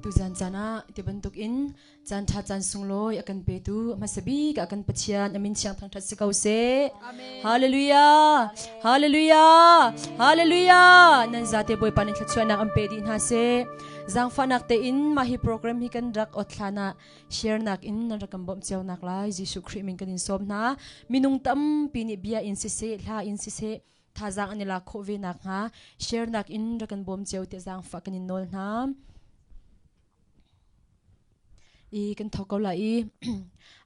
Tuzan caan ah ti bantuk in caan ṭha caan sunglawi a kan petu hmasa bik ah kan Pathian a min thiang thangṭhat si ko seh. Hallelujah! Hallelujah! Hallelujah! Nan zate Bawipa nih thluachuahnak an pe dih hna seh. Zaangfahnak tein mah hi program hi kan rak ot hlan ah share nak in nan rak kan bawmh cio nak lai Jesuh Khrih min kan in sawm hna. Minung tampi nih bia in siseh, hla in siseh, thazaang an i lak khawh ve nakhnga share nak in rak kan bawm cio tiah zaangfah kan in nawl hna. I kan thok ko lai i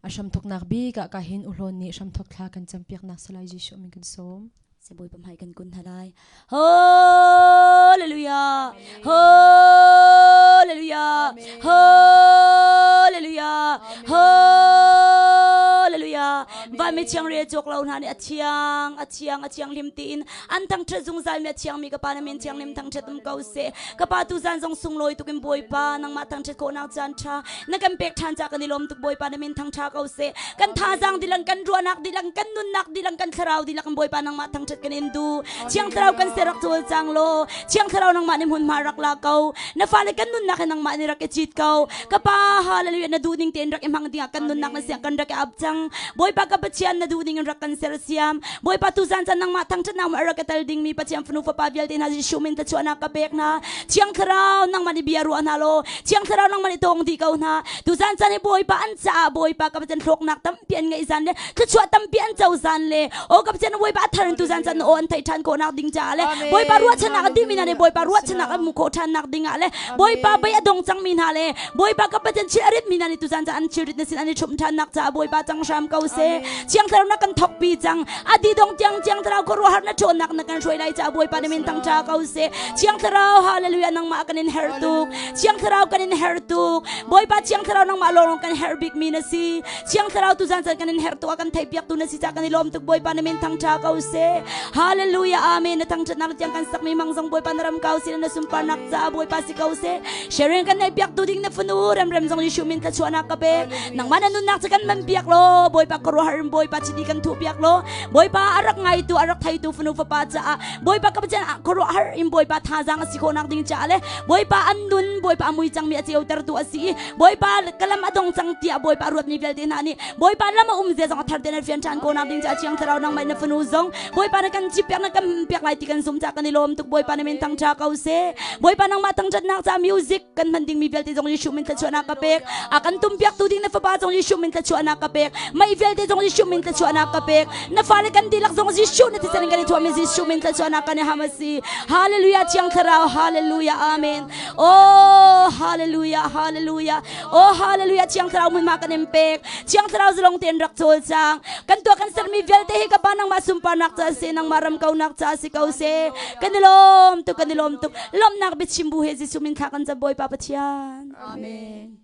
a hramthoknak bik ah ka hin uhlawn nih hramthok thla kan campiaknak salai Jesuh min kan sawm. Sibawi pamhai kan kun hna lai. Hallelujah. Hallelujah. Hallelujah. Hallelujah. Van mi thiang re cawk lo hna nih a thiang, a thiang, a thiang hlim tiin an thangṭhat zungzal mi a thiang mi ka pa na min thiang lim thangṭhat um ko seh. Ka pa tu zan zong sunglawi tuk in Bawipa nangmah thangṭhat khawhnak caan ṭha na kan pek ṭhan ca kan i lawm tuk Bawipa na min thangṭha ko seh. Kan thazaang dilang kan ruahnak dilang kan nunnak dilang kan thlarau dilang Bawipa nangmah thangṭhat kan in duh. Thiang thlarau kan se rak cawl cang law Thiang thlarau nangmah nih hmunhma rak la ko. Na fale kan nunnak hi nangmah nih rak i cit ko. Ka pa hallelujah na duh ning tein rak i hmang dingah kan nunnak na siang kan rak i ap cang. Bawipa ka Pathian na duh ning in rak kan sersiam. Bawipa tu zan caan nangmah thangṭhatnak ma rak i tel dingmi Pathian fanu fapa vialte hna Jesuh min thluachuahnak ka pek hna. Thiang Thlarau nangmah nih bia ruah hna law Thiang Thlarau nangmah nih tawng dih ko hna. Tu zan caan hi Bawipa an caah Bawipa ka Pathian hlawknak tampi an ngeih zan le thluachuah tampi an co zan le o ka Pathian Bawipa a thar in tu zan caan aw an theih ṭhan khawhnak ding caah le Bawipa ruahchannak a dihmi hna nih Bawipa ruahchannak an hmuh khawh ṭhannak ding ah le Bawipa bei a dong cangmi hna le Bawipa ka Pathian chil a ritmi hna nih tuzan caan an chilrit na sin an i ṭhumh ṭhannak caah Bawipa cang hram ko seh. Thiang Thlarau na kan thokpi cang. A di dong tiang Thiang Thlarau khuaruahhar na ṭhawnnak na kan hruai lai caah Bawipa na min thangṭha ko seh. Thiang Thlarau hallelujah nangmah kan in herh tuk. Thiang Thlarau kan in herh tuk. Bawipa Thiang Thlarau nangmah lawng kan herh bikmi na si. Thiang Thlarau tuzan caan kan in herh tuk a kan theihpiaktu na si caah kan i lawm tuk Bawipa na min thangṭha ko seh. Hallelujah amen na thangṭhatnak tiang kan sakmi mang zong Bawipa na ram kau sin na sunparnak caah Bawipa si ko seh. Sharing kan nei piak tu ding na fanu remrem zong Jesuh min thluachuahnak ka pek. Nangmah na nunnak cu kan man piak law Bawipa ka ruahar in Bawipa chiti kan thuh piak law Bawipa a rak ngaitu a rak theitu fanu fapa caah Bawipa ka Pathian ka ruahar in Bawipa thazaang a si khawhnak ding caah le Bawipa an nun Bawipa a mui cangmi a ceutertu a si i Bawipa ka lam a dong cang tiah Bawipa ruatmi vialte hna nih Bawipa lam a um zia zong a thar tein an fian ṭhan khawhnak ding caah Thiang Thlarau nangmah na fanu zong Bawipa na kan cip piak na kan piak lai ti kan zumh caah kan i lawm tuk Bawipa na min thangṭha ko seh Bawipa nangmah thangṭhatnak caah music kan hman dingmi vialte zong Jesuh min thluachuahnak ka pek a kan tum piak tu ding na fapa zong Jesuh min thluachuahnak ka pek mei vialte zong Jesuh min thluachuahnak ka pek na fale kan dihlak zong Jesuh na thisen in kan i thuahmi Jesuh min thluachuahnak kan i ham a si Hallelujah Thiang Thlarau Hallelujah Amen Oh Hallelujah Hallelujah Oh hallelujah Thiang Thlarau hmunhma kan in pek. Thiang Thlarau zalong tein rak cawl cang. Kan tuah kan sermi vialte hi ka pa nangmah sunparnak ca si nangmah ram kaunak ca si ko se. Kan i lawm tuk kan i lawm tuk. Lawmhnak biachim bu he Jesuh min thla kan cam Bawipa Pathian. Amen.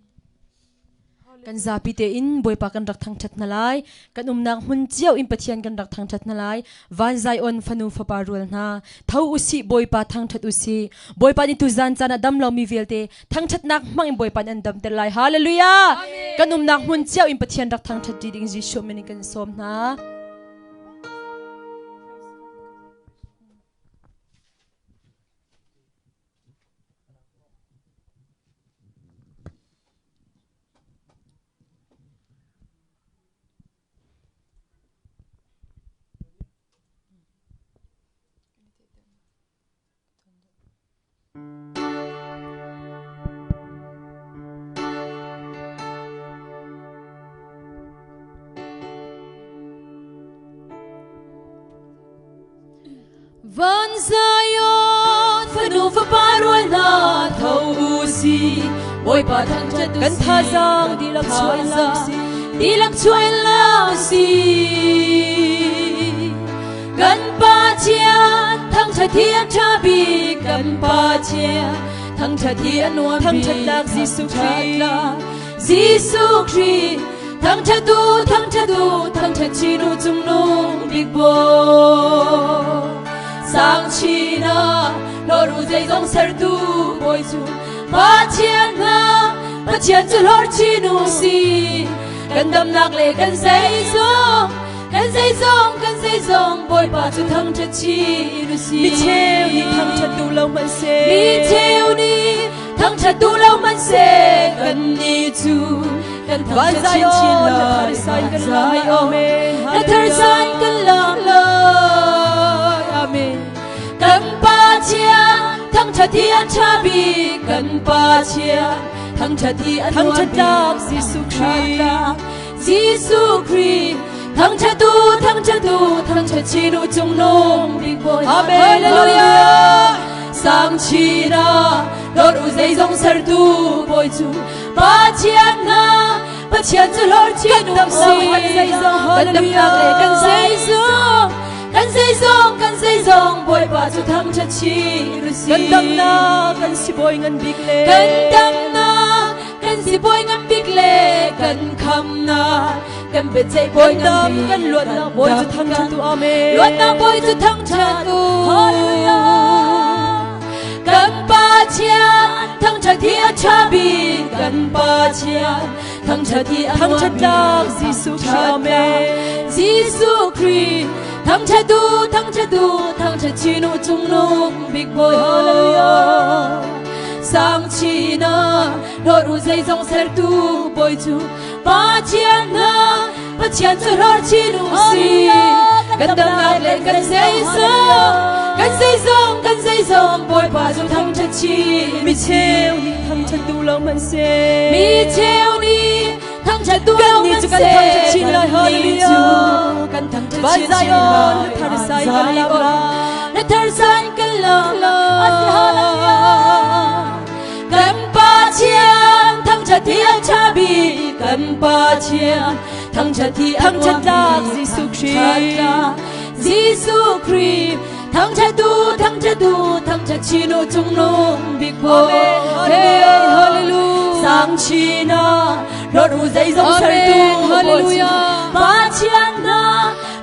Kan zapi tein Bawipa kan rak thangṭhat hna lai. Kan umnak hmun cio in Pathian kan rak thangṭhat hna lai. Van Zion fanu fapa rual hna, tho usih Bawipa thangṭhat usih. Bawipa nih tuzan caan ah dam lomi vialte thangṭhatnak hmang in Bawipa nih an damter lai. Hallelujah! Kan umnak hmun cio in Pathian rak thangṭhat ṭi ding Jesuh min in kan sawm hna. Van Zion fanu fapa rual hna tho u si Bawipa thangṭhat kan thazaang dihlak chuah la dihlak chuah la si Kan Pathian thangṭhat hi a ṭha bik kan Pathian thangṭhat hi a nuam bik thangṭhatnak Jesuh Khrih Jesuh Khrih thangṭhat u thangṭhat u thangṭhat chin u cungnung bik bawi sang chin ah hlawr u zeizong sertu bawi cu Pathian hna Pathian cu hlawr chin u si kan damnak le kan zeizong Kan zeizong, kan zeizong, Bawipa cu thangṭhat chin u si. Mi cheu nih thangṭhat duh lo hmanhseh. Mi cheu nih thangṭhat duh lo hmanhseh. hmanhseh kannih cu kan thangṭhat chinchin lai. Zion, na thar zain kan lam lai. Amen. Kan Pathian thangṭhat hi a ṭha bik. Kan Pathian thangṭhat hi a nuam bik. Thangṭhat Jesuh Khrih. Jesuh Khrih thangṭhat u, thangṭhat u, thangṭhat chin u cungnung bik Bawi. Amen. Hallelujah. Sang chin ah hlawt u zeizong sertu Bawi cu Pathian hna Pathian cu hlawt chin u si. Kan damnak le kan zeizong kan zeizong kan zeizong Bawipa cu thangṭhat chin u si. Kan damnak kan si bawi ngan bik le Kan damnak kan si bawi ngan bik le kan khamnak kan biaceih bawi kan dam ngan bik kan luatnak bawi cu thangṭhat u amen luatnak bawi cu thangṭhat u hallelujah kan Pathian thangṭhat hi a ṭha bik kan Pathian thangṭhat hi a nuam Thangṭhat bik tlak Jesuh Khrih amen Jesuh Khrih thangṭhat u thangṭhat u thangṭhat chin u cungnung bik bawi hallelujah sang chin ah hlawt u zeizong sertu bawi cu Pathian hna Pathian cu hlawt chin u si kan damnak le kan zeizong kan zeizong kan zeizong Bawipa cu thangṭhat chin Mi cheu nih thangṭhat duh lo hmanhseh mi cheu nih thangṭhat duh lo Kannih cu kan thangṭhat chin lai, Kannih cu hallelujah. kan thangṭhat Van chin Zion, lai. na thar sai kan Van lam Zion, lai. na thar sai kan lam lai. Kan Pathian thangṭhat hi a ṭha bik kan Pathian thangṭhat hi a Thangṭhat nuam tlak bik. Jesuh Khrih. Thangṭhat tlak Jesuh Khrih thangṭhat u thangṭhat u thangṭhat chin u cungnung bik Bawi. Amen. Hey, Hallelujah. hallelujah. Sang chin ah hlawt u zeizong sertu Amen. Bawi cu Hallelujah. Pathian hna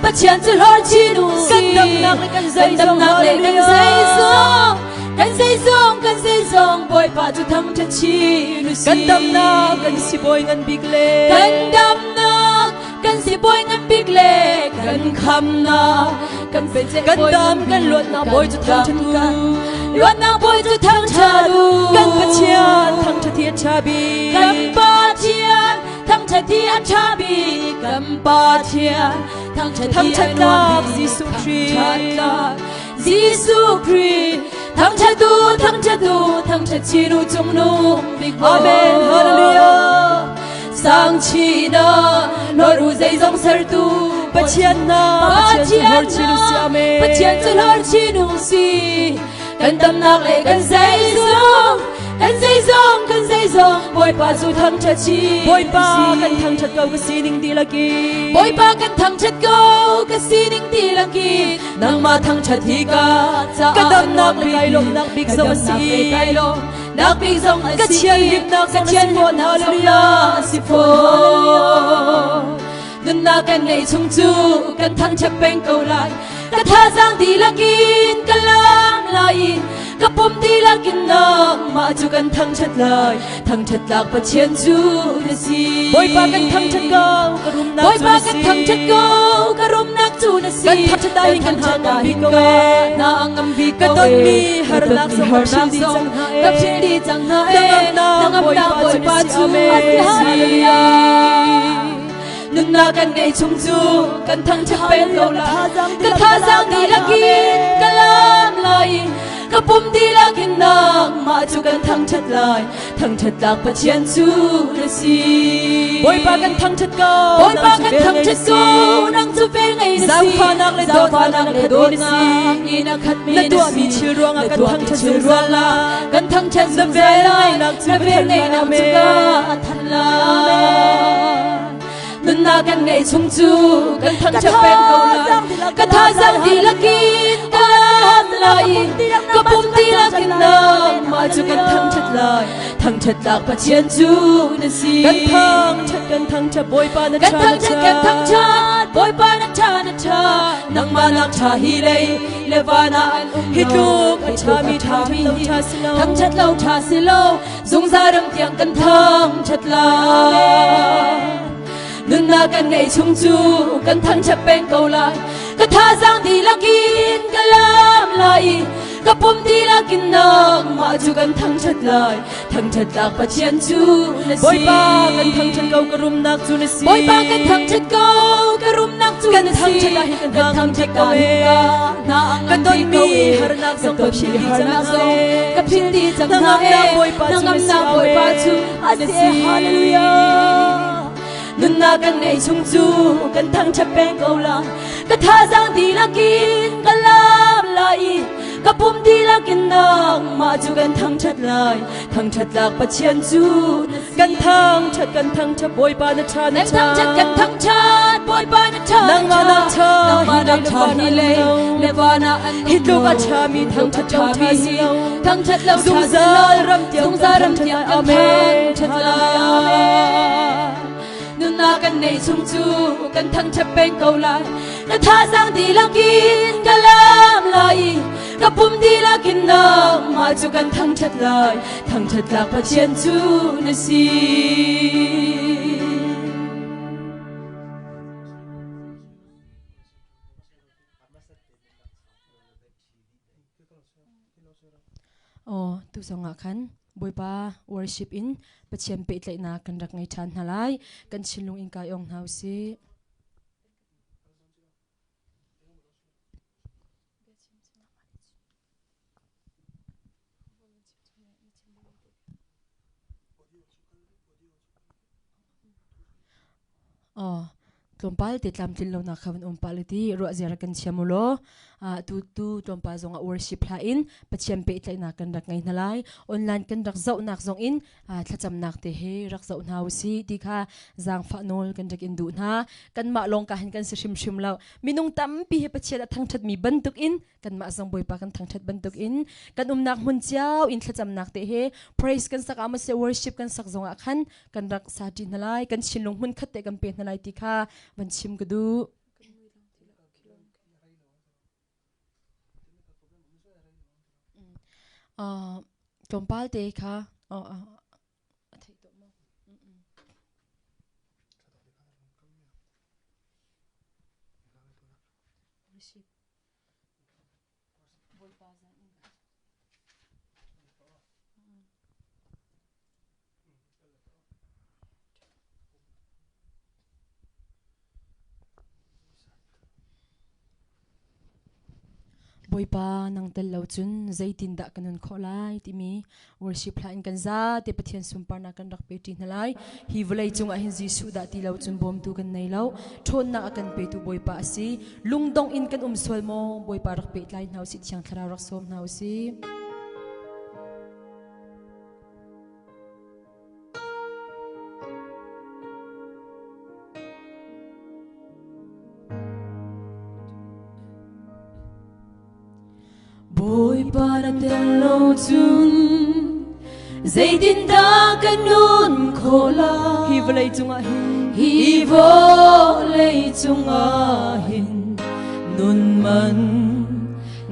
Pathian cu hlawt chin u si. Kan damnak le kan zeizong, Kan damnak le kan hallelujah. zeizong kan zeizong kan zeizong Bawipa cu thangṭhat chin u si. Kan damnak kan si bawi ngan bik le Kan damnak kan si bawi ngan bik le kan khamnak kan biaceih Kan bawi dam ngan kan bik. luatnak bawi cu thangṭhat u. Luatnak bawi cu thangṭhat u. Kan Pathian thangṭhat hi a ṭha bik. Kan Pathian thangṭhat hi a ṭha bik. Kan Pathian thangṭhat hi a Thangṭhat nuam tlak bik. Jesuh Khrih. Thangṭhat tlak Jesuh Khrih thangṭhat u thangṭhat u thangṭhat chin u cungnung bik Bawi. Amen. Hallelujah. Sang chin ah hlawt u zeizong sertu Pathian hna Pathian cu Pathian hlawt chin u si. hna Amen. Pathian cu hlawt chin u si kan damnak le kan zeizong kan zeizong kan zeizong Bawipa cu thangṭhat chin Bawipa u si. kan thangṭhat ko ka sining dihlak in. Bawipa kan thangṭhat ko ka sining dihlak in nangmah thangṭhat hi ka caah Ka damnak a nuam le kai lawmhnak bik Ka zong a damnak si. le kai lawmhnak bik zong a Ka si. thianhlimnak Ka zong a si fawn. thianhlimnak zong Hallelujah. a si fawn. Nunnak kan ngeih chung cu kan thangṭhat peng ko lai. Ka thazaang dihlak in ka lam lai i ka pum dihlak in nangmah cu kan thangṭhat lai. Thangṭhat tlak Pathian cu na si. Bawipa kan thangṭhat ko ka rumnak cu Bawipa na kan si. thangṭhat ko ka rumnak cu na si. Kan thangṭhat ahhin kan thangṭhat hna ngam ahhin bik ko ka ee. hna ngam bik Ka ko tonmi ee. harnak Ka zong tonmi ka philh dih harnak cang hna ee. ka philh dih cang hna ee. Hnangamnak Hnangamnak Bawipa cu Bawipa na si. cu Amen. a si. Hallelujah. Nunnak kan ngeih chung cu kan thangṭhat peng ko lai. Ka thazaang dihlak in ka lam lai i ka pum dihlak in nangmah cu kan thangṭhat lai. Thangṭhat tlak Pathian cu na si. Bawipa kan thangṭhat ko. Bawipa nang cu kan vel ngei na thangṭhat si. ko nang cu vel ngei na si. Zaangfahnak le Zaangfahnak dawtnak le in a khatmi na si. dawtnak in a khatmi Na na tuahmi si. thil ruangah Na kan tuahmi thangṭhat thil zungzal ruangah lai. kan thangṭhat Na zungzal vel lai. ngeihnak cu Na ka vel thanh lai. ngeihnak cu ka Amen. thanh lai. Nunnak kan ngeih chung cu kan thangṭhat peng ko lai. Ka thazaang dihlak in ka lam lai i ka pum dihlak in nangmah cu kan thangṭhat lai. Thangṭhat tlak Pathian cu na si. Kan thangṭhat kan thangṭhat Bawipa na Kan ṭha na thangṭhat ṭha. kan thangṭhat Bawipa na ṭha na ṭha nangmah nak ṭha hi lei le van ah an um Hi lo. tluk a Hi tluk ṭhami a ṭhami thangṭhat lo ṭha si lo. thangṭhat lo ṭha si lo zungzal ram tiang kan thangṭhat lai. Nunnak kan ngeih chung cu kan thangṭhat peng ko lai. Ka thazaang dihlak in ka lam lai i ka. Ka pum dihlak in nangmah cu kan thangṭhat lai. Thangṭhat tlak Pathian cu na si. Bawipa kan thangṭhat ko ka rumnak cu na si. Bawipa kan thangṭhat ko ka rumnak cu Kan na si. thangṭhat ah hin kan Kan hna thangṭhat ko ah hin ee. ka hna a Ka ngam tonmi ko ee. harnak Ka zong ka tonmi philh dih cang harnak hna zong ee. ka philh dih cang hna Hnangamnak ee. Bawipa cu na si. Hnangamnak Bawipa cu Amen. na si. Hallelujah. Nunnak kan ngeih chung cu kan thangṭhat peng ko lai. Ka thazaang dihlak in ka lam lai i ka pum dihlak in nangmah cu kan thangṭhat lai. Thangṭhat tlak Pathian cu kan thangṭhat kan thangṭhat Bawipa na ṭha na Kan thangṭhat kan thangṭhat Bawipa na ṭha Nangmah nak ṭha nangmah nak ṭha hi hi lei le van ah an Hi tluk a ṭhami thangṭhat lo ṭha si lo. Thangṭhat lo ṭha si lo. Zungzal ram tiang zungzal ram kan tiang thangṭhat kan lai. Amen. thangṭhat lai. Nunnak kan neih chung cu kan thangṭhat peng ko lai. Ka thazaang dihlak in ka lam lai i ka pum dihlak in nangmah cu kan thangṭhat lai. Thangṭhat tlak Pathian cu na si. Oh, tu zong ah khan Bawipa worship in Pathian pehtlaihnak kan rak ngei ṭhan hna lai. Kan thinlung in kai ong hna usih. Aw, tlawmpal te tlamtlin lonak kha van um pah le ti ruah ziar kan thiam u law tu tu tlawmpal zong ah worship hla in Pathian pehtlaihnak kan rak ngei hna lai. Online kan rak zohnak zong in thlacamnak te he rak zoh hna usih ti kha zaangfah nawl kan rak in duh hna. Kanmah lawng ka hin kan si hrimhrim lo. Minung tampi he Pathian a thangṭhatmi bantuk in kanmah zong Bawipa kan thangṭhat bantuk in kan umnak hmun cio in thlacamnak te he praise kan sak ah maw worship kan sak zong ah khan kan rak sa ṭi hna lai kan thinlung hmun khat te kan pe hna lai ti kha van chim ka duh. Tlawmpal te kha a theih tawh maw? Worship. Bawipa zan in. Bawipa nang tel lo cun zeitindah ka nun khawh lai timi worship hla in kan zate Pathian sunparnak kan rak pe ṭi hna lai. Hi vawlei cungah hin Jesuh dah ti lo cun bawmtu kan nei lo. Ṭhawnnak a kan petu Bawipa a si. Lungdong in kan um sual maw? Bawipa rak pehtlai hna usih, Thiang Thlarau rak sawm hna usih. Bawipa na tel lo cun zeitindah ka nun khawh lai? Hi vawlei cungah hin Hi vawlei cungah hin nun man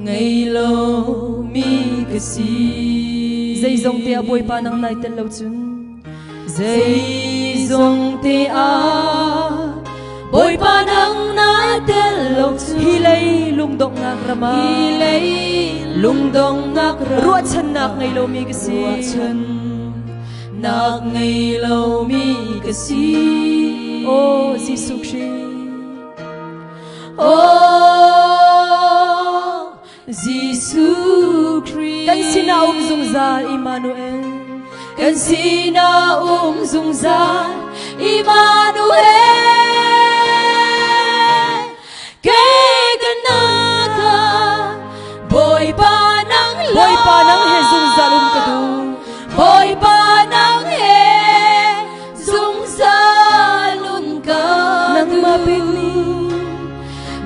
ngei lomi ka si. Zeizong te ah Bawipa nang nai tel lo cun Zeizong te ah Bawipa nang na tel lo cun Hi lei lungdonghnak ram ah Hi lei lungdonghnak ram ruahchannak ngei lomi ka si. Ruahchannak ngei lomi ka si. Oh Jesuh Khrih. Oh Jesuh Khrih. Kan sinah um zungzal Emmanuel. Kan sinah um zungzal Emmanuel. Kei kan naka Bawipa nang la. Bawipa nang he zungzal um ka duh. Bawipa nang he zungzal um ka Nangmah pekmi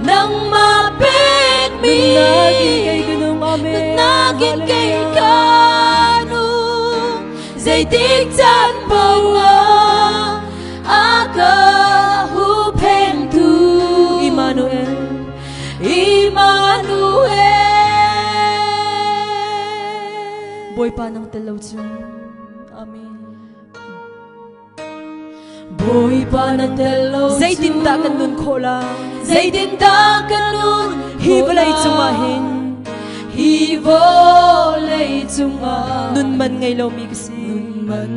Nangmah pekmi Nunnak in kei ka nung amen. Nunnak in kei ka nung zeitik caan paoh ah a ka huhphengtu Emmanuel Emmanuel Bawipa nang tel lo cun Amen. Bawipa na tel lo cun Zeitindah kan nun khawh lai? Zeitindah kan nun Hi vawlei cungah hin Hi. Hi vawlei cungah Nun man ngei lomi ka si. Nun man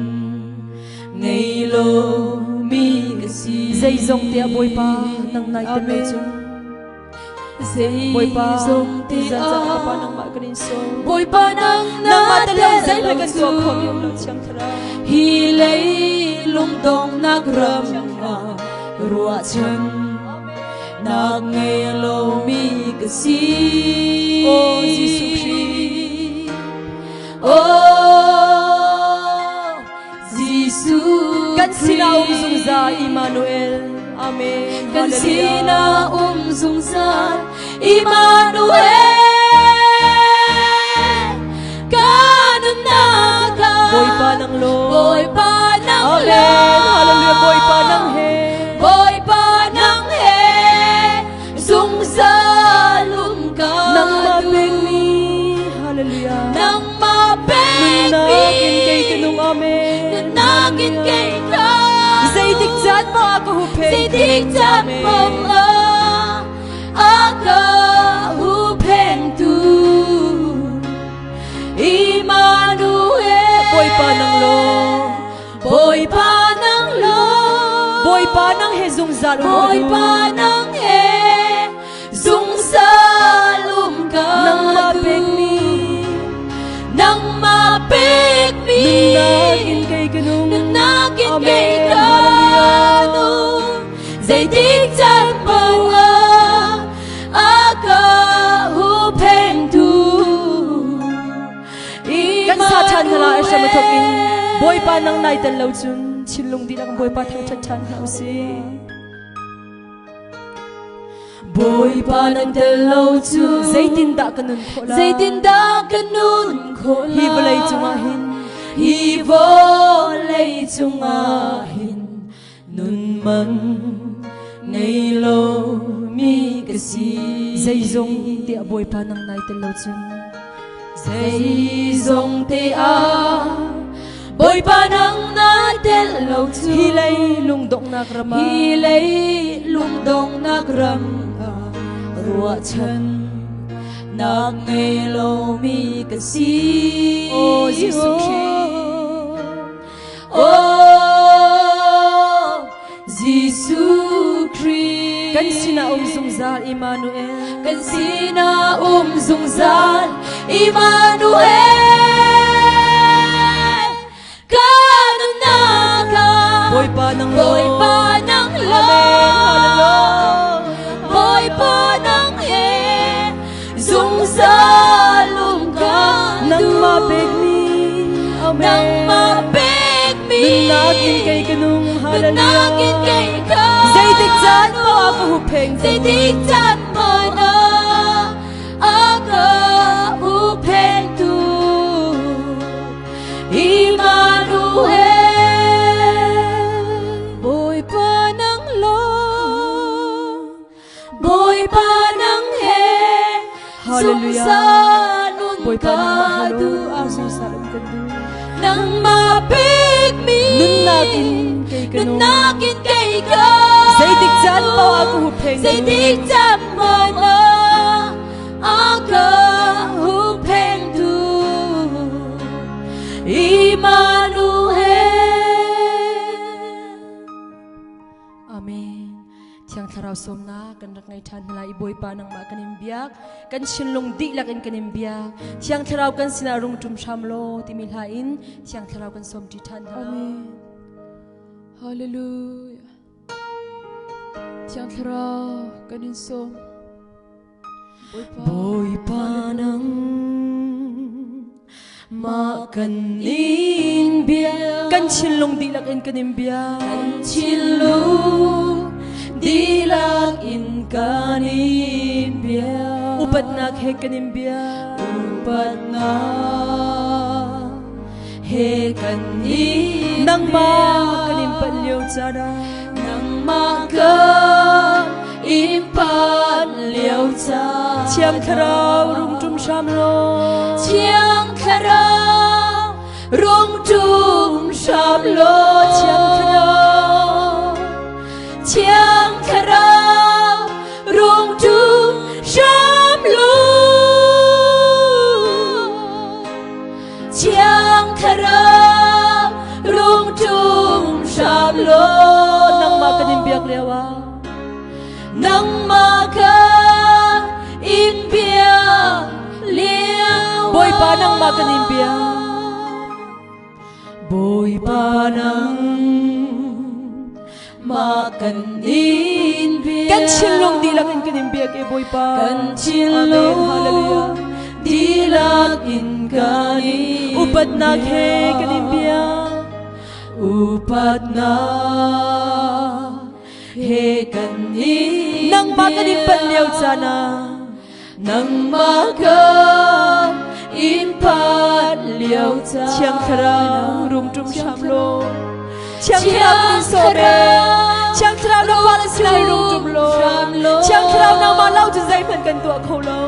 ngei lomi ka si. Zeizong te ah Bawipa nang nai tel lo cun. Bawipa Zeizong te tuzan caan ka Pa ah nangmah kan in sawm. Bawipa nang Nangmah na tel lo tel zeihmanh lo kan tuah khawhmi um cun lo Thiang Thlarau. Hi lei lungdonghnak ram ah ruahchan nak ngei lomi ka si. Aw Jesuh Khrih. Oh Jesuh Kan sinah um Khrih. zungzal Immanuel. Amen. Kan Hallelujah. sinah um zungzal Immanuel. Ka nunnak ah Bawipa nang lawm. Bawipa nang Amen. lawm. Hallelujah. Bawipa nang he. Bawipa nang he zungzal um ka Nangmah duh. pekmi. Hallelujah. Nangmah pekmi. Nunnak in kei ka nung. Amen. Nunnak in kei ka Zeitik caan maw a ka huhphenh. Zeitik caan maw a ka huhphenhtu. Immanuel. Bawipa nang lawm. Bawipa nang lawm. Bawipa nang he zungzal um ka duh. Bawipa nang he zungzal um ka Nangmah duh. pekmi. Nangmah pekmi. Nunnak in kei ka nung. Nunnak in Amen. kei ka Hallelujah. nung. Zeitik caan paoh ah a ka huhphenhtu. Kan sa ṭhan hna lai hram a thawk in Bawipa nang nai tel lo cun thinlung dihlak in Bawipa thangṭhat ṭhan hna usih. Bawipa nan tel lo cu Zeitindah ka nun khawh lai? Zeitindah ka nun khawh lai? Hi vawlei cungah hin Hi vawlei cungah hin nun man ngei lomi ka si. Zeizong te ah Bawipa nang nai tel lo cun Zeizong te ah Bawipa nang na tel lo cu hi lei lungdonghnak ram ah Hi lei lungdonghnak ram ah ruahchan nak ngei lomi ka si. Aw Jesuh Khrih. Oh Jesuh Khrih. Kan sinah um zungzal Immanuel. Kan sinah um zungzal Immanuel. Ka nunnak ah Bawipa nang lawm. Bawipa nang Amen. lawm. Hallelujah. Bawipa nang he zungzal um ka Nangmah duh. pekmi. Amen. Nangmah pekmi. Nunnak in kei ka nung. Nunnak in kei Hallelujah. ka Zeitik caan maw a ka huhpheng. Zeitik caan maw a ka huhphenhtu. Immanuel. Bawipa nang lawm. Bawipa nang he Hallelujah. zungzal un Bawipa ka nangmah halo. duh. Zungzal um kan duh. Nangmah pekmi. Nunnak in kei ka nung. Nunnak in kei ka Zeitik caan paoh a ka huhpheng. Zeitik caan paoh ah a ka huhphengtu. Immanuel. Amen. Thiang Thlarau sawmnak kan rak ngei ṭhan hna lai i Bawipa nangmah kan in biak. Kan thinlung dihlak in kan in biak. Thiang Thlarau kan sinah rung ṭum hram law timi hla in Thiang Thlarau kan sawm ṭi ṭhan hna. Amen. Hallelujah. Thiang Thlarau kan in sawm. Bawipa nang mah kan in biak. Kan thinlung dihlak in kan in biak. Kan thinlung dihlak in kan in biak. Upatnak he kan in biak. Upatnak he kan in Nangmah kan in panh lio caan ah. Nangmah kan in panh lio caan. Thiang Thlarau rung ṭum hram law. Thiang Thlarau rung ṭum hram law. Thiang Thlarau. Thiang Thlarau rung ṭum hram law. Nangmah kan in biak. Bawipa nang mah kan in biak. Kan thinlung dihlak in kan in biak e Bawipa. Kan thinlung dihlak in kan in Upatnak he kan in biak. Upatnak he kan in Nangmah kan in panh lio caan ah. Nangmah kan in panh lio caan. Thiang Thlarau rungṭum hram law. Thiang Thlarau kan in sawm e. Thiang Thlarau nangmah na sinah hi rungṭum law. Thiang Thlarau nangmah lo cu zeihmanh kan tuah kho lo.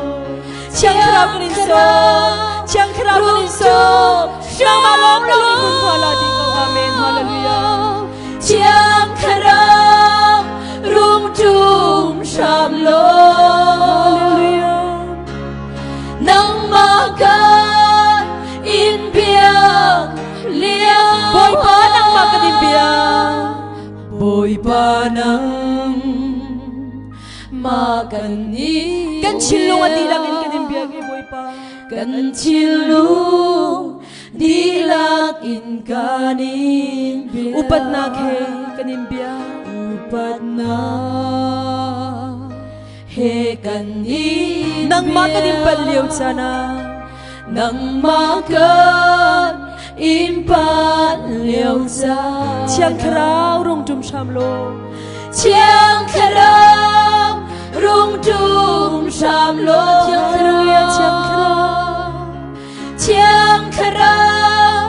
Thiang Thlarau kan in sawm. Thiang Thlarau kan in sawm. Nangmah lawng lawng in hmunhma la ding ko. Amen. Hallelujah. Thiang Thlarau rungṭum hram law. Hallelujah. Nangmah kan in biak lio. Bawipa nangmah kan in biak. Bawipa nang mah kan in Kan thinlung a dihlak in kan in biak i Bawipa. Kan thinlung dihlak in kan in biak. Upatnak he kan in biak. Upatnak he kan in Nangmah kan in panh lio caan ah. Nangmah kan in panh lio caan. Thiang Thlarau rung ṭum hram law. Thiang Thlarau rung ṭum hram law. Thiang Thlarau, Thiang Thlarau. Thiang Thlarau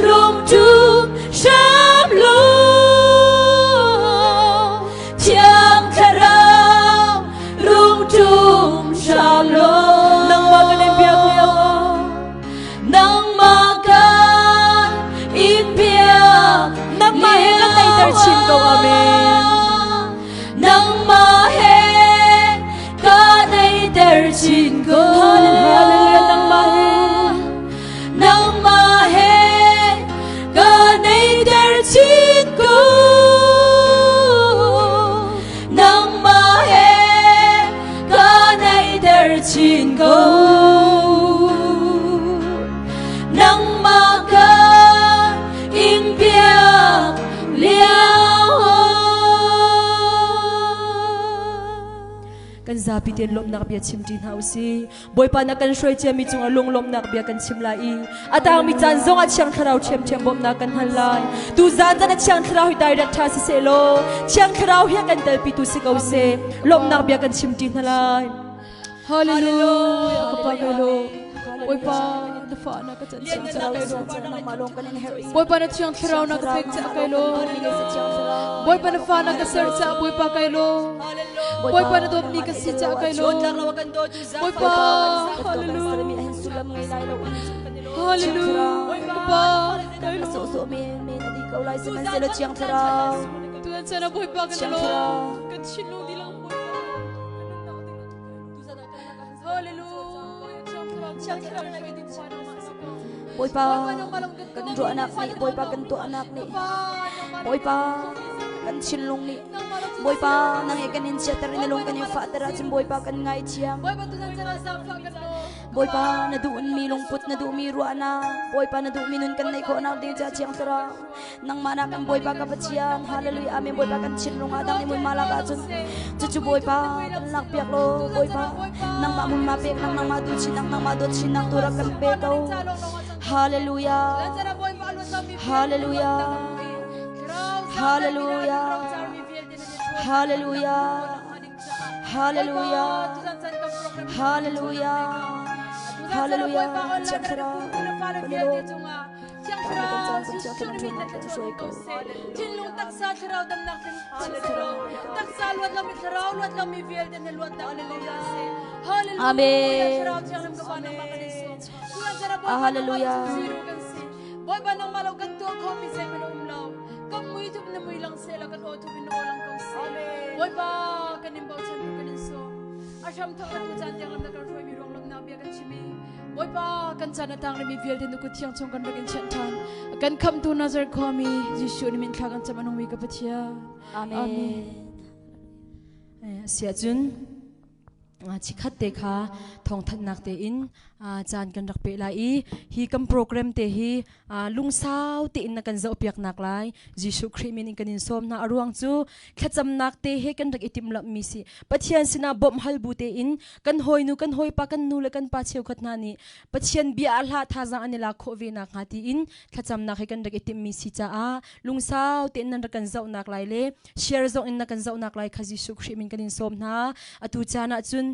rung ṭum hram law. Thiang Thlarau rung ṭum hram law. Nangmah kan in biak lio ah. Nangmah kan in biak Nangmah he kan naihter chin ko. Amen. Nangmah he ka naihter chin ko. Hallelujah. Nangmah he. Nangmah he ka naihter chin ko. Nangmah he ka naihter chin ko. Nangmah ka in biak lio. Kan zapi tein lawmhnak bia chim ṭi hna u si. Bawipa na kan hruai ciami cungah lunglawmhnak bia kan chim lai i a tangmi caan zongah Thiang Thlarau ṭhiamṭhiam bawmhnak kan hal lai. Tu zan zan a Thiang Thlarau hi direct ṭha si seh law Thiang Thlarau hi a kan telpitu si ko seh. Lawmhnak bia kan chim ṭi hna lai. Hallelujah ka pa kai lo Bawipa na fa na ka chan siang cha kai lo Bawipa na thiang thlarau na ka pek cha kai lo Bawipa na fa na ka ser cha Bawipa kai lo Bawipa na dawt mi ka si cha kai lo Bawipa Hallelujah Hallelujah ka pa kai lo Tuan sana Bawipa kan lo kan thinlung dilang Bawipa Bawipa kan ruahnak nih Bawipa kan tuahnak nih Bawipa kan thinlung nih Bawipa nang i kan in chiater in na lung kan in fahter ahcun Bawipa kan ngaithiam Bawipa na duhmi lungput na duhmi ruahnak Bawipa na duhmi nun kan neih khawhnak ding caah Thiang Thlarau nangmah nak kan Bawipa ka Pathian hallelujah amen Bawipa kan thinlung ah dang ni mun malak ahcun cucu Bawipa kan lak piak lo Bawipa nangmah mun ma pek nang nangmah du chin nang nangmah dawt chin nang tu rak kan pe ko hallelujah hallelujah hallelujah hallelujah hallelujah hallelujah hallelujah Chiang Thlarau Thiang Thlarau Jesuh na min na hruai ko Thinlung taksa thlarau damnak taksa luat lomi thlarau luat lomi vialte na luatnak hallelujah se hallelujah Amen. Thlarau thianghlim ka pa nangmah kan in sawm Hallelujah. Zero kan si Bawipa nangmah lo kan tuah kho mi zeihmanh a um lo kan mui thup na mui lang se la kan aw thup in na aw lang ko se Bawipa kan in bochan tu kan in sawm a hram thok na tu caan tiang lam na kan hruai mi ruang lawmnak bia kan chim i Bawipa kan caan a tang rimi vialte nu kut thiang chung kan rak in chianh ṭhan. Kan khamhtu Nazareth khuami Jesuh nih min thla kan cam a nungmi ka Pathian. Amen. Siah cun. Chikhat te kha thawngthanhnak tein caan kan rak pe lai i hi kan program te hi lungsau tein na kan zohpiak nak lai Jesuh Khrih min in kan in sawm hna. A ruang cu thlacamnak te he kan rak i timhlamh mi si. Pathian sinah bawmh hal bu tein kan hawinu kan hawipa kan nu le kan pa cheukhat hna nih Pathian bia ah hlah thazaang an i lak khawh ve nak hnga tiin thlacamnak he kan rak i timhmi si caah lungsau tein nan rak kan zohnak lai le share zong in na kan zohnak lai kha Jesuh Khrih min kan in sawm hna. Atu caan ah cun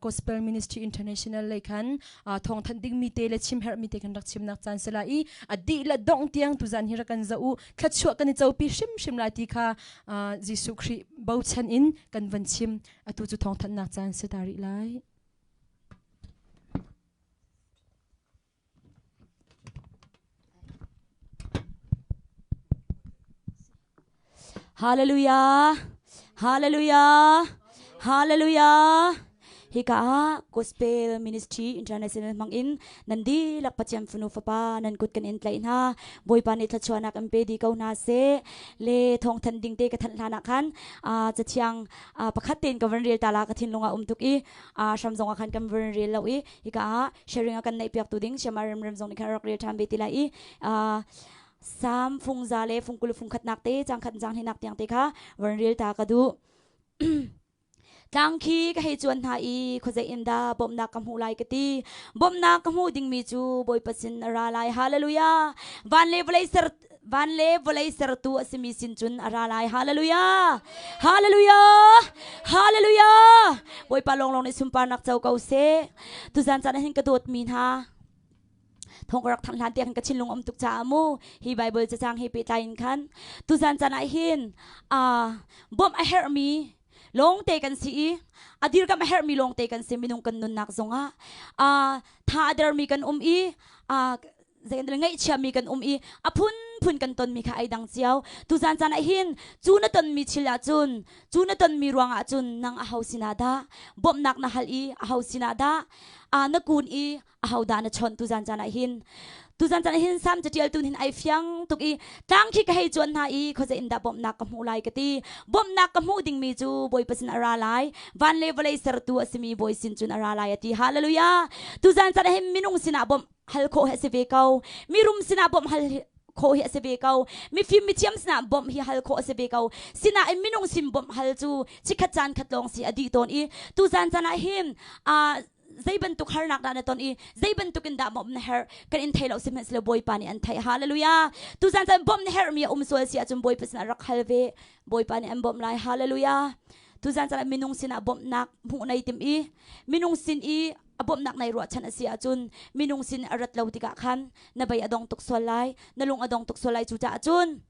Gospel Ministry International lei khan thawngthanh dingmi te le chim herhmi te kan rak chimnak caan si lai i a dih le dongh tiang tuzan hi rak kan zoh u, thluachuah kan i copi hrimhrim lai ti kha Jesuh Khrih bochan in kan van chim. Atu cu thawngthanhnak caan si ta rih lai. Hallelujah! Hallelujah! Hallelujah! Hika ah Gospel Ministry International hmang in nan dihlak Pathian fanu fapa nan kut kan in tlaih hna. Bawipa nih thluachuahnak in pe dih ko hna seh. Le thawngthanh ding te ka thanh hlan ah khan cathiang pakhat tein ka van rel ta la ka thinlung ah um tuk i hram zong ah khan kan van rel lo i hika ah sharing a kan neih piak tu ding Shema Remrem zong nih khan rak rel ṭhan ve ti lai i Sam fung za le fung 20 fung khatnak te cang khat cang hinak tiang te kha van rel ta ka duh. Tlang khi ka hei cuan hna i khuazei in dah bawmhnak ka hmuh lai ka ti. Bawmhnak ka hmuh dingmi cu Bawipa sin a ra lai. Hallelujah. Van le vawlei ser van le vawlei sertu a simi sin cun a ra lai. Hallelujah. Hallelujah. Hallelujah. Bawipa lawnglawng nih sunparnak co ko seh. Tuzan caan ah hin ka dawtmi hna thong ka rak thang hlan tiang ka thinlung um tuk caah mu hi Bible cacang he pehtlai in khan tuzan caan ah hin bawmh a herhmi lawngte kan si i a dirkamh a herhmi lawngte kan si. Minung kan nunnak zongah tha a dermi kan um i zei ngaihchiami kan um i a phunphun kan tonmi kha ai dang cio. Tuzan caan ah hin cu na tonmi thil ahcun, cu na tonmi ruangah cun nang a ho sinah dah bawmhnak na hal i a ho sinah dah na kun i a ho dah na chawnh? Tuzan caan ah hin, tuzan caan ah hin Sam catial tun hin ai fiang tuk i tlang khi ka hei cuan hna i khuazei in dah bawmhnak ka hmuh lai ka ti. Bawmhnak ka hmuh dingmi cu Bawipa sin a ra lai, van le vawlei sertu a simi Bawi sin cun a ra lai a ti. Hallelujah. Tuzan caan ah hin minung sinah bawmh hal khawh hi a si ve ko, mirum sinah bawmh hal khawh hi a si ve ko, mifim mithiam sinah bawmh hi hal khawh a si ve ko. Sinain minung sin bawmh hal cu chikkhat caan khat lawng si a dih tawn i tuzan caan ah hin zei bantuk harnak dah na ton i zei bantuk in dah bawmh na herh kan in thei lo, sihmanhsehlaw Bawipa nih an theih. Hallelujah. Tuzan caan bawmh na herhmi a um sual si ahcun Bawipa sinah rak hal ve, Bawipa nih an bawmh lai. Hallelujah. Tuzan caan ah minung sinah bawmhnak hmuh nei tim i minung sin i a bawmhnak nai ruahchan a si ahcun minung sin a rat lo tikah khan na bei a dong tuk sual lai, na lung a dong tuk sual lai. Cucaah cun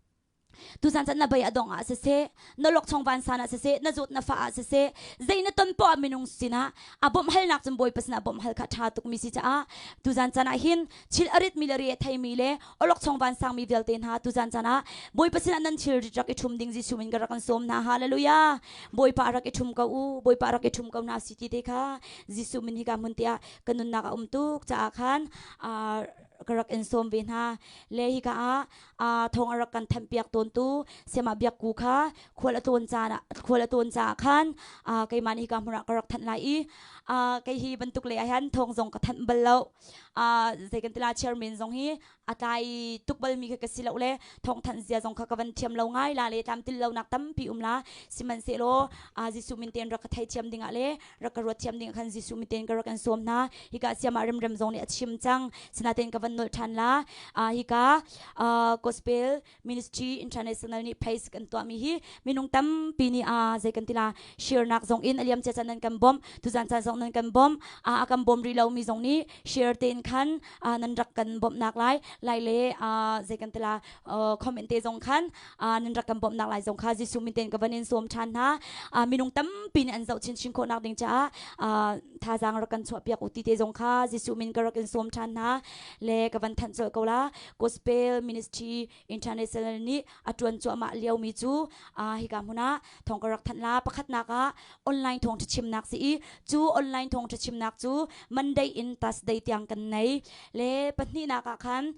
tuzan caan na bei a dong ah siseh, na lawkchong vansan ah siseh, na zawt na fah ah siseh, zei na ton poah minung sinah a bawmh halnak cun Bawipa sinah bawmh hal kha ṭha tukmi si caah tuzan caan ah hin thil a ritmi le ri a theimi le awlokchong vansangmi vialte hna tuzan caan ah Bawipa sinah nan thil rit rak i ṭhum ding Jesuh min ka rak in sawm hna. Hallelujah. Bawipa rak i ṭhum ko u, Bawipa rak i ṭhum ko hna si ti te kha Jesuh min hika hmun tiah ka nunnak a um tuk caah khan ka rak in sawm ve hna. Le hika ah thawng a rak kan thanhpiak tawntu Siamah Biakku kha khual a tlawn caan khual a tlawn caah khan keimah nih hika hmun ah ka rak thanh lai i kei hi bantuk lei ah hin thawng zong ka thanh bal lo. Zei kan ti la, chairman zong hi a tlai tuk balmi kha ka si lo le thawngthanh zia zong kha ka van thiam lo ngai la le tlamtil lonak tampi um la. Sihmanhsehlaw Jesuh min tein rak ka theithiam dingah le rak ka ruat thiam dingah khan Jesuh min tein ka rak in sawm hna. Hika siamah remrem zong nih a chim cang, sinatein ka van nolh ṭhan la. Hika Gospel Ministry International nih place kan tuahmi hi minung tampi nih a zei kan ti la, share nak zong in a liam cia caan nan kan bawmh, tuzan caan zong nan kan bawmh. A kan bawm rih lomi zong nih share tein khan nan rak kan bawmhnak lai lai le zei kan ti la, comment te zong khan nan rak kan bawmhnak lai zong kha Jesuh min tein ka van in sawm ṭhan hna. Minung tampi nih an zoh chinchin khawhnak ding caah thazaang rak kan chuah piak u ti te zong kha Jesuh min ka rak in sawm ṭhan hna le ka van thanh colh ko la. Gospel Ministry International nih a ṭuan cuahmah liomi cu hika hmun ah thawng ka rak thanh la. Pakhatnak ah online thawngṭha chimnak si i cu online Online thawngṭha chimnak cu Monday in Thursday tiang kan nei. Le pahnihnak ah khan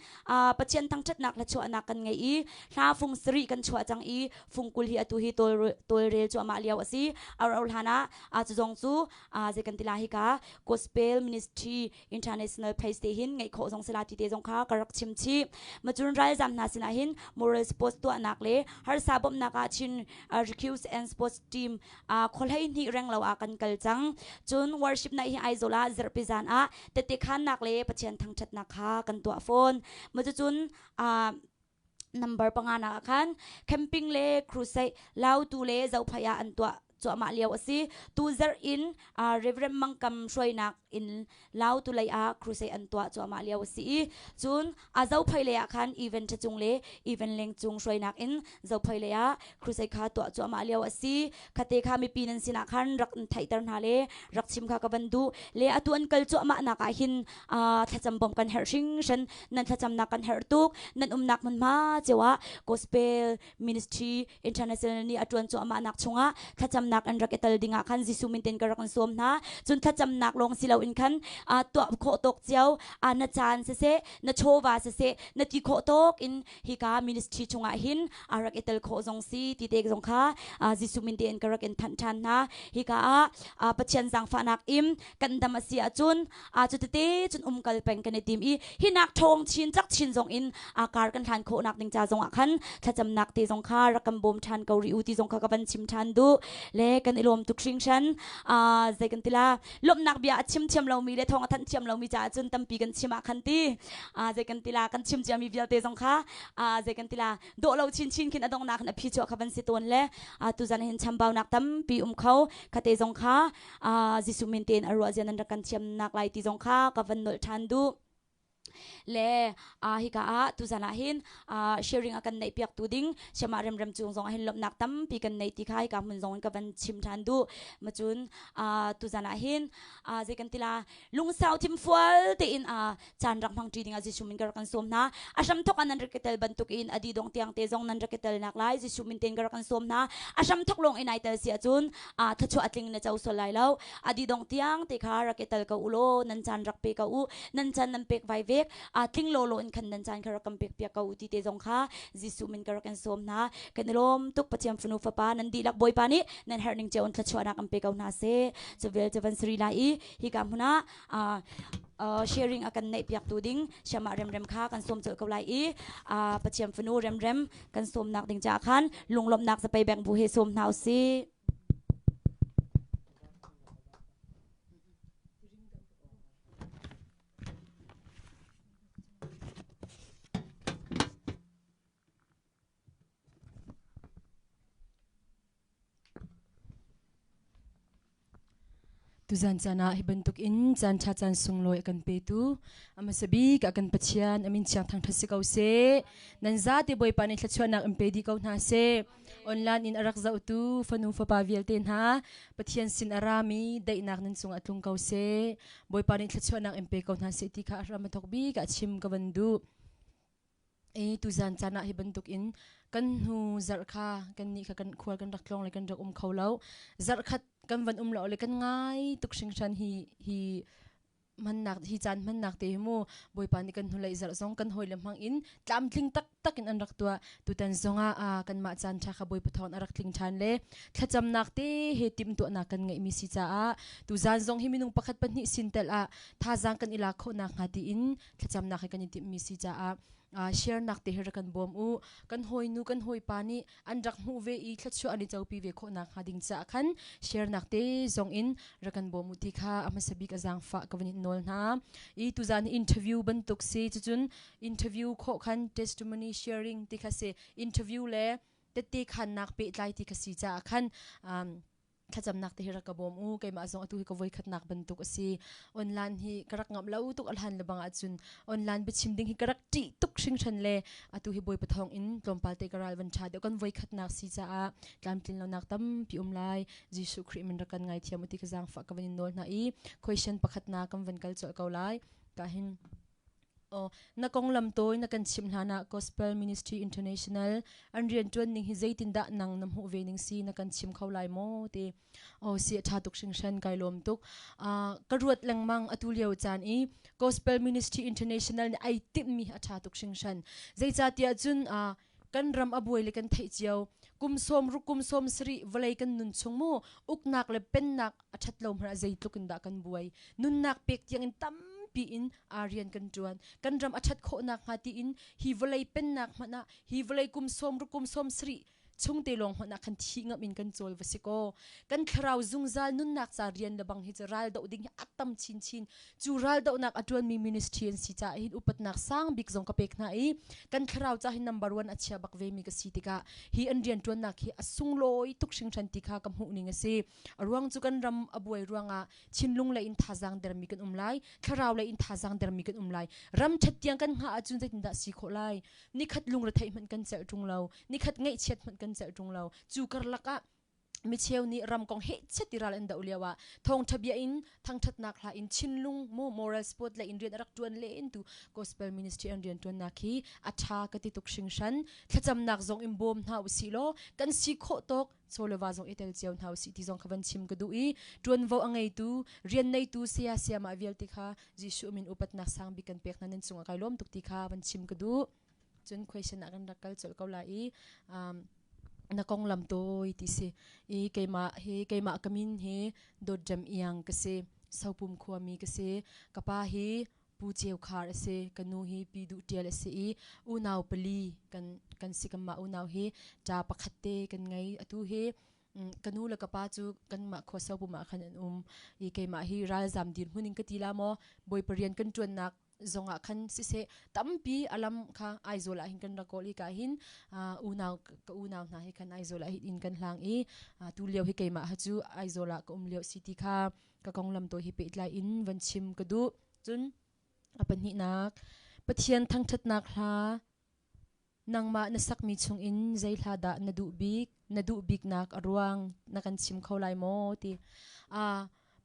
Pathian thangṭhatnak hla chuahnak kan ngei i hla fung sarih kan chuah cang i fung 20 hi atu hi tawlrel cuahmah lio a si. Ar hlan ah cu zong cu zei kan ti la hika Gospel Ministry International Page te hin ngeih khawh zong sila ti te zong kha ka rak chim chih. Macun ralzam hna sinah hin moral support tuahnak le harsa bawmhnak ah Chin Recuse and Sports Team khuahlei hnih reng lo ah kan kal cang. Cun worship night hi Aizawl ah zarhpi zan ah tette khannak le Pathian thangṭhatnak kha kan tuah fawn. Macucun number panga nak ah khan camping le crusade lautu le zophai ah an tuah cuahmah lio a si. Tu zarh in Reverend Mangkam hruainak in lautu lei ah crusade an tuah cuahmah lio a si i cun a zophei lei ah khan event ṭha cung le event leng cung hruainak in zophei lei ah crusade kha tuah cuahmah lio a si. Khate kha mipi nan sinah khan rak in theihter hna le rak chim kha ka van duh. Le atu an kal cuahmah nak ah hin thlacam bawmh kan herh hringhran. Nan thlacamnak kan herh tuk. Nan umnak hmunhma cio ah gospel ministry international nih a ṭuan cuahmahnak chungah thlacamnak an rak i tel dingah khan Jesuh min ten ka rak in sawm hna. Cun thlacamnak lawng si loin khan tuah khawh tawk cio na caan siseh na chawva siseh na ti khawh tawk in hika ministry chungah hin a rak i tel khawh zong si ti te zong kha Jesuh min tein ka rak in thanh ṭhan hna. Hika ah Pathian zaangfahnak im kan dam a si ahcun cu tete cun umkal peng kan i tim i hinak ṭhawng chin cak chin zong in kar kan hlan khawhnak ding ca zong ah khan thlacamnak te zong kha rak kan bawm ṭhan ko rih u ti zong kha ka van chim ṭhan duh le kan i lawm tuk hringhran. Zei kan ti la, lawmhnak bia a chim thiam lomi le thawng a thanh thiam lomi caah cun tampi kan chim ah khan ti zei kan ti la, kan chim ciami vialte zong kha zei kan ti la, dawh lo chinchin khin a donghnak in a phi chuah kha van si tawn le tuzan hin chambaunak tampi um kho khate zong kha Jesuh min tein a ruah zia nan rak kan thiamnak lai ti zong kha ka van nolh ṭhan duh. Le hika ah tuzan ah hin sharing a kan neih piak tu ding siama remrem cung zong ah hin lawmhnak tampi kan nei ti kha hika hmun zong in ka van chim ṭhan duh. Macun tuzan ah hin zei kan ti la, lungsau thimfual tein caan rak hmang ṭi dingah Jesuh min ka rak kan sawm hna. A hramthok ah nan rak i tel bantukin a dih dong tiang te zong nan rak i tel nak lai Jesuh min tein ka rak kan sawm hna. A hramthok lawng in ai tel si ahcun thluachuah a tling na co sual lai lo. A dih dong tiang te kha rak i tel ko u law nan caan rak pe ko u. Nan caan nan pek vai vek tling lawlaw in khan nan caan kha rak kan pek piak ko u ti te zong kha Jesuh min ka rak in sawm hna. Kan i lawm tuk. Pathian fanu fapa nan dihlak Bawipa nih nan herh ning cio in thluachuahnak an pe ko hna seh. Cu vial cu van siri lai i hika hmun ah sharing a kan neih piak tu ding siamah remrem kha kan sawm colh ko lai i Pathian fanu remrem kan sawmnak ding caah khan lunglawmhnak zapei beng bu he sawm hna usih. Tuzan caan ah hi bantuk in caan ṭha caan sunglawi a kan petu a hmasa bik ah kan Pathian a min thiang thangṭhat si ko seh. Nan zate Bawipa nih thluachuahnak in pe dih ko hna seh. Online in a rak zohtu fanu fapa vialte hna Pathian sin a rami daihnak nan cungah tlung ko seh. Bawipa nih thluachuahnak in pe ko hna seh ti kha a hram a thawk bik ah chim ka van duh. I tuzan caan ah hi bantuk in kan hnu zarh kha kan nih kha kan khual kan rak tlawng le kan rak um kho lo. Zarh khat kan van um lo le kan ngai tuk hringhran hi hi hmannak hi caan hmannak te hi mu Bawipa nih kan hnulei zarh zong kan hawile hmang in tlamtling taktak in an rak tuah. Tutan zongah kanmah caan ṭha kha Bawipa thawng a rak tling ṭhan le thlacamnak te he timhtuahnak kan ngeihmi si caah tuzan zong hi minung pakhat pahnih sin tel ah thazaang kan i lak khawh nakhnga tiin thlacamnak he kan i timhmi si caah share nak te hi rak kan bawm u. Kan hawinu kan hawipa nih an rak hmuh ve i thluachuah an i copi ve khawh nak hnga ding caah khan share nak te zong in rak kan bawm u ti kha a hmasa bik a zaangfah ka van in nawl hna. I tuzan hi interview bantuk si cucun interview khawh khan testimony sharing ti kha si interview le tette khannak pehtlai ti kha si caah khan thlacamnak te hi rak ka bawm u. Keimah zong atu hi ka voikhatnak bantuk a si. Online hi ka rak ngamh lo tuk. A hlan le bang ahcun online biachim ding hi ka rak ṭih tuk hringhran le atu hi Bawipa thawng in tlawmpal te ka ral van ṭha deuh. Kan voikhatnak si caah tlamtlin lonak tampi um lai. Jesuh Khrih min rak kan ngaithiam u ti ka zaangfah ka van in nawl hna i question pakhatnak kan van kal colh ko lai. Ka hin. Oh, na konglam tawi na kan chimh hlan ah Gospel Ministry International an rianṭuan ning hi zeitindah nang na hmuh ve ning si na kan chim kho lai maw ti. Oh, si a ṭha tuk hringhran kai lawm tuk. Uh, ka ruat lengmang atu lio caan i Gospel Ministry International nih ai timhmi a ṭha tuk hringhran. Zeicahtiah cun uh, kan ram a buai le kan theih cio kum sawm ruk kum sawm sarih vawlei kan nun chung mu uknak le pennak a ṭhat lo hmanh ah zeitluk in dah kan buai nunnak pek tiang in tampi in aa rian kan ṭuan kan ram a ṭhat khawh nakhnga tiin hi vawlei pennak hmanh ah hi vawlei kum sawm ruk kum sawm sarih chungte lawng hmanh ah khan thi ngam in kan cawl va si kaw kan thlarau zungzal nunnak ca rian le bang hi cu ral doh ding hi a tam chinchin cu ral dohnak a ṭuanmi ministry an si caah hin upatnak sang bik zong ka pek hna i kan thlarau ca hi number one a chia bak ve mi ka si tikah hi an rian ṭuannak hi a sunglawi tuk hringhran ti kha ka hmuh ning a si. A ruang cu kan ram a buai ruangah thinlung lei in thazaang dermi kan um lai, thlarau lei in thazaang dermi kan um lai. Ram ṭhat tiang kan hngah ahcun zeitindah si khawh lai? Nikhat lungretheih hmanh kan celh ṭung lo, nikhat ngaihchiat hmanh kan celh ṭung lo. Cu karlak ah micheu nih ram kong hehchet ti ral an doh lio ah thawngtha bia in thangthatnak hla in chinlung mu moral support le in rian a rak tuan len tu gospel ministry an rian tuannak hi a tha ka ti tuk hringhran. Thlacamnak zong in bawm hna usih law kan si khawh tawk chawleva zong i tel cio hna usih ti zong kha van chim ka duh i tuanvo a ngeitu rian neitu saya sayamah vialte kha Jesuh min upatnak sang bik kan pek hna nan cungah kai lawm tuk ti kha van chim ka duh. Cun question ah kan rak kal colh ko lai i na konglam tawi ti si i keimah hi keimah ka min hi Dawt Rem Iang ka si. Sopum khuami ka si. Ka pa hi Pu Ceu Khar a si. Ka nu hi Pi Duh Tial a si i unau pali kan kan si. Kanmah unau hi ṭa pakhat te kan ngei. Atu hi ka nu le ka pa cu kanmah khua Sopum ah khan an um i keimah hi ralzam dirhmun in ka ti la maw Bawipa rian kan ṭuannak zongah khan siseh tampi alam kha Aizawl ah hin kan rak kawl i ka hin unau ka unau hna he khan Aizawl ah hin inn kan hlang i tu lio hi keimah ha cu Aizawl ah ka um lio si ti kha ka konglam to hi pehtlai in van chim ka duh. Cun a pahnihnak Pathian thangṭhatnak hla Nangmah na sakmi chungin zei hla dah na duh bik? Na duh biknak a ruang na kan chim kho lai maw? Ti.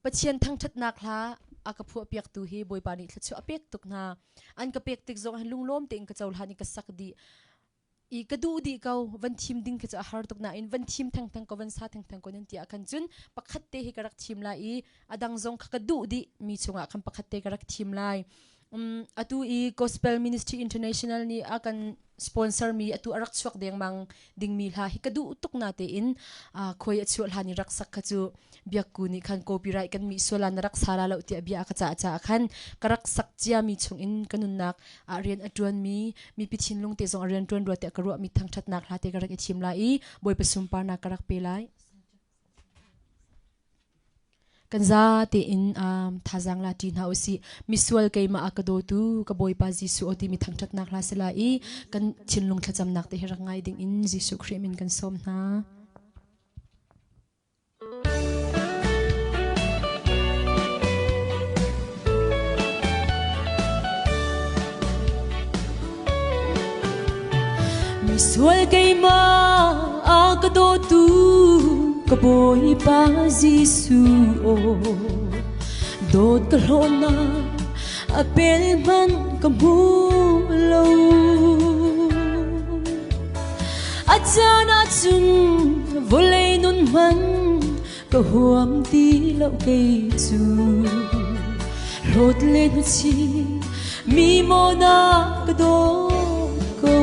Pathian thangṭhatnak hla a ka phuahpiaktu hi Bawipa nih thluachuah a pek tuk hna. An ka pek tik zong ah lunglawm tein ka cohlan i ka sak dih. I ka duh dih ko. Van thim ding khi cu a har tuk nain van thim thengtheng ko, van sa thengtheng ko nan ti ah khan cun pakhat te hi ka rak thim lai i a dang zong kha ka duh dih mi chungah khan pakhat te ka rak thim lai. Atu i Gospel Ministry International nih a kan sponsor mi atu a rak chuak dengmang dingmi hla hi ka duh tuk na tein khoi a chuah hlan i rak sak kha cu biakku nih khan copyright kan mi suala na rak sala lo tiah bia ka cah caah khan ka rak sak cia mi chung in ka nunnak ah rian a tuan mi mipi thinlung te zong a rian tuan rua tiah ka ruah mi thangthatnak hla te ka rak i thim lai i Bawipa sunparnak ka rak pe lai. Kan za tein thazaang la ṭi hna usih. Misual keimah a ka dawtu ka Bawipa Jesuh aw timi thangṭhatnak hla si lai i kan thinlung thlacamnak te hi rak ngai ding in Jesuh Khrih min kan sawm hna. Misual keimah a ka dawtu ka Bawipa Jesuh aw dawt ka hlawhnak a pel hmanh ka hmu lo. A caan ahcun vawlei nun hman ka huam ti lo kei cu hlawt le hnachi mi maw na ka dawt ko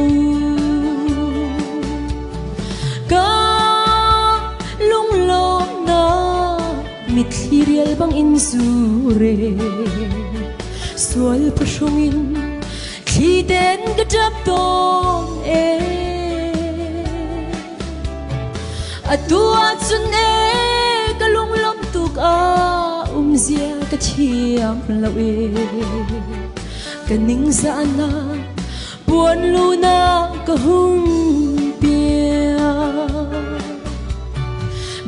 ka lunglawmnak mitthli rial bang in zure sual phuhrung in thli ten ka ṭap tawn e. Atu ahcun e ka lunglawm tuk ah umzia ka thiam lo e. Ka ningzahnak puan lunak ka hung piak.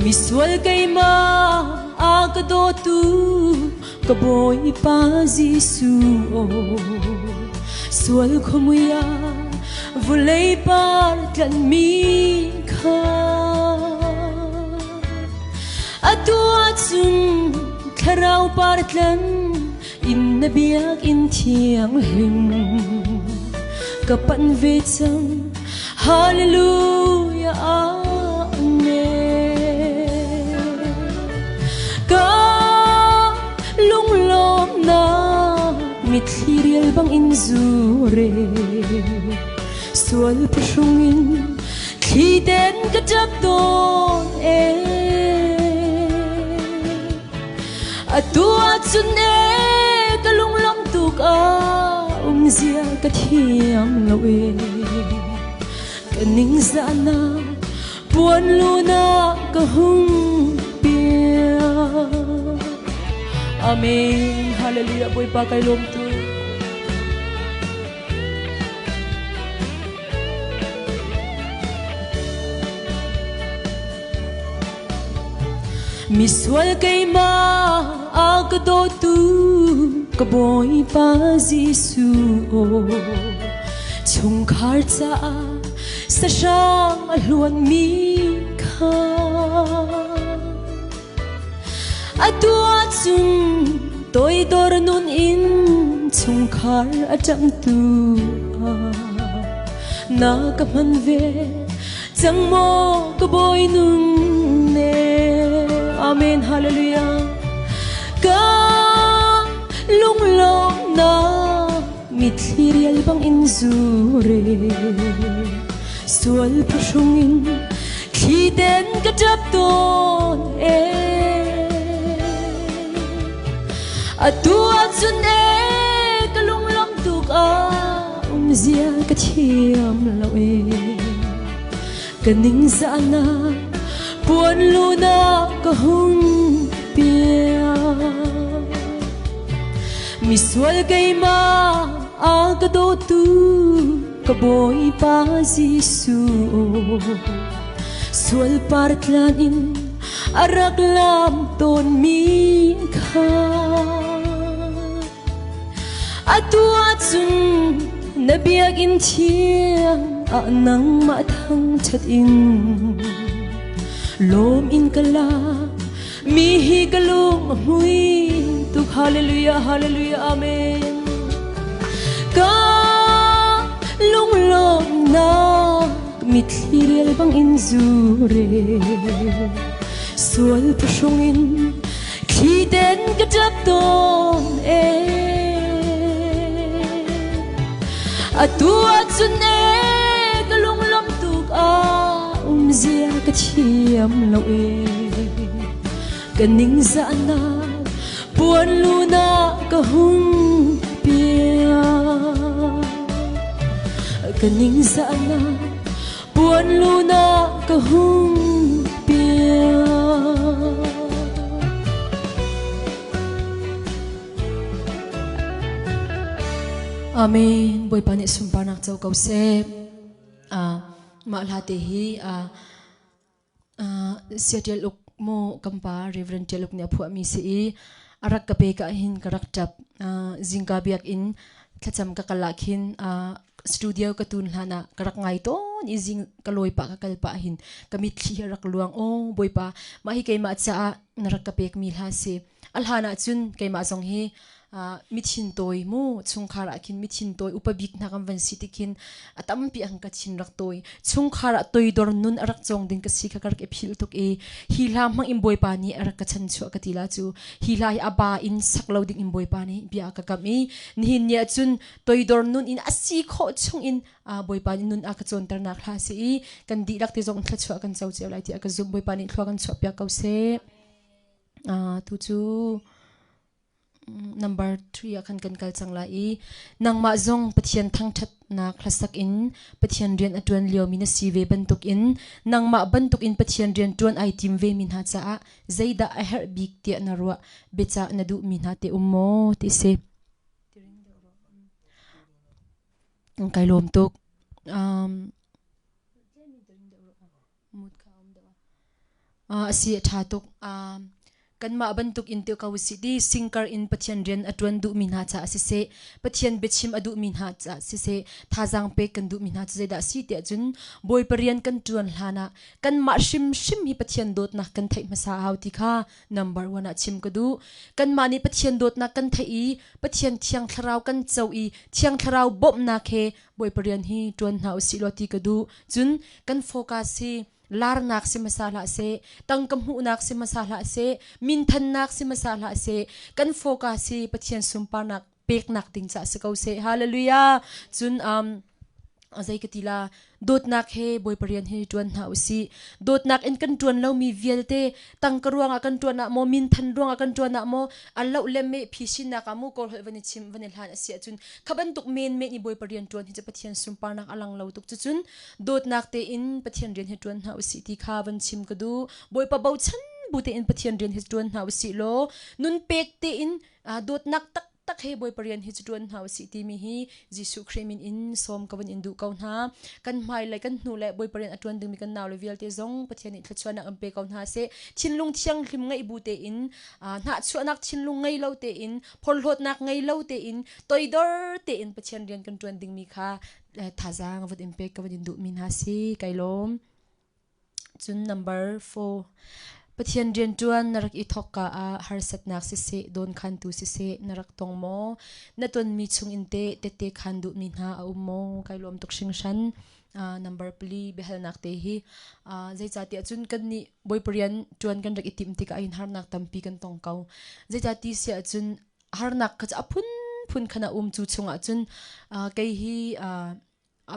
Misual keimah a ka dawtu ka Bawipa Jesuh aw sual khuamui ah vulei par tlanhmi kha atu ahcun thlarau par tlan. In na biakinn thianghlim ka panh ve cang. Hallelujah Amen. Ka lunglawmnak mitthli rial bang in zure sual phuhrung in thli ten ka ṭap tawn e. Atu ahcun e ka lunglawm tuk a umzia ka thiam lo e. Ka ningzahnak puan luna ka hung piak. Amen. Hallelujah. Bawipa kai lawm tu. Misual keimah a ka dawtu ka Bawipa Jesuh chungkhar caah sahrang a hluanmi kha atu ahcun toidor nun in chungkhar a ṭamhtu ah na ka hman ve cang maw ka bawi nun ne. Amen. Hallelujah. Ka lunglawmnak mitthli rial bang in zure sual phuhrung in thli ten ka ṭap tawn e. Atu ahcun e ka lunglawm tuk a umzia ka thiam lo e. Ka ningzahnak puan luna ka hung piak. Misual keimah a ka dawtu ka Bawipa Jesuh sual par tlan in a rak lam tawn mi kha atu ahcun na biakinn thiang ah nangmah thangṭhat in lawm in ka la mi hi ka lung a hmui tuk. Hallelujah, hallelujah, amen. Ka lunglawmnak mitthli rial bang in zure sual phuhrung in thli ten ka ṭap tawn e. Atu ahcun e ka lunglawm tuk a umzia ka thiam lo e. Ka ningzahnak puan luna ka hung piak. Ka ningzahnak puan luna ka hung piak. Amen. Bawipa nih sunparnak co ko seh. Mah hla te hi Seattle uk mu kan pa Reverend Tial Uk nih a phuahmi si i a rak ka pe ka hin ka rak ṭap. Zingka biakinn thlacam ka kal ah khin studio ka tun hlan ah ka rak ngai tawn i zing ka lawi pah ka kal pah hin ka mitthli hi a rak luang. Aw Bawipa, mah hi keimah caah na rak ka pekmi hla si. A hlan ah cun keimah zong hi mithin tawi mu chungkhar ah khin mithin tawi upa bik hna kan van si ti khin a tampi ang ka chin rak tawi chungkhar ah toidor nun a rak cawng ding ka si kha ka rak i philh tuk i hi hla hmang in Bawipa nih a rak ka chan chuah ka ti la cu hi hla hi a ba in sak lo ding in Bawipa nih bia ka kam i nihin ni ah cun toidor nun in a si khawh chung in Bawipa nih nun a ka cawnternak hla si i kan dihlak te zong thluachuah kan co cio lai tiah ka zumh. Bawipa nih thlua kan chuah piak ko seh. Tu cu number 3 ah khan kan kal cang lai i nangmah zong Pathian thangṭhatnak hlasak in Pathian rian a ṭuan liomi na si ve bantukin nangmah bantukin Pathian rian ṭuan ai tim vemi hna caah zeidah a herh bik tiah na ruah, biacah na duhmi hna te um maw ti si. Kai lawm tuk. A si a ṭha tuk. Kanmah bantuk in ti ko usih ti singkar in Pathian rian a ṭuan duhmi hna caah siseh, Pathian biachim a duhmi hna caah siseh, thazaang pek kan duhmi hna cu zeidah a si tiah cun Bawipa rian kan ṭuan hlanah kanmah hrimhrim hi Pathian dawtnak kan theih hmasa a hau ti kha number one ah chim ka duh. Kanmah nih Pathian dawtnak kan theih i Pathian Thiang Thlarau kan co i Thiang Thlarau bawmhnak he Bawipa rian hi ṭuan hna usih law ti ka duh. Cun kan focus hi larnak si hmasa hlah seh, tangka hmuhnak si hmasa hlah seh, minthannak si hmasa hlah seh, kan focus hi Pathian sunparnak peknak ding caah si ko seh. Hallelujah. Cun zei ka ti la dawtnak he Bawipa rian hi ṭuan hna usih. Dawtnak in kan ṭuan lomi vialte tangka ruangah kan ṭuan ah maw minthan ruangah kan ṭuan ah maw a loh le meh phisinnak ah mu kawl holh van i chim van i hlan a si ahcun kha bantuk menmen i Bawipa rian ṭuan hi cu Pathian sunparnak a lang lo tuk cucun dawtnak tein Pathian rian hi ṭuan hna usih ti kha van chim ka duh. Bawipa bochan bu tein Pathian rian hi ṭuan hna usih law nun pek tein dawtnak taktak he Bawipa rian hi cu ṭuan hna usih timi hi Jesuh Khrih min in sawm ka van in duh ko hna. Kan hmai le kan hnu le Bawipa rian a ṭuan dingmi kan nau le vialte zong Pathian nih thluachuahnak in pe ko hna seh. Thinlung thianghlim ngeih bu tein hnahchuahnak thinlung ngei lo tein phorhlawtnak ngei lo tein toidor tein Pathian rian kan ṭuan dingmi kha thazaang van in pek ka van in duhmi hna si kai lawm. Cun number 4 Pathian rianṭuan na rak i thawk ka ah harsatnak siseh dawnkhantu siseh na rak tong maw? Na tonmi chung in teh tette khan duhmi hna a um maw? Kai lawm tuk hringhran. Number pali biahalnak te hi zeicahtiah cun kan nih Bawipa rian ṭuan kan rak i timh tikah hin harnak tampi kan tong ko. Zeicah ti siah cun harnak kha cu a phunphun khan a um cu chungah cun kei hi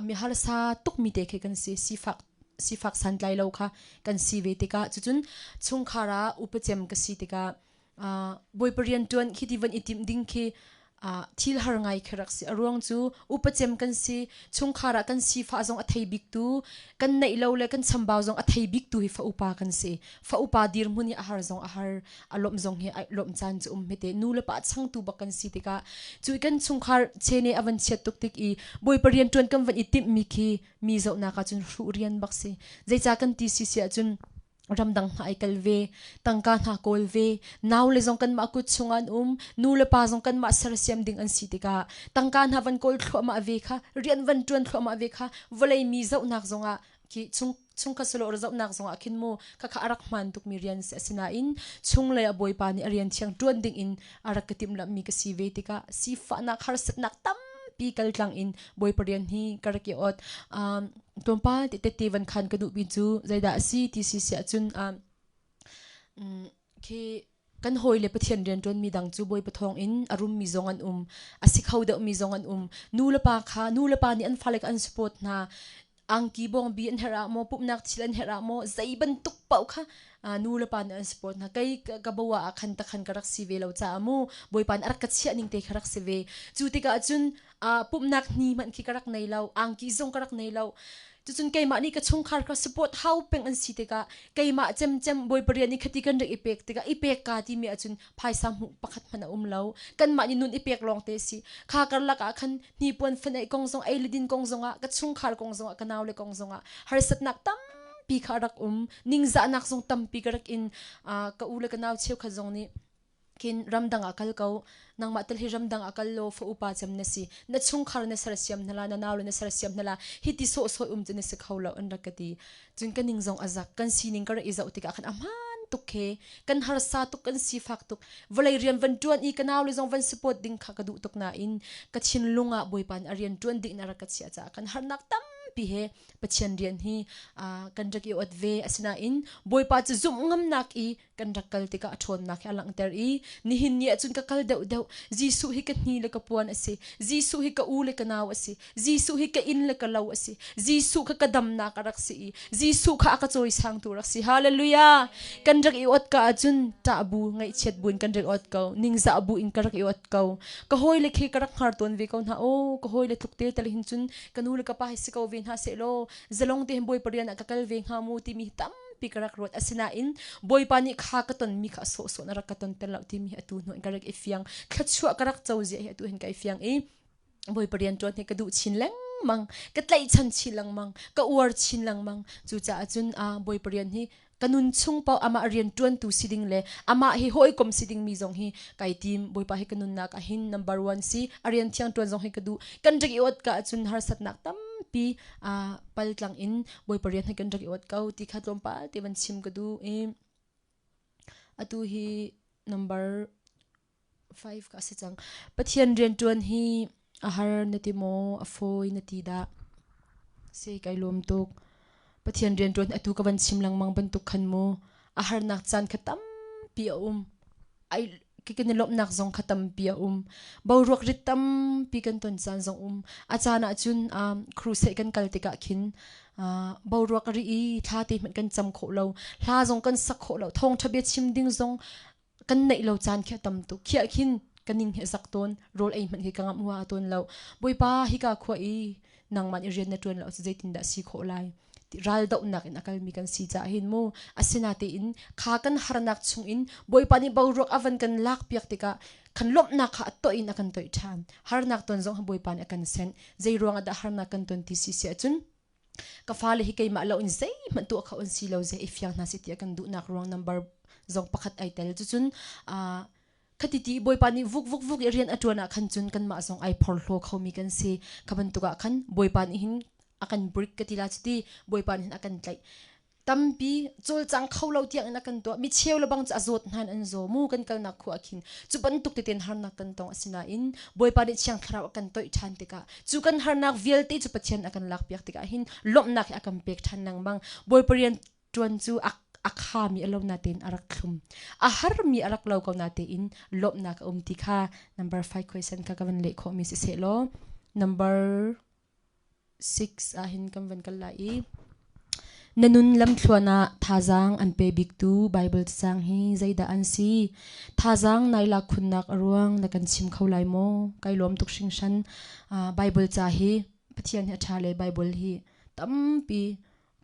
mi harsa tukmi te khi kan si sifak sifak santlai lo kha kan si ve tikah cucun chungkhar ah upacem ka si tikah Bawipa rian ṭuan khi ti van i timh ding khi thil har ngai khi rak si a ruang cu upacem kan si chungkhar ah kan sifah zong a thei bik tu kan neih lo le kan chambau zong a thei bik tu hi fa upa kan si fa upa dirhmun hi a har zong a har a lawmh zong hi lawmh caan cu um hmete nu le pa changtu bak kan si tikah cu kan chungkhar chene a van chiat tuk tik i Bawipa rian ṭuan kan van i timh mi khi mi zohnak ah cun hruh rian bak si zeica kan ti si si ahcun ramdang hna ai kal ve tangka hna kawl ve nau le zong kanmah kut chung an um nu le pa zong kanmah sersiam ding an si tikah tangka hna van kawl thluahmah ve kha rian van ṭuan thluahmah ve kha vawlei mi zohnak zongah khi chung chungkhat silo zohnak zongah khin mu khakha a rak hmaan tukmi rian si asinain chunglei a bawipa nih a rian thiang ṭuan ding in a rak ka timhlamh mi ka si ve tikah sifahnak harsatnak tampi kaltlang in bawipa rian hi ka rak i ot tlawmpal te tette van khan ka duhmi cu zeidah a si ti si siah cun khi kan hawile Pathian rianṭuanmi dang cu Bawipa thawngin a rummi zong an um, a si kho deuhmi zong an um. Nu le pa kha nu le pa nih an fale kha an support hna. Angki bawngbi an herh ah maw, pumhnak thil an herh ah maw, zei bantuk paoh kha nu le pa nih an support hna. Kei ka bo ah khan takhan ka rak si ve lo caah mu Bawipa nih a rak ka chiah ning te kha rak si ve. Cu tikah cun pumhnak ni hmanh khi ka rak nei lo, angki zong ka rak nei lo. Cucun keimah nih ka chungkhar kha support hau peng an si tikah keimah cemcem Bawipa rian i khati kan rak i pek tikah i pek ka timi ahcun phaisa hmuh pakhat hmanh a um lo. Kanmah nih nun i pek lawng te si. Kha karlak ah khan hnipuan fan ei kong zong ei le din kong zongah ka chungkhar kong zongah ka nau le kong zongah harsatnak tampi kha a rak um. Ningzahnak zong tampi ka rak in ka u le ka nau cheukhat zong nih khin ramdang ah kal ko nangmah tel hi ramdang ah kal law fa upa cem na si na chungkhar na sersiam hna la na nau le na sersiam hna la hi ti sawh sawh um cu na si kho lo an rak ka ti cun ka ning zong a zak kan sining ka rak i zoh tikah khan a hmaan tuk he kan harsa tuk kan sifak tuk vawlei rian van ṭuan i ka nau le zong van support ding kha ka duh tuk nain ka thinlung ah Bawipa nih a rian ṭuan ding na rak ka chiah caah kan harnak tampi he Pathian rian hi kan rak i ot ve asinain Bawipa cu zumh ngamnak i kan rak kal tikah a ṭhawnnak hi a langhter i nihin ni ahcun ka kal deuhdeuh Jesuh hi ka hni le ka puan a si Jesuh hi ka u le ka nau a si Jesuh hi ka inn le ka lo a si Jesuh kha ka damnak a rak si i Jesuh kha a ka cawisangtu rak si hallelujah kan rak i ot ka ahcun ṭah bu ngaihchiat bu in kan rak i ot ko ningzah bu in ka rak i ot ko ka hawile khi ka rak hngar tawn ve ko hna aw ka hawile tluk te tal hin cun ka nu le ka pa hi si ko ve hna seh law zalong te hin Bawipa rian ah ka kal ve hnga mu timi tam tampi ka rak ruat asinain Bawipa nih kha ka tonmi kha a sawhsawh na rak ka ton tel lo timi hi atu hnu in ka rak i fiang thluachuah ka rak co zia hi atu hin ka i fiang i Bawipa rian ṭuan hi ka duh chin lengmang. lengmang ka tlaihchan chin lengmang ka uar chin lengmang. Cucaah cun Bawipa rian hi ka nun chung paoh amah rian ṭuantu si ding le amah hi hawikom si dingmi zong hi kai tim. Bawipa hi ka nunnak ah hin number one si, a rian thiang ṭuan zong hi ka duh. Kan rak i ot ka ahcun harsatnak tampi paltlang in Bawipa rian hi kan rak i ot ko ti kha tlawmpal te van chim ka duh i atu hi number 5 ka si cang. Pathian rianṭuan hi a har na ti maw, a fawi na ti dah? Si kai lawm tuk. Pathian rianṭuan atu ka van chim lengmang bantuk khan mu a harnak caan kha tampi a um. Ai kan i lawmhnak zong kha tampi a um. Boruak rit tampi kan ton caan zong um. A caan ahcun crusade kan kal tikah khin boruak a ri i thla te hmanh kan cam khawh lo. Hla zong kan sak khawh lo. Thawngṭha bia chim ding zong kan neih lo caan khi a tam tuk. Khiah khin ka ning hi a zak tawn. Rawl ei hmanh hi ka ngamh hua tawn lo. Bawipa, hika khua i nangmah nih rian na ṭuan lo ahcun zeitindah si khawh lai? Ral dohnak in a kalmi kan si caah hin mu asinatein kha kan harnak chungin Bawipa nih boruak a van kan lakpiak tikah kan lawmhnak kha a toih in a kan toih ṭhan. Harnak ton zong Bawipa nih a kan senh. Zei ruangah dah harnak kan ton ti si si ahcun ka fale hi keimah lo in zeihmanh tuah kho an si lo ze i fiang hna si tiah kan duhnak ruang number zong pakhat ai tel. Cucun khati ti Bawipa nih vuk vuk vuk i rian a ṭuan ah khan cun kanmah zong ai phorhlaw khomi kan si. Kha bantuk ah khan Bawipa nih hin a kan brik ka ti la cuti Bawipa nih hin a kan tlaih tampi cawlcang kho lo tiang in a kan tuah. Mi cheu le bang cu a zawt hna in an zaw mu kan kalnak khua ah khin. Cu bantuk teten harnak kan tong. Asinain Bawipa nih Thiang Thlarau a kan toih ṭhan tikah cu kan harnak vialte cu Pathian a kan lakpiak tikah hin lawmhnak hi a kan pek ṭhan lengmang. Bawipa rian ṭuan cu a khami a lo natein a rak thlum, a harmi a rak lo ko natein lawmhnak a um ti kha number 5 question kha ka van leh khawhmi si seh law number 6 ah hin kan van kal lai i na nun lamthluan ah thazaang an pe biktu Bible cacang hi zeidah an si? Thazaang nai lak khunnak a ruang na kan chim kho lai maw? Kai lawm tuk hringhran. Bible ca hi Pathian hi a ṭha le Bible hi tampi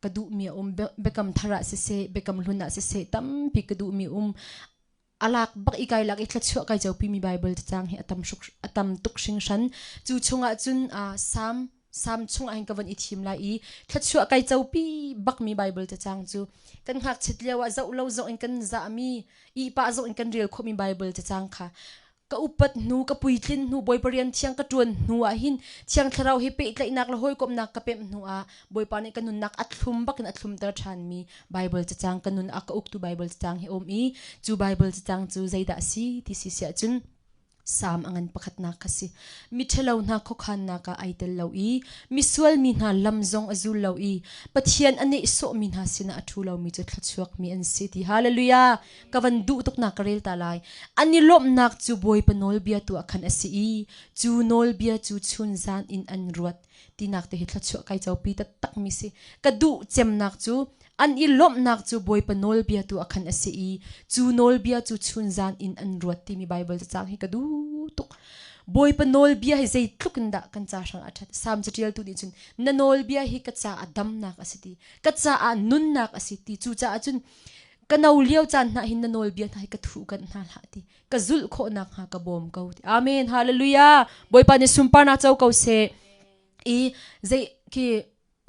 ka duhmi a um. Biakam thar ah siseh, biakam hlun ah siseh tampi ka duhmi um. Alak bak i kai lak i thluachuah kai copi mi Bible cacang hi a tam tuk hringhran. Cu chungah cun Salm Salm chungah hin ka von i thim lai i thluachuah kai copi bak mi Bible cacang cu kan ngakchit lio ah zoh lo zong in kan zah mi ihpah zong in kan rel khawh mi Bible cacang kha ka upat hnu, ka puitlin hnu, Bawipa rian thiang ka ṭuan hnu ah hin Thiang Thlarau he pehtlaihnak le hawikomhnak ka pemh hnu ah Bawipa nih ka nunnak a thlum bakin a thlumter ṭhanmi Bible cacang, ka nun a ka uktu Bible cacang hi um i cu Bible cacang cu zeidah a si ti si siah cun Salm a ngan pakhatnak kha si. Miṭhalo hna khuakhannak ah ai tel lo i misual mi hna lam zong a zul lo i Pathian a nehsawhmi hna sinah a ṭhu lomi cu thluachuakmi an si ti. Hallelujah! Ka van duh tuk nak ka rel ta lai. An i lawmhnak cu Bawipa nawlbia tu ah khan a si i cu nawlbia cu chun zan in an ruat tinak te hi thluachuah kai copi taktak mi si. Ka duh cemnak cu an i lawmhnak cu Bawipa nawlbia tu ah khan a si i cu nawlbia cu chun zan in an ruat timi Bible cacang hi ka duh tuk. Bawipa nawlbia hi zeitluk in dah kan ca hrang a ṭhat. Salm caṭialtu nih cun na nawlbia hi ka caah damnak a si ti, ka caah nunnak a si ti. Cucaah cun ka no lio caan hna hin na nawlbia hna hi ka thuh kanh hna hlah ti, ka zulh khawh nakhnga ka bawm ko ti. Amen. Hallelujah. Bawipa nih sunparnak co ko seh. I zei khi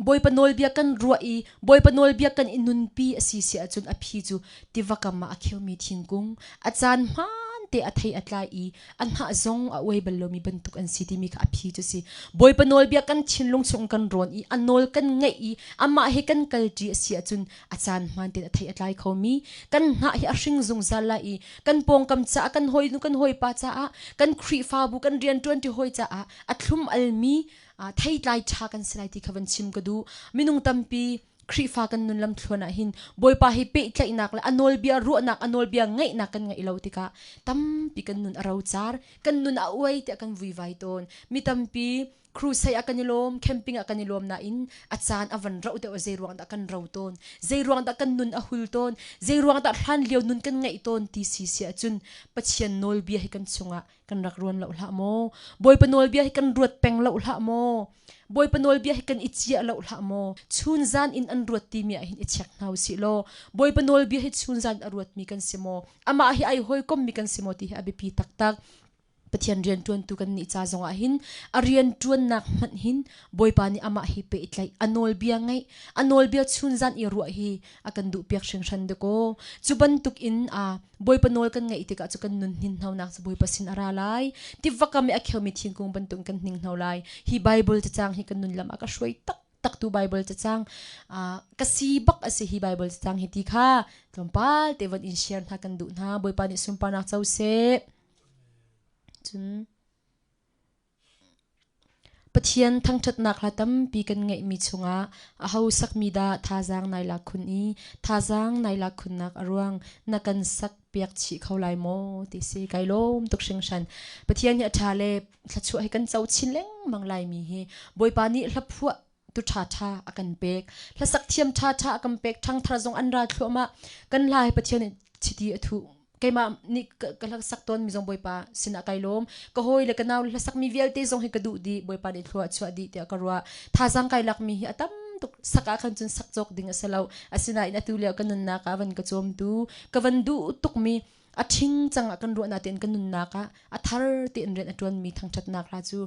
Bawipa nawlbia kan ruah i Bawipa nawlbia kan i nunpi a si si ahcun a phi cu tiva kam ah a kheumi thingkung, a caan hmaan te a thei a tlai i a hnah zong a uai bal lomi bantuk an si timi kha a phi cu si. Bawipa nawlbia kan thinlung chung kan rawn i a nawl kan ngaih i amah he kan kalṭi a si ahcun a caan hmaan tein a thei a tlai khomi kan hnah hi a hring zungzal lai i kan pawngkam caah, kan hawinu kan hawipa caah, kan Khrihfabu kan rianṭuanṭi hawi caah a thlum almi theitlai ṭha kan si lai ti kha van chim ka duh. Minung tampi Khrihfa kan nun lamthluan ah hin Bawipa hi pehtlaihnak le a nawlbia ruahnak, a nawlbia ngaihnak kan ngeih lo tikah tampi kan nun a rocar, kan nun a uai tiah kan vuivai tawn. Mi tampi crusade ah kan i lawm, camping ah kan i lawm nain a caan a van rauh deuh, zei ruang dah kan ro tawn, zei ruang dah kan nun a hul tawn, zei ruang dah hlan lio nun kan ngeih tawn ti si si ahcun Pathian nawlbia hi kan chungah kan rak ruan lo hlah maw? Bawipa nawlbia hi kan ruat peng lo hlah maw? Bawipa nawlbia hi kan i ciah lo hlah maw? Chun zan in an ruat timi ah hin i check hna usih law Bawipa nawlbia hi chun zan a ruatmi kan si maw? Amah hi ai hawikommi kan si maw ti hi a biapi taktak. Pathian rianṭuantu kan nih ca zongah hin a rianṭuannak hmanh hin Bawipa nih amah hi pehtlaih, a nawlbia ngaih, a nawlbia chunzan i ruah hi a kan duhpiak hringhran dakaw. Cu bantuk in a Bawipa nawl kan ngaih tikah cu kan nun hninhnonak cu Bawipa sin a ra lai. Tiva kam i a kheumi thingkung bantuk kan hninghno lai. Hi Bible cacang hi kan nun lam a ka hruai tak taktu Bible cacang ka si bak a si hi Bible cacang hi ti kha tlawmpal te von in share hna kan duh hna. Bawipa nih sunparnak co seh. Cun Pathian thangṭhatnak hla tampi kan ngeihmi chungah aho sakmi dah thazaang nai lak khun i thazaang nai lak khunnak a ruang na kan sak piak chih kho lai maw ti si. Kai lawm tuk hringhran. Pathian hi a ṭha le thluachuah hi kan co chin lengmang laimi hi Bawipa nih hlaphuah tu ṭhaṭha a kan pek. Hlasak thiam ṭhaṭha a kan pek. Ṭhangthar zong an ra thluahmah. Kan hla hi Pathian nih chiti a thuh. Keimah nih ka hlasak tawn mi zong Bawipa sinah kai lawm. Ka hawi le ka nau le hlasak mi vialte zong hi ka duh dih. Bawipa nih thlua a chuah dih tiah ka ruah. Thazaang kai lak mi hi a tam tuk. Sak ah khan cun sak cawk ding a si lo. Asinain atu lio ka nunnak ah van ka cawmtu, ka van duh tuk mi a ṭhing cang ah kan ruahnak tein kan nunnak ah a thar tein rian a ṭuanmi thangṭhatnak hla cu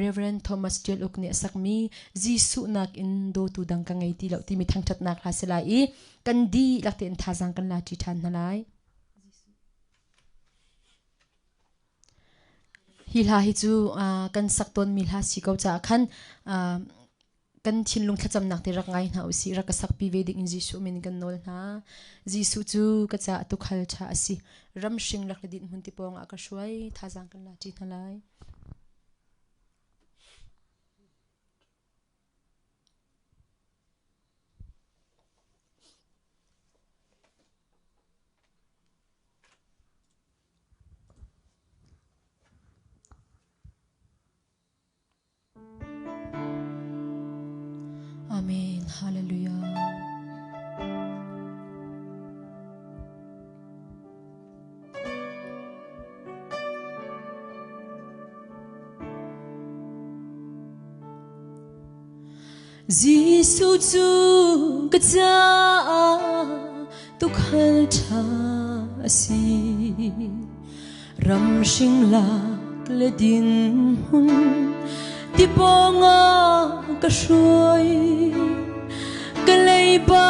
Reverend Thomas Tial Uk nih a sakmi Jesuh nakin dawtu dang ka ngei ti lo timi thangṭhatnak hla si lai i kan dihlak tein thazaang kan la ṭi ṭhan hna lai. Hi hla hi cu kan sak tawnmi hla si ko caah khan kan thinlung thlacamnak te rak ngai hna usih rak ka sakpi ve ding in Jesuh min kan nawl hna. Jesuh cu ka caah tukhal ṭha a si. Ramhring lak le din hmun ti pawng ah ka hruai thazaang kan la ṭi hna lai. Amen. Hallelujah. Jesuh cu ka caah tukhal ṭha a si. Ramhring lak le dinhmun tipawng ah ka hruai. Ka leiba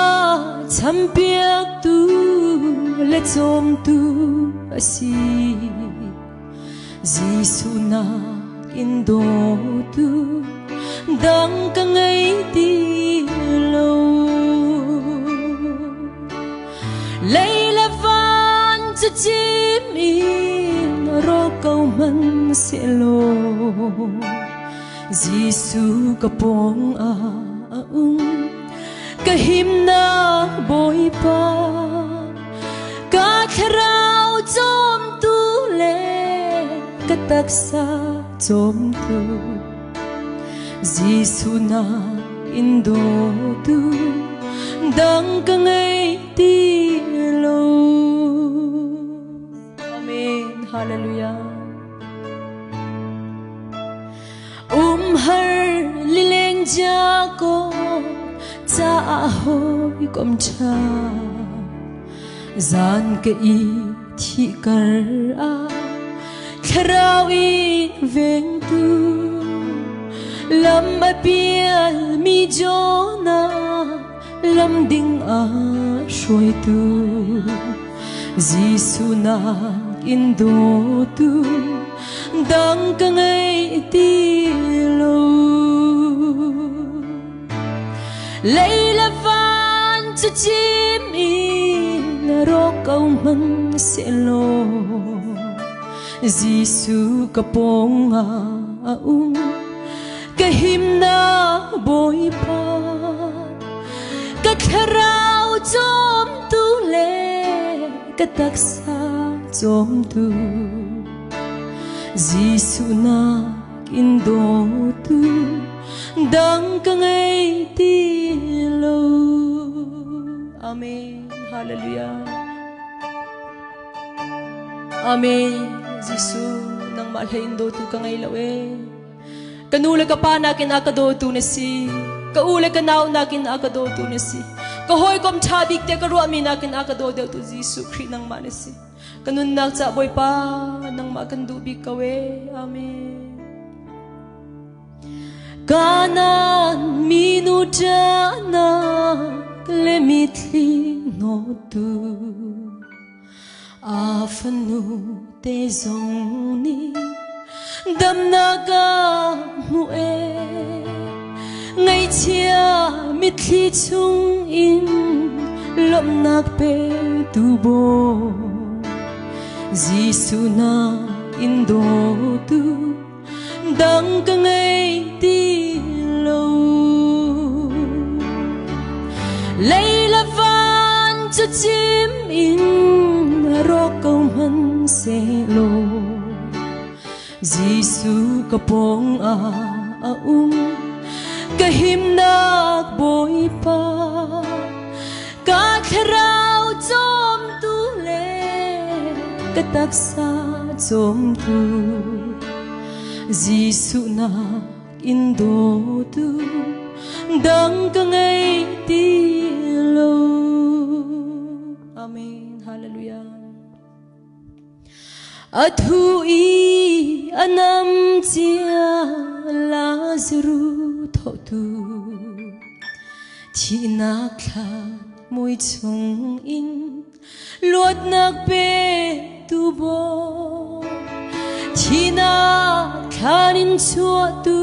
champiaktu le cawmtu a si. Jesuh nak in dawtu dang ka ngei ti lo. Lei le van cu cim in ro ko hmanh sehlaw Jesuh ka pawng ah a um ka himnak Bawipa ka thlarau cawmtu le ka taksa cawmtu Jesuh nak in dawtu dang ka ngei ti lo. Amen. Hallelujah. Umhar lileng jako ca hoi kom tha zan ka i thi kar ah thlarau in vengtu lam a pial mi Jonah lam ding a hruaitu Jesuh nak in dawtu dang ka ngei ti lo. Lei le van cu cim in rawk ko hmanh sehlaw Jesuh ka pawng ah a um ka himnak Bawipa ka thlarau cawmtu le ka taksa cawmtu Jesuh nak in dawtu dang ka ngei ti lo. Amen. Hallelujah. Amen. Jesuh, nangmah hlei in dawtu ka ngei lo e. Ka nu le ka pa nakin a ka dawtu na si. Ka u le ka nau nakin a ka dawtu na si. Ka hawikom ṭha bik te ka ruahmi nakin a ka daw deuhtu Jesuh Khrih nangmah na si. Ka nunnak ca Bawipa nangmah kan duh bik ko ee. Amen. Kanan minu ṭahnak le mitthli hnawhtu a fanu te zong nih damnak a hmuh ee. Ngaihchia mitthli chung in lawmhnak petu Bawi Jesuh na in dawtu dang ka ngei ti lo. Lei le van cu cim in rawk ko hmanhsehlaw Jesuh ka pawng ah a um ka himnak Bawipa ka thlarau cawmtu le ka taksa cawmtu Jesuh nak in dawtu dang ka ngei ti lo. Amen. Hallelujah. A thu i a nam cia Lazaruh thotu thihnak thla mui chung in luatnak pe tu Bawi thihnak thlan in chuahtu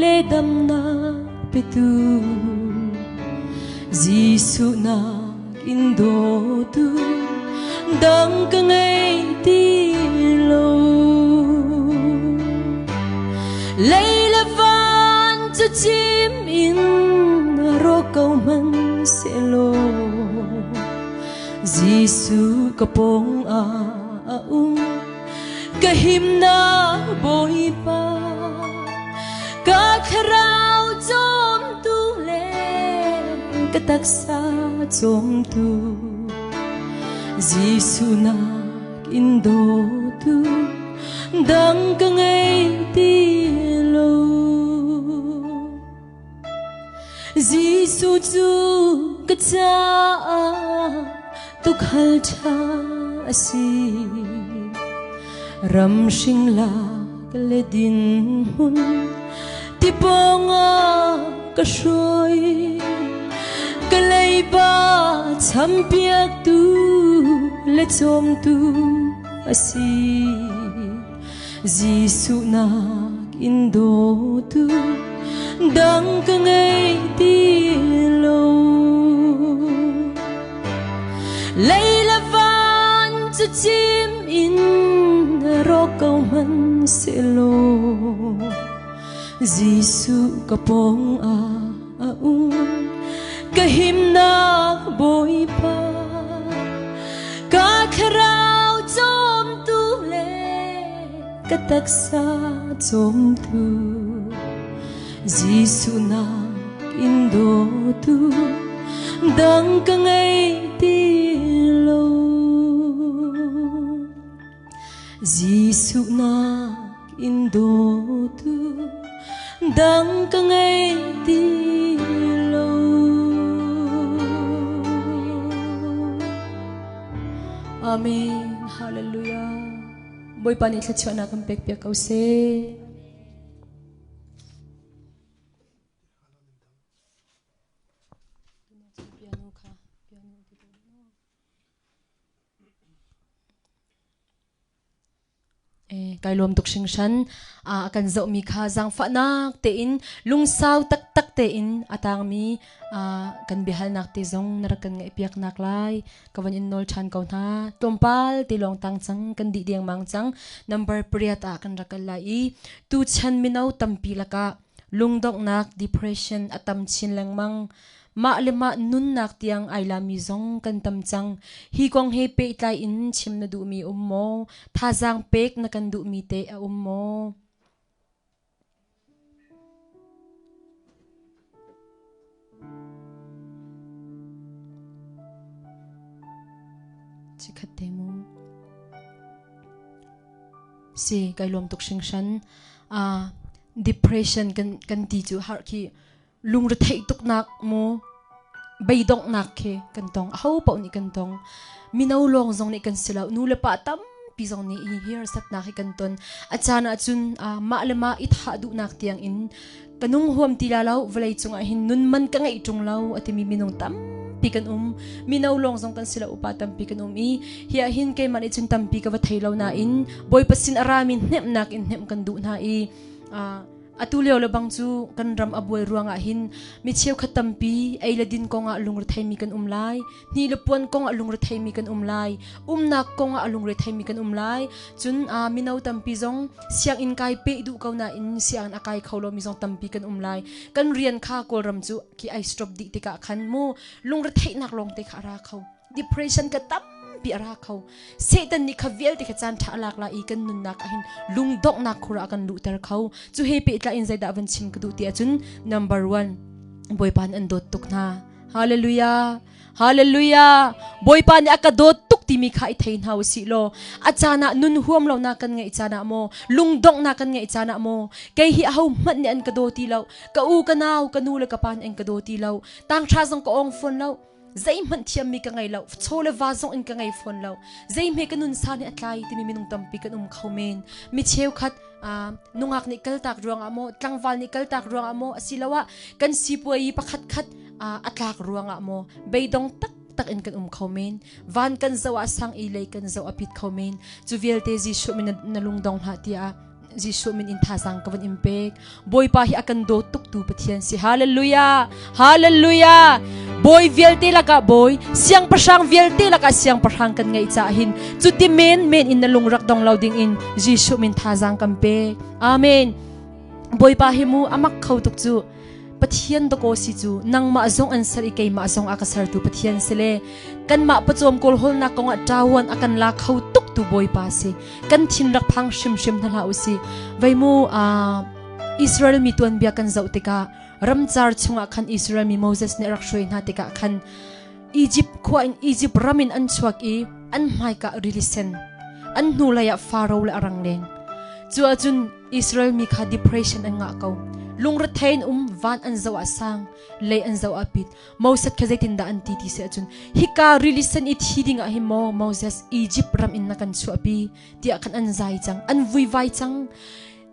le damnak petu Jesuh nak in dawtu dang ka ngei ti lo. Lei le van cu cim in rawk ko hmanhsehlaw Jesuh ka pawng ah a um ka himnak Bawipa ka thlarau cawmtu le ka taksa cawmtu Jesuh nak in dawtu dang ka ngei ti lo. Jesuh cu ka caah tuukhal ṭha a si. Ram hring lak le din hmun ti pawngah ka hruai. Ka leiba champiaktu le cawmtu a si. Jesuh nak in dawtu dang ka ngei ti lo. Lei le van cu cim in rawk ko hmanhsehlaw Jesuh ka pawng ah a um ka himnak Bawipa ka thlarau cawmtu le ka taksa cawmtu Jesuh nak in dawtu dang ka ngei ti lo. Jesuh nak in dawtu dang ka ngei ti lo. Amen. Hallelujah. Bawipa nih thluachuahnak kan pek piak ko seh. Kai lawm tuk hringhran. A kan zohmi kha zaangfahnak tein lungsau taktak tein a tangmi kan biahalnak te zong na rak kan ngaihpiaknak lai ka van in nawl ṭhan ko hna. Tlawmpal te lawng tang cang kan dih dengmang cang. Number pariat ah kan rak kal lai i tuchan mino tampi lakah lungdonghnak depression a tam chin lengmang. Mah le mah nunnak tiang ai lami zong kan tam cang. Hi kong he pehtlai in chim na duhmi um maw? Thazaang pek na kan duhmi teh a um maw? Chikhat te mu. Si, kai lawm tuk hringhran. Depression kan ti cu har khi lungretheih tuknak mu. Beidonghnak khi kan tong. Aho paoh nih kan tong. Mino lawng zong nih kan si lo. Nu le pa tampi zong nih hi harsatnak hi kan ton. A caan ahcun mah le mah i thah duhnak tiang in ka nung huam ti la lo, vawlei cungah hin nun man ka ngeih ṭung lo a timi minung tampi kan um. Mino lawng zong kan si lo, upa tampi kan um i hi ah hin keimah nih cun tampi ka va thei lo nain Bawipa sin a rami hnemhnak in hnemh kan duh hna i Atu lio le bang cu kan ram a buai ruangah hin mi cheukhat tampi ei le din kongah lungretheimi kan um lai, hni le puan kongah lungretheimi kan um lai, umnak kongah lungretheimi kan um lai. Cun mino tampi zong sianginn kai peh duh ko nain sianginn a kai kho lomi zong tampi kan um lai. Kan rian kha Kawlram cu khi ai stop dih tikah khan mu lungretheihnak lawngte kha a ra kho. Depression ka tampi a ra kho. Satan nih kha vialte kha caan ṭha a lak lai i kan nunnak ah hin lungdonghnak khur ah kan luhter kho. Cu he pehtlai in zeidah van chim ka duh ti ahcun number one, Bawipa nih an dawt tuk hna. Hallelujah. Hallelujah. Bawipa nih a ka dawt tuk timi kha i thei hna u sih law a caan ah nun huam lonak kan ngeih caan ah maw lungdonghnak kan ngeih caan ah maw kei hi aho hmanh nih an ka daw ti lo ka u ka nau ka nu le ka pa nih an ka daw ti lo tangṭha zong ka ong fawn lo Zeihmanh thiammi ka ngei lo, chaw le va zong in ka ngei fawn lo. Zeihme ka nun sa nih a tlai timi minung tampi kan um kho men. Mi cheukhat nungak nih kaltak ruangah maw, tlangval nih kaltak ruangah maw, asiloah kan sipuai pakhat khat a tlak ruangah maw, beidong taktak in kan um kho men. Van kan zoh ah sang i lei kan zoh a pit kho men. Cu vialte Jesuh min na lungdong hlah tiah Jesuh min in thazaang ka van in pek. Bawipa hi a kan dawt tuk tu Pathian si. Hallelujah! Hallelujah! Bawi vialte lakah bawi, siangpahrang vialte lakah siangpahrang kan ngeih caah hin cuti men men in na lung rak dong lo ding in Jesuh min thazaang kan pek. Amen. Bawipa hi mu amak kho tuk cu. Pathian dakaw si cu nangmah zong an ser i keimah zong a ka sertu Pathian si le kanmah pawcawm kawlhawlnak kongah ṭawan a kan la kho tuk tu Bawipa si. Kan thin rak phang hrimhrim hna hlah usih. Veimu Israel mi tuanbia kan zoh tikah ramcar chungah khan Israel mi Moses nih a rak hruai hna tikah khan Egypt khua in Egypt ram in an chuak i an hmaika rili sen an hnulei ah Faro le a rangleng. Cu ahcun Israel mi kha depression an ngah ko. Lungrethei in um van an zoh ah sang, lei an zoh ah pit. Moses kha zeitindah an ti ti si ahcun hika rili sen i thi ding ah hin maw Moses Egypt ram in na kan chuahpi tiah khan an zai cang an vuivai cang.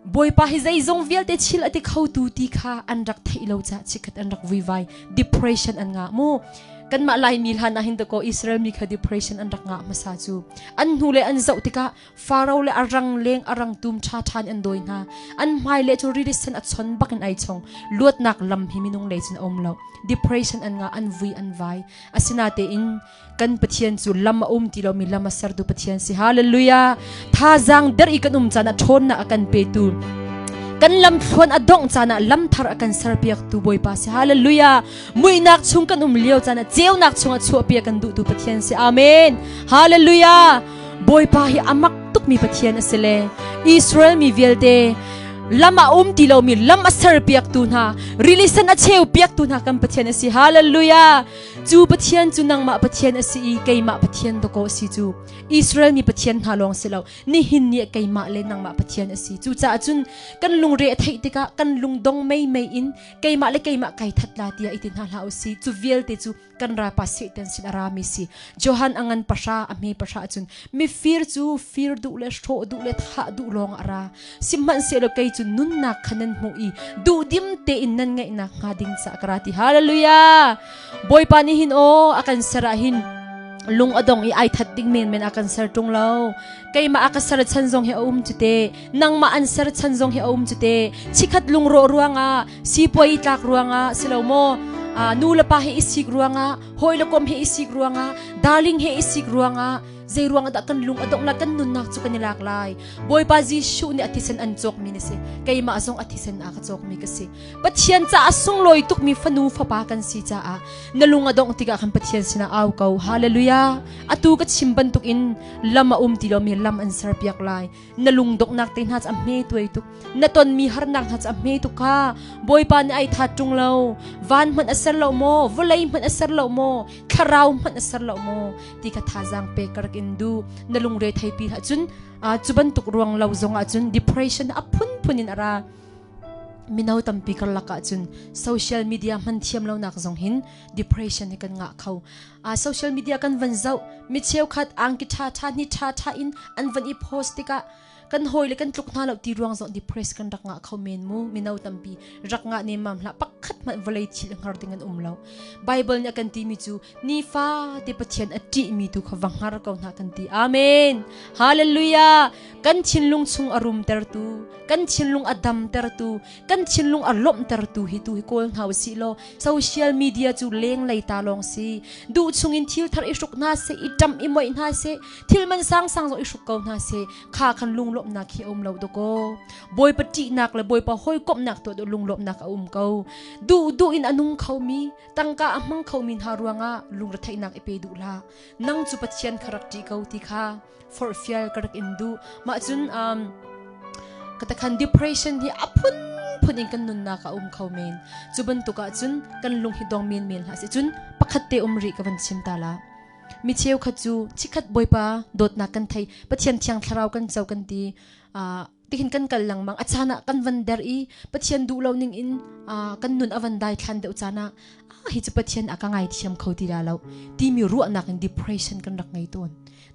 Bawipa hi zeizong vialte thil a ti khotu ti kha an rak theih lo caah chikkhat an rak vuivai depression an ngah mu. Kanmah Laimi hlan ah hin dakaw Israel mi kha depression an rak ngah hmasa cu an hnu le an zoh tikah Faro le a rangleng a rangtum ṭhaṭha in an dawi hna. An hmai le cu rili sen a chon bakin ai chong. Luatnak lam hi minung lei cun a um lo. Depression an ngah, an vui, an vai. Asinatein kan Pathian cu lam a um ti lomi lam a sertu Pathian si. Hallelujah! Thazaang der i kan um caan ah ṭhawnnak a kan petu. Kan lam thluan a dongh caan ah lam thar a kan serpiaktu Bawipa si. Hallelujah! Muihnak chung kan um lio caan ah ceunak chungah chuahpiak kan duhtu Pathian si. Amen! Hallelujah! Bawipa hi a mak tukmi Pathian a si le Israel mi vialte lam a um ti lomi lam a serpiaktu hna rili sen a cheu piaktu hna kan Pathian a si. Hallelujah! Cu Pathian cu nangmah Pathian a si i keimah Pathian dakaw a si cu Israel mi Pathian hna lawng si lo nihin ni keimah le nangmah Pathian a si. Cucaah cun kan lungre a theih tikah kan lungdong mei mei in keimah le keimah kai that la tiah i ti hna hlah u si. Cu vialte cu kan ralpa Satan sin a rami si. Johan a ngan pahra a hme pahra cun mifir cu fir duh le hrawh duh le thah duh lawng a ra. Sihmanhsehlaw kei cu nunnak kha nan hmuh i duhdim tein nan ngeihnak hnga ding caah ka ra ti. Hallelujah! Bawipa nih hin aw a kan ser ah hin lung a dong i ai that ding menmen a kan ser ṭung lo. Keimah a ka ser chan zong hi a um cu te. Nangmah an ser chan zong hi a um cu te. Chikhat lungrawh ruangah sipuai tlak ruangah si lo maw nu le pa he i sik ruangah hawi le kom he i sik ruangah darling he i sik ruangah zei ruangah dah kan lung a dongh la kan nunnak cu kan i lak lai Bawipa Jesuh nih a thisen an cawkmi na si keimah zong a thisen a ka cawkmi ka si Pathian caah sunglawi tukmi fanu fapa kan si caah na lung a dongh tikah khan Pathian sinah au ko. Hallelujah. Atu ka chim bantuk in lam a um ti lomi lam an serpiak lai. Na lungdonghnak te hna cu a hme tuai tuk. Na tonmi harnak hna cu a hme tuk kha. Bawipa nih ai that ṭung lo. Van hmanh a ser lo maw? Vawlei hmanh a ser lo maw? Thlarau hmanh a ser lo maw? Ti kha thazaang pek ka rak in duh. Na lungre theipi hlah cun cu bantuk ruang lo zong ah cun depression a phunphun in a ra. Mino tampi karlak ahcun social media hman thiam lonak zong hin depression hi kan ngah kho. Social media kan van zoh, mi cheukhat angki ṭha ṭha ni ṭha ṭha in an van i post tikah kan hawi le kan tluk hna lo ti ruang zong depress kan rak ngah kho men mu. Mino tampi rak ngah nemmam hlah, pakhat hmanh vawlei thil hngar ding an um lo. Bible nih a kan timi cu nifa te Pathian a ṭihmi tu kha va hngar ko hna kan ti. Amen. Hallelujah. Kan thinlung chung a rumtertu, kan thinlung a damtertu, kan thinlung a lawmhtertu hi tu hi kawl hna usih law social media cu lenglei ta lawng si. Duh chungin thil thar i hruk hna seh, i ṭamh i moih hna seh, thil man sangsang zong i hruk ko hna seh, kha khan lunglawmhnak hi a um lo dakaw. Bawipa ṭihnak le Bawipa hawikomhnak tuah dawh lunglawmhnak a um ko. Duh duh in a nung khomi, tangka a hmang khomi hna ruangah lungretheihnak i pe duh hlah. Nang cu Pathian kha rak ṭih ko ti kha forhfial ka rak in duh. Mah cun katakhan depression hi a phunphun in kan nunnak a um kho men. Cu bantuk ah cun kan lung hi dong menmen hlah seh. Cun pakhat te um rih ka van chim ta la. Mi cheukhat cu chikhat Bawipa dawtnak kan thei, Pathian thiang thlarau kan co kan ti. Tihin kan kal lengmang. A caan ah kan van der i Pathian duh lo ning in kan nun a van dai thlan deuh caan ah hi cu Pathian a ka ngaithiam kho ti la lo timi ruahnak in depression kan rak ngei tawn.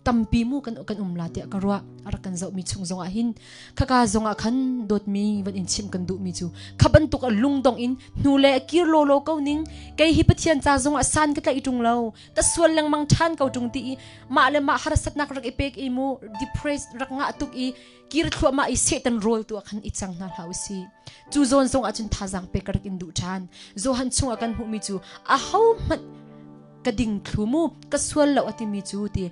Tampi mu kan kan um la tiah ka ruah. A rak kan zohmi chung zong ah hin khaka zong ah khan dawtmi van in chimh kan duhmi cu kha bantuk a lungdong in hnu le kir law law ko ning, kei hi Pathian ca zong ah san ka tlaih ṭung lo, ka sual lengmang ṭhan ko ṭung ti i mah le mah harsatnak rak i pek i mu depressed rak ngah tuk i kir thluahmah i Satan rawl tu ah khan i cang hna hlah usih. Cu zawn zong ah cun thazaang pek ka rak in duh ṭhan. Johan chung ah kan hmuhmi cu aho hmanh ka ding thlu mu ka sual lo a timi cu ti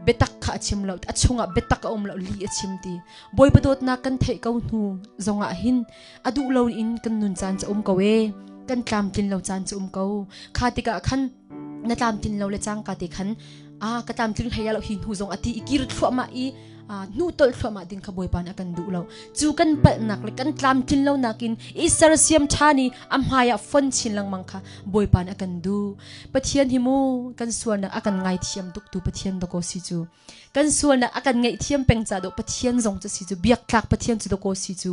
biatak kha a chim lo, a chungah biatak a um lo, li a chim ti. Bawipa dawtnak kan theih ko hnu zongah hin a duh lo in kan nun caan cu um ko e, kan tlamtlin lo caan cu um ko. Kha tikah khan na tlamtlin lo le cangka te khan a ka tlamtling hlei lo hi hnu zong a ti i kir thluahmah i hnu tolh thluahmah ding kha Bawipa nih a kan duh lo. Cu kan palhnak le kan tlamtlin lo nakin i sersiam ṭhan i a hmai ah fon chin lengmang kha Bawipa nih a kan duh. Pathian hi mu kan sualnak a kan ngaithiam tuk tu Pathian dakaw si cu. Kan sualnak a kan ngaihthiam peng ca dawh Pathian zong cu si cu, biaktlak Pathian cu dakaw si cu.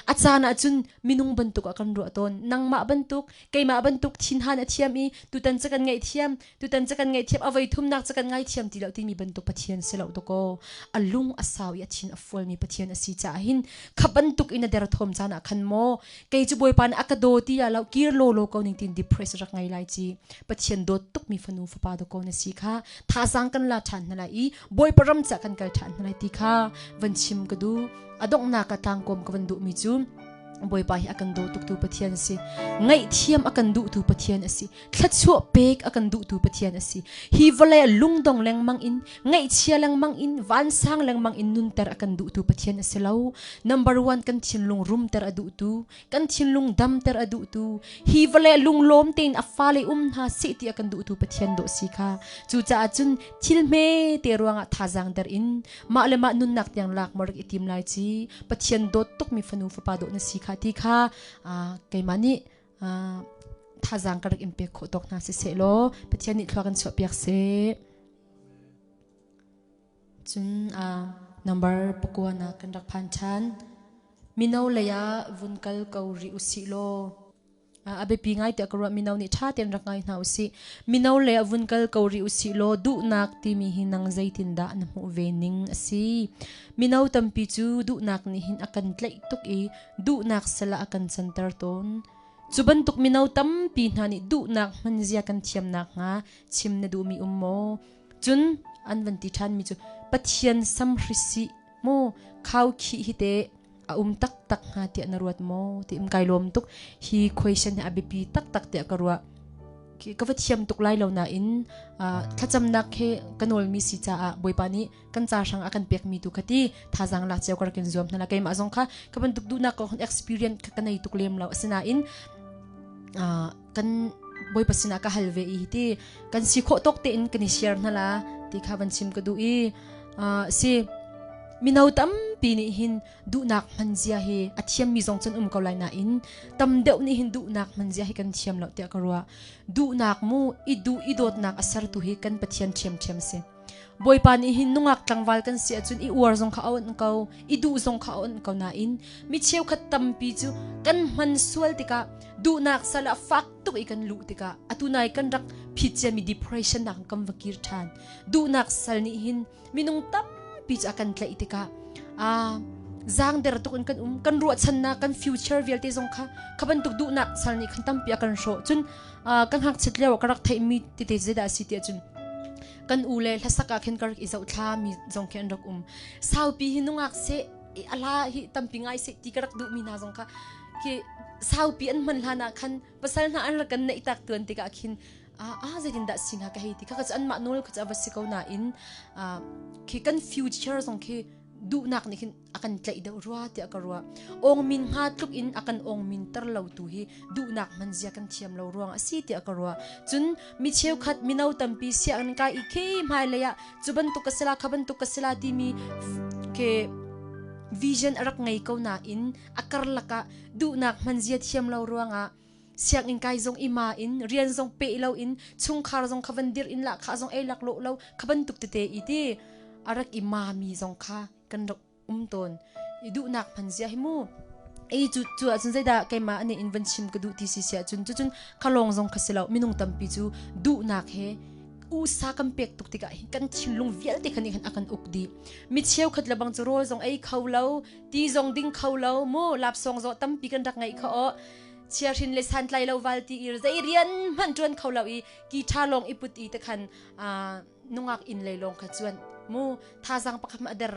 A caan ah cun minung bantuk ah kan ruah tawn. Nangmah bantuk, keimah bantuk thinhan a thiam i tutan ca kan ngaihthiam, tutan ca kan ngaihthiam, a voi thumnak ca kan ngaithiam ti lo timi bantuk Pathian si lo dakaw. A lung a sau i a thin a fualmi Pathian a si caah hin kha bantuk in a derthawm caan ah khan maw kei cu Bawipa nih a ka daw ti ah lo kir law law ko ning tin depress rak ngei lai ci. Pathian dawt tukmi fanu fapa dakaw na si kha thazaang kan la ṭhan hna lai i Bawipa ram ca kan kal ṭhan hna lai ti kha van chim ka duh. A donghnak ah tlangkawm ka van duhmi cu Bawipa hi a kan daw tuktu Pathian a si. Ngaihthiam a kan duhtu Pathian a si. Thluachuah pek a kan duhtu Pathian a si. Hi vawlei ah lungdong lengmang in, ngaihchia lengmang in, vansang lengmang in nunter a kan duhtu Pathian a si lo. Number one, kan thinlung rumter a duhtu, kan thinlung damter a duhtu, hi vawlei ah lunglawm tein a fale um hna seh ti a kan duhtu Pathian dawh si kha. Cucaah cun thil hme te ruangah thazaang der in mah le mah nunnak tiang lak maw rak i tim lai ci. Pathian dawt tukmi fanu fapa dawh na si kha ti kha keimah nih thazaang ka rak in pek khawh tawk hna siseh law Pathian nih thlua kan chuah piak seh. Cun number 9 na kan rak phan ṭhan. Mino lei ah vun kal ko rih usih law A biapi ngai tiah ka ruah. Mino nih ṭha tein rak ngai hna usih. Mino le a vun kal ko rih usih law duhnak timi hi nang zeitindah na hmuh ve ning a si? Mino tampi cu duhnak nih hin a kan tlaih tuk i duhnak sal ah a kan canter tawn. Cu bantuk mino tampi hna nih duhnak hmanzia kan thiam nakhnga chim na duhmi um maw? Cun an van ti ṭhanmi cu Pathian samhrisih maw khaukhih hi teh a um taktak hnga tiah na ruat maw ti um kai lawm tuk. Hi question hi a biapi taktak tiah ka ruah. Ka va thiam tuk lai lo nain thlacamnak he ka nawlmi si caah Bawipa nih kan ca hrang a kan pekmi tu kha ti thazaang lak cio ka rak in zuam hna la. Keimah zong kha ka bantuk duhnak ko experience ka nei tuk lem lo, asinain kan Bawipa sinah ka hal ve i ti kan si khawh tawk tein kan i share hna la ti kha van chim ka duh i si mino tampi nih hin duhnak hmanzia hi a thiammi zong cun um ko lai nain tam deuh nih hin duhnak hmanzia hi kan thiam lo tiah ka ruah. Duhnak mu i duh i dawtnak a sertu hi kan Pathian ṭhiamṭhiam si. Bawipa nih hin nungak tlangval kan si ahcun i uar zong kha a onh ko, i duh zong kha a onh ko nain mi cheukhat tampi cu kan hman sual tikah duhnak sal ah fak tuk i kan luh tikah atu nai kan rak phit ciami depression nak kan va kir ṭhan. Duhnak sal nih hin minung tampi cu a kan tlaih tikah zaangder tuk in kan um. Kan ruahchannak, kan future vialte zong kha kha bantuk duhnak sal nih khan tampi a kan hrawh. Cun kan ngakchiat lio ah ka rak theihmi tete zeidah a si tiah cun kan u le hlasak ah khin ka rak i zohthla mi zong khi an rak um. Saupi hi nungak seh, ala hi tampi ngai seh ti ka rak duhmi hna zong kha khi saupi an hman hlan ah khan pasal hna an rak kan neih tak tuan tikah khin a zeitindah si hnga ka hei ti. Kha cu anmah nawl kha cu a va si ko nain khi kan future zong khi duhnak nih khin a kan tlaih deuh rua tiah ka ruah. Ong min hnga tluk in a kan ong min ter lo tu hi duhnak hman zia kan thiam lo ruang a si tiah ka ruah. Cun mi cheukhat mino tampi sianginn kai i khi hmailei ah cu bantuk ka sila, kha bantuk ka sila timi ke vision a rak ngei ko nain a karlak ah duhnak hman zia thiam lo ruangah sianginn kai zong ima in, rian zong pe lo in, chungkhar zong kha van dir in lah kha zong ei lak lo lo kha bantuk tete i ti a rak i ma mi zong kha kan rak um tawn i duhnak hman zia hi mu. Ei cu cu ahcun zeidah keimah ane in van chim ka duh ti si si ahcun cu cun khalong zong kha si lo. Minung tampi cu duhnak he usa kan pek tuk tikah hin kan thinlung vialte khan nih khan a kan uk dih. Mi cheukhat le bang cu rawl zong ei kho lo, ti zong ding kho lo mu, lapsawng zawh tampi kan rak ngeih kho aw, chiahrin le santlai lo val ti i zei rian hmanh ṭuan kho lo i ki ṭha lawng i put i te khan nungak inn lei lawng kha cuan mu, thazang pakhat ma der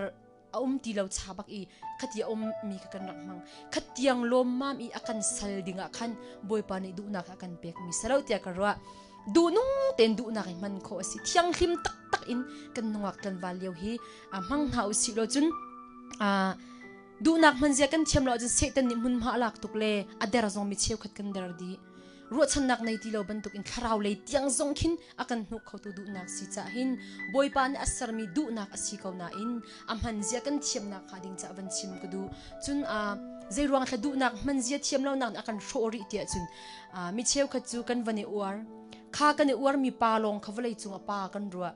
a um ti lo cha bak i khati a um mi kha kan rak hmang. Khatiang lawm mam i a kan sal dingah khan Bawipa nih duhnak a kan pek mi salo tiah ka ruah. Duhnung tein duhnak i hman khawh a si. Thianghlim taktak in kan nungak tlanval lio hi hmang hna usih law cun duhnak hman zia kan thiam lo ahcun Satan nih hmunhma a lak tuk le a der zong mi cheukhat kan der dih. Ruahchannak nei ti lo bantuk in thlarau lei tiang zong khin a kan hnuk khotu duhnak si cah hin Bawipa nih a sermi duhnak a si ko nain a hman zia kan thiamnak hnga ding cah van chim ka duh. Cun zei ruang thla duhnak hman zia thiam lo nak nih a kan hrawh rih tiah cun mi cheukhat cu kan van i uar kha, kan i uarmi pa lawng kha vawlei cung a pa kan ruah.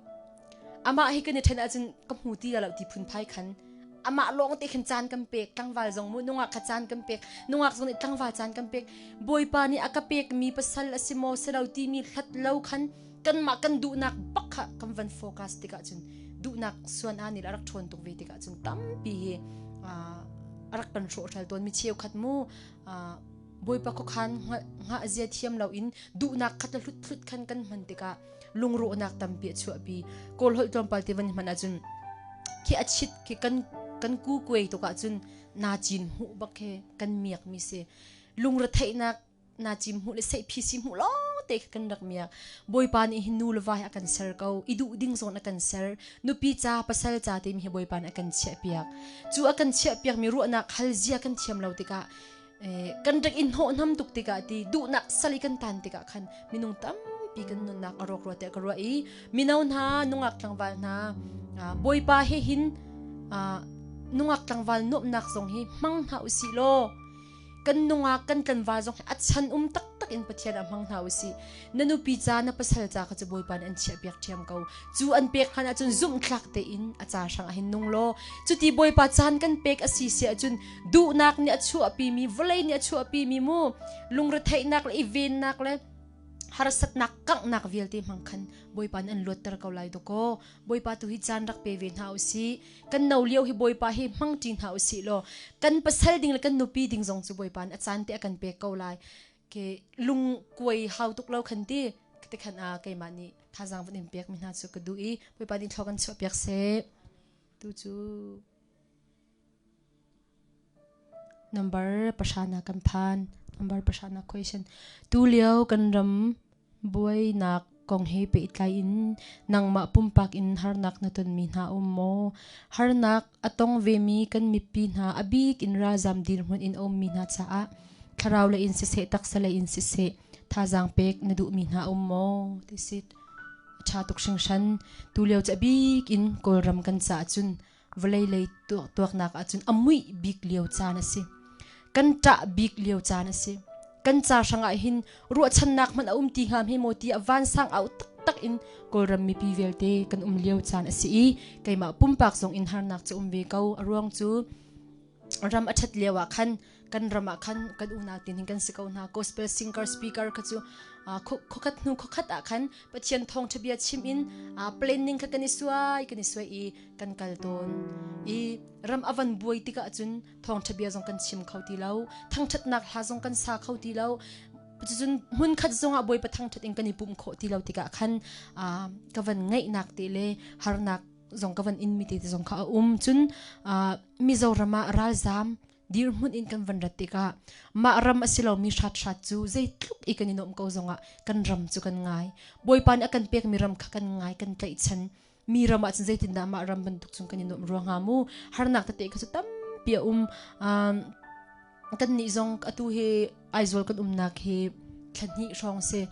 Amah hi kan i ṭhen ahcun ka hmu ti lo ti phunphai khan amah lawng te khan caan kan pek. Tlangval zong mu, nungak kha caan kan pek, nungak zong nih tlangval caan kan pek. Bawipa nih a ka pekmi pasal a si maw si lo timi hlat lo khan kanmah kan duhnak bak kha kan van focus tikah cun duhnak suan a nih a rak ṭhawn tuk ve tikah cun tampi hi a rak kan hrawhhral tawn mi cheukhat mu. Bawipa khuakhan hngah zia thiam lo in duhnak khat le hlut hlut khan kan hman tikah lungrawhnak tampi a chuahpi. Kawl holh tlawmpal te van hman ahcun khi a chit khi kan ku kuai tuk ahcun na cin hmuh bak he kan miak mi si. Lungretheihnak na cim hmuh le seihphi si hmuh lawng te kha kan rak miak. Bawipa nih hin nu le va hi a kan ser ko, i duh ding zawn a kan ser. Nupi ca, pasal ca te mi hi Bawipa nih a kan chiah piak. Cu a kan chiah piak mi ruahnak hal zia kan thiam lo tikah, kan rak i hnawhnam tuk tikah, ti duhnak sal i kan tan tikah khan minung tampi kan nunnak a rawk rua tiah ka ruah i mino hna, nungak tlangval hna, Bawipa he hin nungak tlangval nuamhnak zong hi hmang hna usih law kan nungak kan tlanval zong a chan um taktak in Pathian ah hmang hna usih. Na nupi ca, na pasal ca kha cu Bawipa nih an chiah piak ṭhiam ko. Cu an pek hlan ahcun zumhtlak tein a ca hrang ah hin nung law cuti Bawipa caan kan pek a si si ahcun duhnak nih a chuahpimi, vawlei nih a chuahpimi mu lungretheihnak le i vennak le harsatnak kanghnak vialte hmang khan Bawipa nih an luatter ko lai dawkaw. Bawipa tu hi caan rak pe ve hna usih. Kan no lio hi Bawipa hi hmang ṭi hna usih law kan pasal ding le kan nupi ding zong cu Bawipa nih a caan te a kan pek ko lai. Ke lung kuai hau tuk lo khan ti te khan a keimah nih thazaang van in pek mi hna cu ka duh i Bawipa nih thlua kan chuah piak seh. Tu cu Number pahra na kan phan. Number pahra na question. Tu lio kan ram buainak kong he pehtlai in nangmah pumpak in harnak na tonmi hna um maw? Harnak a tong vemi kan mipi hna, a bik in ralzam dirhmun in a ummi hna caah thlarau lei in siseh, taksa lei in siseh thazaang pek na duhmi hna um maw? Ti si. A ṭha tuk hringhran. Tu lio cu a bik in Kawlram kan caah cun vawlei lei tuaknak ahcun a muih bik lio caan a si. Kan ṭah bik lio caan a si. Kan ca hrangah hin ruahchannak hmanh a um ti hnga hme maw ti a vansang au taktak. taktak in Kawlram mipi vialte kan um lio caan a si i keimah pumpak zong in harnak cu um ve ko. A ruang cu ram a ṭhat lio ah khan kan ram ah khan kan unau tin hin kan si ko hna. Gospel singer speaker kha cu khuakhat hnu khuakhat ah khan Pathian thawngṭha bia chim in planning kha kan i suai kan i suai i kan kal tawn. I ram a van buai tikah cun thawngṭha bia zong kan chim kho ti lo, thangṭhatnak hla zong kan sa kho ti lo. Cucun hmunkhat zongah Bawipa thangṭhat in kan i pumh khawh ti lo tikah khan ka van ngaihnak te le harnak zong ka van in mi te zong kha a um. Cun Mizoram ah ralzaam dirhmun in kan van rat tikah mah ram a si lomi hrathrat cu zeitluk i kan i nuamh ko zongah kan ram cu kan ngai. Bawipa nih a kan pekmi ram kha kan ngai, kan tlaihchan. Mi ram ah cun zeitindah mah ram bantuk cun kan i nuamh rua hnga mu? Harnak tete kha cu tampi a um. Kan nih zong atu hi Aizawl kan umnak hi thla hnih hrawng si.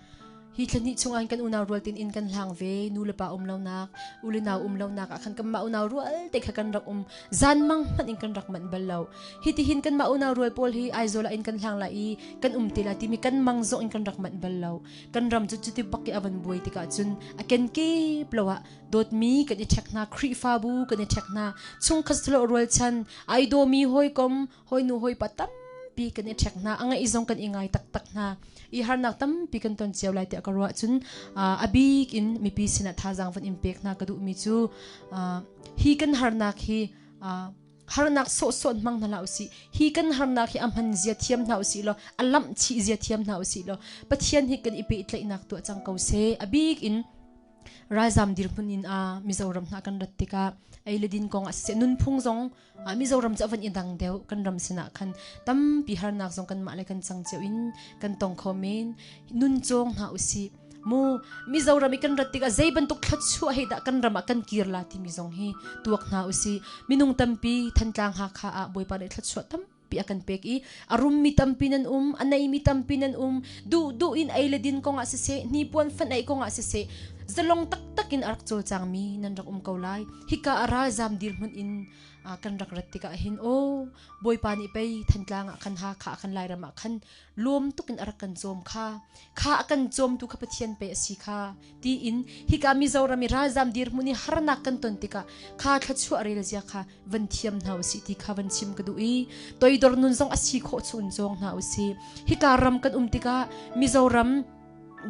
Hi thla hnih chung ah kan unau rual tin inn kan hlang ve. Nu le pa um lonak, u le nau um lonak ah khan kanmah unau rual te kha kan rak um. Zan mang hmanh in kan rak manh bal lo. Hi ti hin kanmah unau rual pawl hi Aizawl ah inn kan hlang lai i kan um te lai timi kan mang zong in kan rak manh bal lo. Kan ram cu cuti bak i a van buai tikah cun a kenkip lo ah dawtmi kan i ṭhek hna, Khrihfabu kan i ṭhek hna, chungkhat silo rualchan, ai dawmi hawikom, hawinu hawipa tampi kan i ṭhek hna, a ngaih zong kan i ngai taktak hna. I harnak tampi kan ton cio lai tiah ka ruah cun a bik in mipi sinah thazaang van in pek hna ka duhmi cu hi kan harnak hi harnak sawhsawh hmang hna hlah usih. Hi kan harnak hi a hman zia thiam hna usih law a lamh chih zia thiam hna usih law Pathian hi kan i pehtlaihnak tuah cang ko seh. A bik in ralzam dirhmun in a Mizoram hna kan rat tikah ei le din kong ah siseh nunphung zong Mizoram cu a van i dang deuh kan ram sinah khan tampi harnak zong kanmah le kan cang cio in kan tong kho men. Nun cawng hna usih. Mu Mizoram i kan rat tikah zei bantuk thluachuah he dah kan ram ah kan kir la timi zong hi tuak hna usih. Minung tampi Thantlang Hakha ah Bawipa nih thluachuah tampi a kan pek i a rummi tampi nan um, a neimi tampi nan um, duh duh in ei le din kong ah siseh, hnipuan fan ei kong ah siseh, zalong taktak in a rak cawlcangmi nan rak um ko lai. Hika a ralzam dirhmun in kan rak rat tikah hin aw Bawipa nih pei Thantlang ah khan Hakha ah khan Lairam ah khan lawm tuk in a rak kan cawm kha kha a kan cawmtu kha Pathian pe a si kha tiin hika Mizoram i ralzam dirhmun i harnak kan ton tikah kha thluachuah rel zia kha van thiam hna usih ti kha van chim ka duh i toidor nun zong a si khawh chun zawng hna usih. Hika ram kan um tikah Mizoram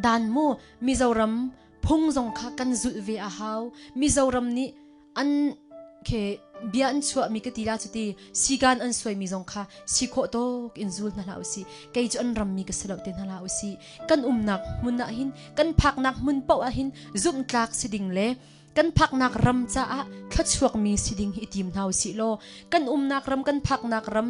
dan mu Mizoram phung zong kha kan zulh ve a hau. Mizoram nih an khe bia an chuahmi ka ti la cu ti sikan an suaimi zong kha si khawh tawk in zul hna hlah usih. Kei cu an rammi ka si lo te hna hlah usih. Kan umnak hmun ah hin kan phaknak hmun paoh ah hin zumhtlak si ding le kan phaknak ram caah thluachuakmi si ding hi i tim hna usih law kan umnak ram kan phaknak ram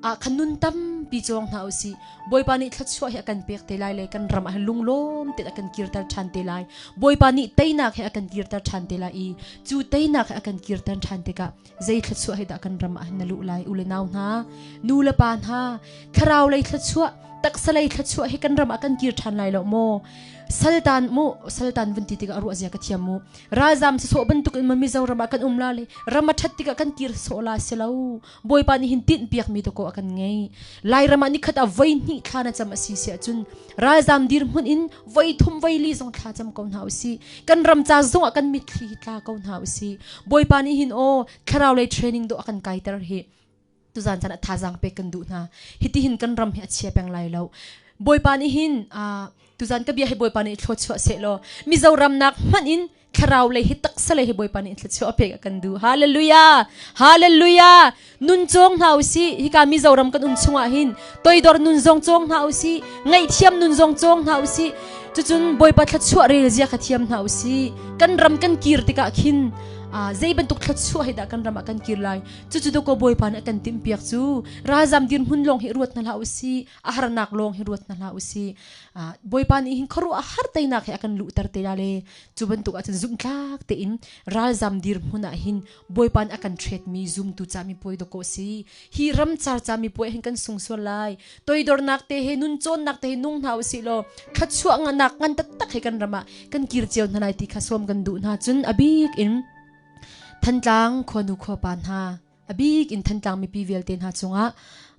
ah khan nun tampi cawng hna usih. Bawipa nih thluachuah hi a kan pek te lai le kan ram ah hin lunglawm tein a kan kirter ṭhan te lai. Bawipa nih teinak hi a kan kirter ṭhan te lai i cu teinak hi a kan kirter ṭhan tikah zei thluachuah hi dah kan ram ah hin na luh lai? U le nau hna, nu le pa hna, thlarau lei thluachuah, taksa lei thluachuah hi kan ram ah kan kir ṭhan lai lo maw? Saltan mu, saltan vun ti tikah ruah zia ka thiam mu. Ralzam sawh bantuk in Mizoram ah kan um la le ram a ṭhat tikah kan kir sawh la si lo. Bawipa nih hin tinh piakmi dakaw a kan ngei. Lairam ah nikhat ah voi hnih thla na cam a si si ahcun ralzam dirhmun in voi thum voi li zong thla cam ko hna usih. Kan ram ca zong ah kan mitthli hi tla ko hna usih. Bawipa nih hin aw thlarau lei training dawh a kan kaiter hi tuzan caan ah thazaang pek kan duh hna. Hiti hin kan ram hi a chia peng lai lo. Bawipa nih hin tuzan ka bia hi Bawipa nih thluachuah seh law Mizoram nak hmanh in thlarau lei hi taksa lei hi Bawipa nih thluachuah pek a kan duh. Hallelujah! Hallelujah! Nun cawng hna usih. Hika Mizoram kan um chungah hin toidor nun zong cawng hna usih. Ngaihthiam nun zong cawng hna usih. Cucun Bawipa thluachuah rel zia kha thiam hna usih. Kan ram kan kir tikah khin zei bantuk thluachuah hi dah kan ram ah kan kir lai. Cucu dawkaw Bawipa nih a kan timhpiak cu ralzam dirhmun lawng hi ruat hna hlah usih. A harnak lawng hi ruat hna hlah usih. Bawipa nih hin khuaruah har teinak hi a kan luhter te la le Cu bantuk ahcun zumhtlak tein ralzam dirhmun ah hin Bawipa nih a kan ṭhetmi zumtu camipuai dawkaw si. Hi ramcar camipuai hin kan sung sual lai. Toidornak te he nun cawnnak te he nung hna usih law thluachuah nganak ngan taktak he kan ram ah kan kir cio hna lai ti kha sawm kan duh hna. Cun a bik in Thantlang khuanu khuapa hna. A bik in Thantlang mipi vialte hna cungah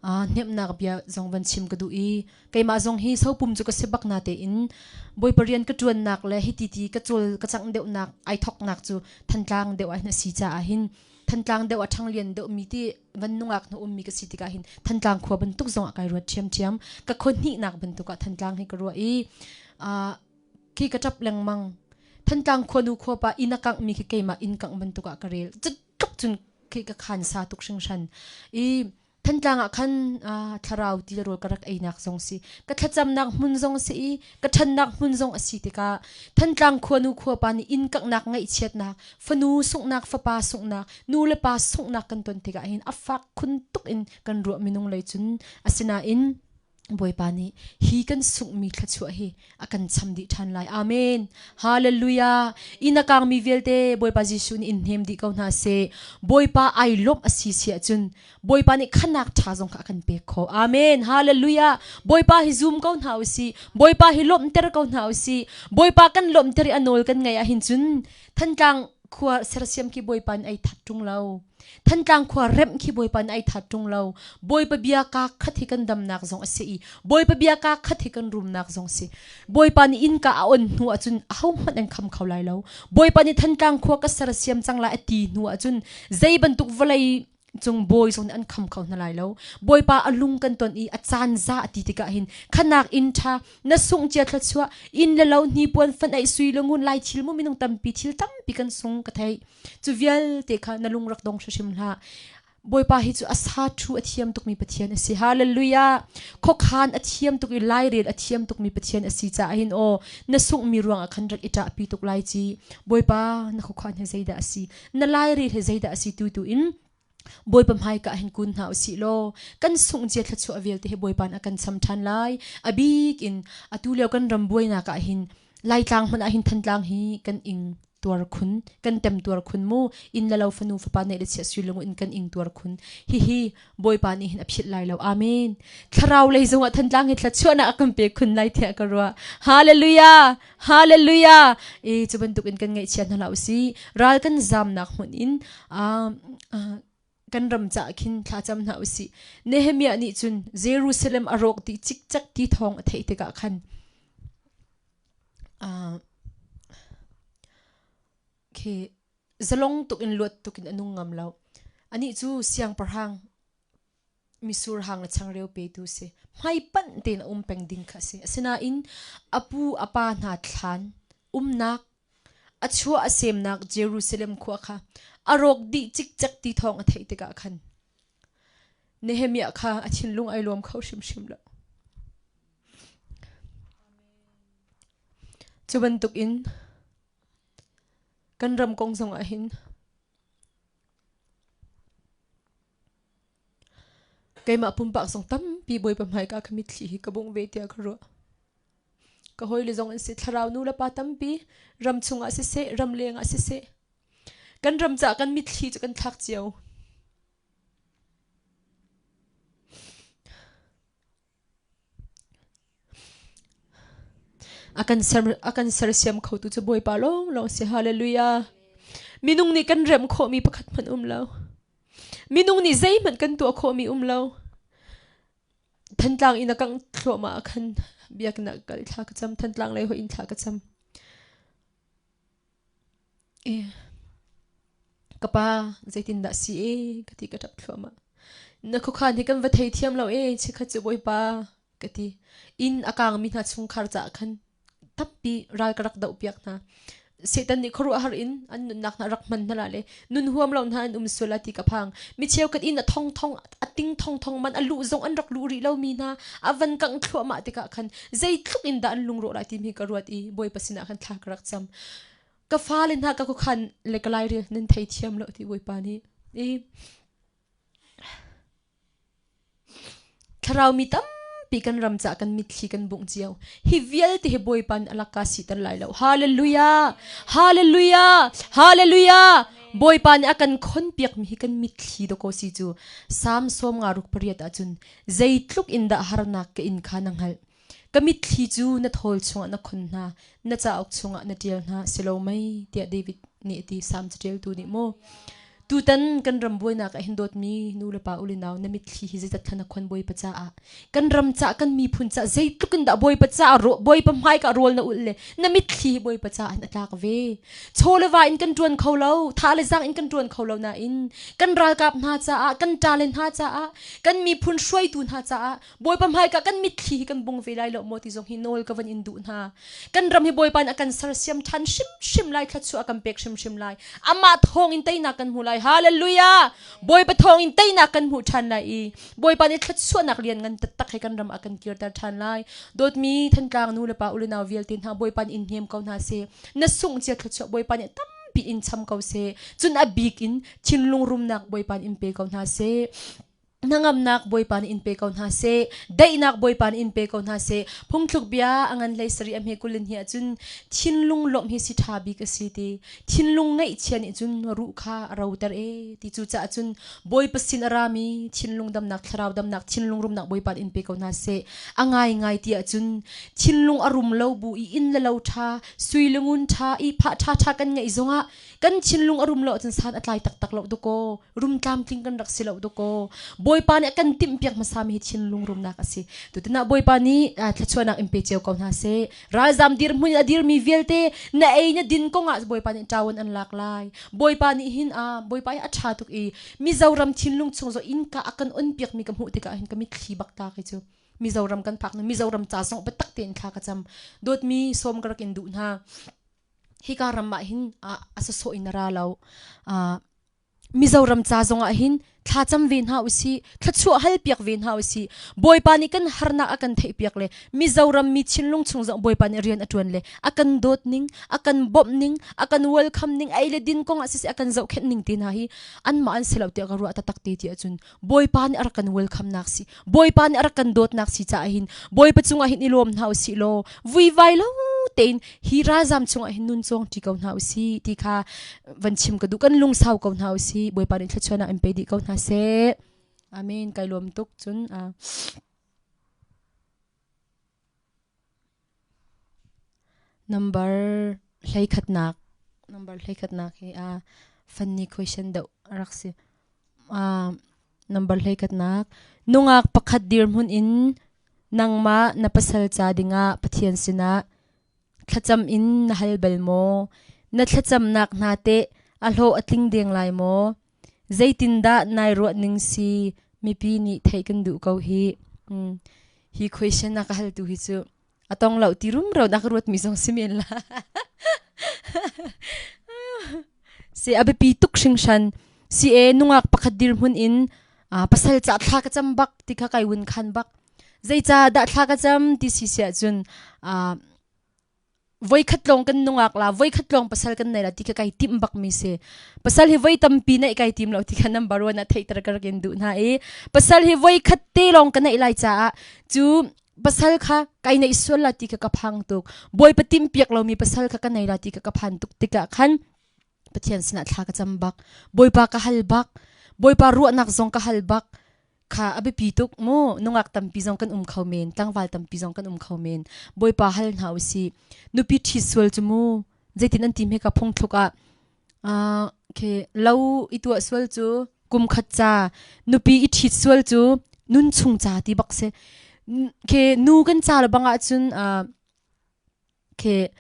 hnemhnak bia zong van chim ka duh i keimah zong hi sopum cu ka si bak na tein Bawipa rian ka ṭuannak le hiti ti ka cawl ka cangh deuhnak ai thoknak cu Thantlang deuh ah hin a si caah hin Thantlang deuh a ṭhanglian deuhmi ti van nungak na ummi ka si tikah hin Thantlang khua bantuk zong ah kai ruat ṭhiamṭhiam. Ka khua hnihnak bantuk ah Thantlang hi ka ruah i khi ka ṭap lengmang. Thantlang khuanu khuapa inn a kanghmi khi keimah inn kangh bantuk ah ka rel. Cutluk cun khi ka khan sa tuk hringhran. I Thantlang ah khan thlarau ti le rawl ka rak einak zong si ka thlacamnak hmun zong si i ka ṭhannak hmun zong a si tikah Thantlang khuanu khuapa nih inn kanghnak ngaihchiatnak fanu sunghnak fapa sunghnak nu le pa sunghnak kan ton tikah hin a fak khun tuk in kan ruah minung lei cun asinain Bawipa nih hi kan sunghmi thluachuah hi a kan cham dih ṭhan lai. Amen. Hallelujah. Inn a kangmi vialte Bawipa Jesuh nih in hnem dih ko hna seh. Bawipa ai lawmh a si si ahcun Bawipa nih khanak ṭha zong kha a kan pek khawh. Amen. Hallelujah. Bawipa hi zum ko hna u sih. Bawipa hi lawmhter ko hna u sih. Bawipa kan lawmhter i a nawl kan ngaih ahhin cun Thantlang khua sersiam khi Bawipa nih ai that ṭung lo. Thantlang khua remh khi Bawipa nih ai that ṭung lo. Bawipa bia kaa khat hi kan damnak zong a si i Bawipa bia kaa khat hi kan rumnak zong a si. Bawipa nih innka a on hnu ahcun ahohmanh an kham kho lai lo. Bawipa nih Thantlang khua ka sersiam cang lai a ti hnu ahcun zei bantuk vawlei cung bawi zong nih an kham kho hna lai lo. Bawipa a lung kan ton i a caan za a ti tikah hin khanak inn ṭha na sungh cia thluachuah inn le lo hnipuan fan aih sui le ngun lai thil mu minung tampi thil tampi kan sung ka theih. Cu vialte kha na lung rak dong hrimhrim hlah. Bawipa hi cu a sa thu a thiam tukmi Pathian a si. Hallelujah. Khuakhan a thiam tuk i lairel a thiam tukmi Pathian a si caah hin aw na sunghmi ruangah khan rak i ṭahpi tuk lai ci. Bawipa na khuakhan hi zeidah a si? Na lairel hi zeidah a si tu tu in Bawipa hmaika hin kun hna usih law kan sungh cia thluachuah vialte hi Bawipa nih a kan cham ṭhan lai. A bik in atu lio kan ram buainak ah hin Laitlang hmanh ah hin Thantlang hi kan ing tuar khun kan tem tuar khun mu inn le lo fanu fapa neih le chia sui lungu in kan ing tuar khun hihi Bawipa nih hin a philh lai lo amen thlarau lei zongah Thantlang hi thluachuahnak a kan pe khun lai tiah ka ruah hallelujah hallelujah e cu bantuk in kan ngaihchia hna hlah usih ral kan zamnak hmun in kan ram ca khin thlacam hna usih Nehemiah nih cun Jerusalem a rawk dih cikcek ti thawng a theih tikah khan Khi zalong tuk in luat tuk in a nung ngam lo. Anih cu siangpahrang misur hang le changreu petu si. Hmaipanh tein a um peng ding kha a si. Asinain a pu a pa hna thlan umnak a chuah a semnak Jerusalem khua kha a rawk dih cikcek ti thawng a theih tikah khan Nehemiah kha a thinlung ai lawm kho hrimhrim lo. Cu bantukin kan ram kong zongah hin keimah pumpak zong tampi Bawipa hmaika ka mitthli hi ka bungh ve tiah ka ruah. Ka hawile zong an si thlarau nu le pa tampi ram chungah siseh ram leng ah siseh kan ram caah kan mitthli cu kan thlak cio. A kan ser a kan sersiam khotu cu Bawipa lawnglawng si. Hallelujah. Minung nih kan remh khawhmi pakhat hmanh um lo. Minung nih zeihmanh kan tuah khawhmi um lo. Thantlang in a kangh thluahmah ah khan biakinn ah kal thla ka cam. Thantlang lei hoih in thla ka cam. E, ka pa zeitindah si e ka ti ka ṭap thluahmah. Na khuakhan hi kan va thei thiam lo e chikkhat cu Bawipa ka ti. Inn a kaangmi hna chungkhar caah khan tampi ral ka rak dohpiak hna. Satan nih khuaruahhar in an nunnak hna rak hman hna la le nun huam lo hna an um sual la ti ka phang. Mi cheukhat inn a thong thong a ting thong thong man a luh zong an rak luh rih lomi hna a van kangh thluahmah tikah khan zeitluk in dah an lungrawh lai timi ka ruat i Bawipa sinah khan thla ka rak cam. Ka fale hna ka khuakhan le ka lairil nan thei thiam lo ti Bawipa nih. I thlarau mi tampi kan ram ca kan mitthli kan bungh cio. Hi vialte hi Bawipa nih a lak ka siter lai lo. Hallelujah! Hallelujah! Hallelujah! Bawipa nih a kan khonpiak mi hi kan mitthli dawkaw si cu. Salm 58 ahcun zeitluk in dah harnak ka in kha na hngalh. Ka mitthli cu na thawl chungah na khon hna, na cauk chungah na ṭial hna, si lo mei? tiah David nih a ti, Salm caṭialtu nih maw. Tutan kan ram buainak ah hin dawtmi nu le pa u le nau na mitthli hi zeitat thlan a khon Bawipa caah kan ram ca kan miphun ca zeitluk in dah Bawipa caah Bawipa hmai ka rawl na ulh le na mitthli hi Bawipa caah in a tlak ve. Chaw le va in kan ṭuan kho lo, tha le zang in kan ṭuan kho lo nain kan ralkap hna caah kan ṭale hna caah kan miphun hruaitu hna caah Bawipa hmaika kan mitthli hi kan bung ve lai lo maw ti zong hi nawl ka van in duh hna. Kan ram hi Bawipa nih a kan sersiam ṭhan hrimhrim lai, thluachuah a kan pek hrimhrim lai. Amah thawng in teinak kan hmu lai. Hallelujah! Bawipa thawng in teinak kan hmu ṭhan lai i Bawipa nih thluachuahnak lian ngan taktak he kan ram a kan kirter ṭhan lai. Dawtmi Thantlang nu le pa u le nau vialte hna Bawipa nih in hnem ko hna seh. Na sungh cia thluachuah Bawipa nih tampi in cham ko seh. Cun a bik in thinlung rumnak Bawipa nih in pe ko hna seh. Hnangamnak Bawipa nih in pe ko hna seh. Daihnak Bawipa nih in pe ko hna seh. Phungthluk bia a ngan hlei sarih a hme kulin hi ahcun thinlung lawmh hi si ṭha bik a si ti. Thinlung ngaihchia nih cun ruh kha a roter e ti. Cucaah cun Bawipa sin a rami thinlung damnak, thlarau damnak, thinlung rumnak Bawipa nih in pe ko hna seh. A ngaingai ti ahcun thinlung a rum lo bu i inn le lo ṭha, sui le ngun ṭha, i phah ṭha ṭha kan ngeih zongah kan thinlung a rum lo ahcun san a tlai taktak lo dakaw. Rum tlamtling kan rak si lo dakaw. Bawipa nih a kan timhpiak hmasami hi thinlung rumnak a si. Tutan ah Bawipa nih thluachuahnak in pe cio ko hna seh. Ralzam dirhmun in a dirmi vialte na ei na din kongah Bawipa nih ṭawan an lak lai. Bawipa nih hin Bawipa hi a ṭha tuk i Mizoram thinlung chung zong innka a kan onpiakmi ka hmuh tikah hin ka mitthli bak ta khi cu. Mizoram kan phak Mizoram ca zong biatak tein thla ka cam. Dawtmi sawm ka rak in duh hna. Hika ram ah hin a sawsawh in a ra lo. Mizoram ca zongah hin thlacam ve hna usih, thluachuah halpiak ve hna usih. Bawipa nih kan harnak a kan theihpiak le Mizoram mi thinlung chung zong Bawipa nih rian a ṭuan le a kan dawt ning, a kan bawmh ning, a kan welcome ning, ei le din kong ah siseh a kan zohkhenh ning te hna hi anmah an si lo tiah ka ruah taktak te ti ahcun Bawipa nih a rak kan welcome nak si, Bawipa nih a rak kan dawtnak si caah hin Bawipa cungah hin i lawm hna usih law vuivai lo tein hi ralzam chungah hin nun cawng ṭi ko hna usih ti kha van chim ka duh. Kan lungsau ko hna usih. Bawipa nih thluachuahnak in pe dih ko hna seh. Amen. Kai lawm tuk cun Number 11nak number 11nak hi a funny question deuh a rak si. Number 11nak nungak pakhat dirhmun in nangmah na pasal ca dingah Pathian sinah thlacam in na hal bal maw? Na thlacamnak hna teh a hlawh a tling deng lai maw? Zeitindah nai ruah ning si mipi nih theih kan duh ko hi. Hi question a ka haltu hi cu a tong lo ti rumro na ka ruat mi zong si men la. Si a biapi tuk hringhran. Si e nungak pakhat dirhmun in pasal ca thla ka cam bak ti kha kai wun khan bak. Zeica dah thla ka cam ti si siah cun voikhat lawng kan nungak la voikhat lawng pasal kan nei la ti kha kai tim bak mi si. Pasal hi voi tampi neih kai tim lo ti kha number one ah theihter ka rak in duh hna i pasal hi voikhat te lawng ka neih lai caah cu pasal kha kai neih sual la ti kha ka phang tuk. Bawipa tim piak lomi pasal kha ka nei la ti kha ka phan tuk tikah khan Pathian sinah thla ka cam bak. Bawipa ka hal bak. Bawipa ruahnak zong ka hal bak. Kha a biapi tuk mu. Nungak tampi zong kan um kho men. Tlangval tampi zong kan um kho men. Bawipa hal hna usih. Nupi ṭhi sual cu mu. Zeitin an ti hme ka phungthluk ah ke lo i tuah sual cu kum khat ca nupi i ṭhit sual cu nun chung ca ti bak si. Ke nu kan ca le bang ahcun Khi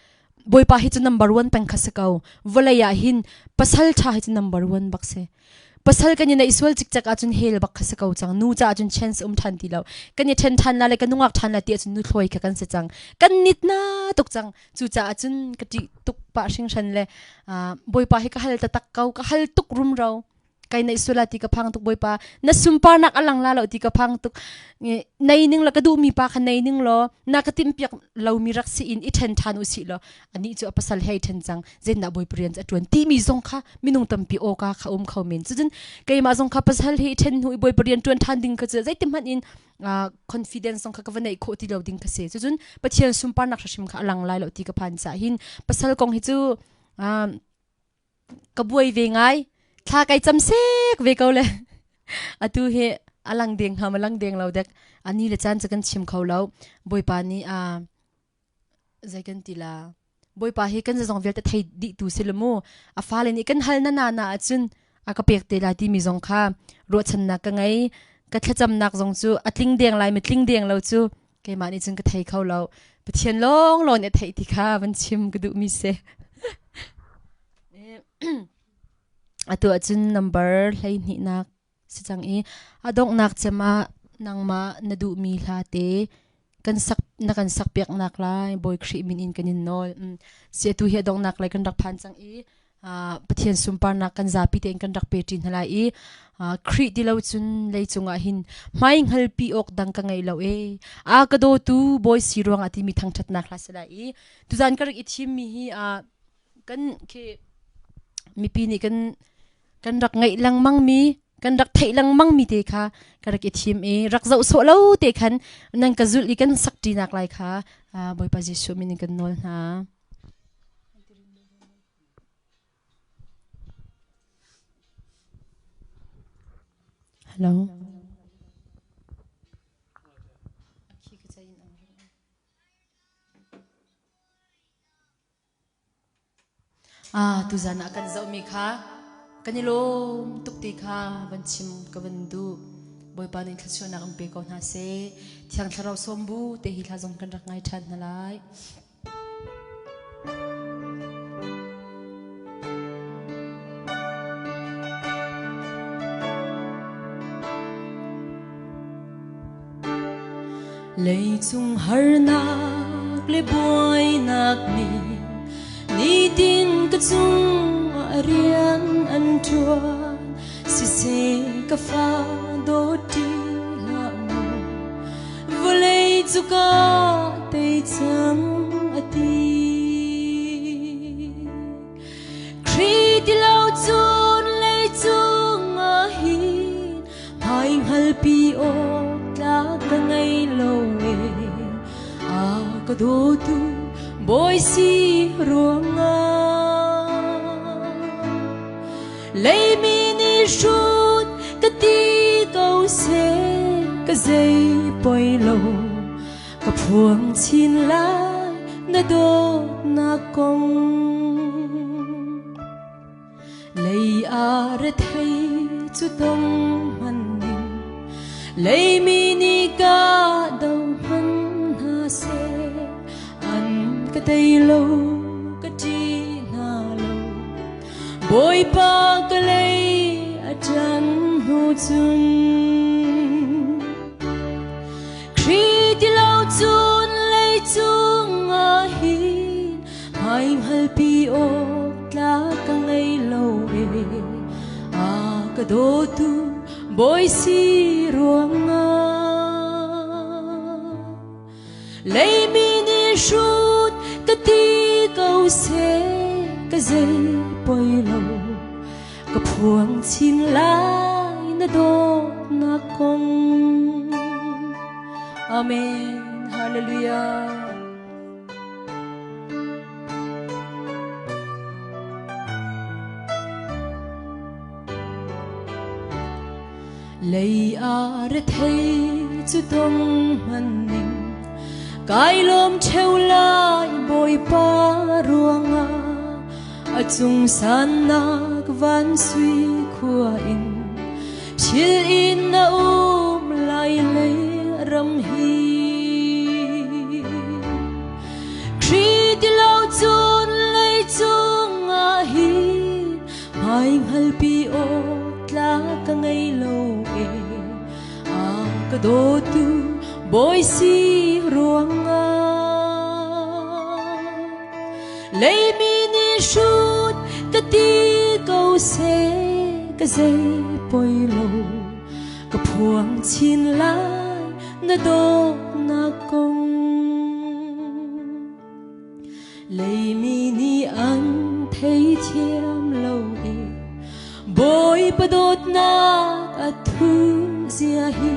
Bawipa hi cu number one peng kha si ko. Vawlei ah hin pasal ṭha hi cu number one bak si. Pasal kan i neih sual cikcek ahcun hell bak kha si ko cang. Nu caah cun chance um ṭhan ti lo. Kan i ṭhen ṭhan la le ka nungak ṭhan la ti ahcun nuthlawi kha kan si cang. Kan nit na tuk cang. Cucaah cun ka ṭih tuk pah hringhran le Bawipa hi ka hal taktak ko. Ka hal tuk rumro. Kai neih sual ti ka phang tuk Bawipa. Na sunparnak a lang la lo ti ka phang tuk. Nei ning la ka duhmi pa kha nei ning law na ka timhpiak lomi rak si in i ṭhen ṭhan u sih law anih cu a pasal he i ṭhen cang zeitindah Bawipa rian cu a ṭuan timi zong kha minung tampi awka kha um kho men. Cucun keimah zong kha pasal he i ṭhen hnu i Bawipa rian ṭuan ṭhan ding kha cu zeitin hmanh in confidence zong kha ka va neih khawh ti lo ding kha si. Cucun Pathian sunparnak hrim kha a lang lai lo ti ka phan caah hin pasal kong hi cu Ka buai ve ngai. Thla kai cam sek ve ko le. Atu hi a lang deng hnga ma lang deng lo dek. Ani le caan cu kan chim kho lo. Bawipa nih a zei kan ti la. Bawipa hi kan zazong vialte thei dih tu si le mu. A fale nih kan hal na na na ahcun a ka pek te lai timi zong kha ruahchannak ka ngei. Ka thlacamnak zong cu a tling deng lai mi tling deng lo cu keimah nih cun ka thei kho lo. Pathian lawng lawng nih a theih ti kha van chim ka duhmi si. Atu ahcun number 12 nak si cang i a donghnak cem ah nangmah na duhmi hla te kan sak na kan sak piaknak lai Bawi Khrih min in kan in nawl. Si atu hi a donghnak lai kan rak phan cang i Pathian sunparnak kan zapi tein kan rak pe ṭi hna lai i Khrih ti lo cun leicung ah hin hmai hngalpi awk dang ka ngei lo e a ka dawtu Bawi si ruangah timi thangṭhatnak hla si lai i tuzan ka rak i thimmi hi kan khi mipi nih kan kan rak ngaih lengmang mi kan rak theih lengmang mi te kha ka rak i thim i rak zoh sawh lo te khan nan ka zulh i kan sak ṭinak lai kha Bawipa Jesuh min in kan nawl hna. Hello. Ah, tuzan ah kan zohmi kha kan i lawm tuk ti kha van chim ka van duh. Bawipa nih thluachuahnak in pe ko hna seh. Thiang Thlarau sawm bu te hi thla zong kan rak ngai ṭhan hna lai. Leicung harnak le buainak nih nitin ka cungah rian an ṭuan. Siseh ka fa dawt ṭi hlah mu, vawlei cu ka tei cang a ti. Khrih ti lo cun leicung ah hin hmai hngalpi awk tlak ka ngei lo e. A ka dawtu Bawi si ruangah leimi nih hrut ka ti ko seh ka zei poi lo ka phuang chin lai na dawtnak kong. Lei a rethei cu tong hman ning leimi nih ka do hman hna seh an ka tei lo ka ṭi hna lo Bawipa ka lei a ṭan hnu cun Khrih ti lo cun leicung ah hin hmai hngalpi awk tlak ka ngei lo e. A ka dawtu Bawi si ruangah leimi nih hrut ka ti ko seh ka zei poi lo ka phuang chin lai na dawtnak kong. Amen. Hallelujah. Lei a rethei cu tong hman ning kai lawm ṭheo lai Bawipa ruangah a cung sannak van sui khua in thil in na um lai lei ram hi. Khrih ti lo cun leicung ah hin hmai hngalpi awk tlak ka ngei lo e. A ka dawtu Bawi si ruangah leimi nih hrut ka ti ko seh ka zei poi lo ka phuang chin lai na dawtnak kong. Leimi nih an theithiam lo e Bawipa dawtnak a thu zia hi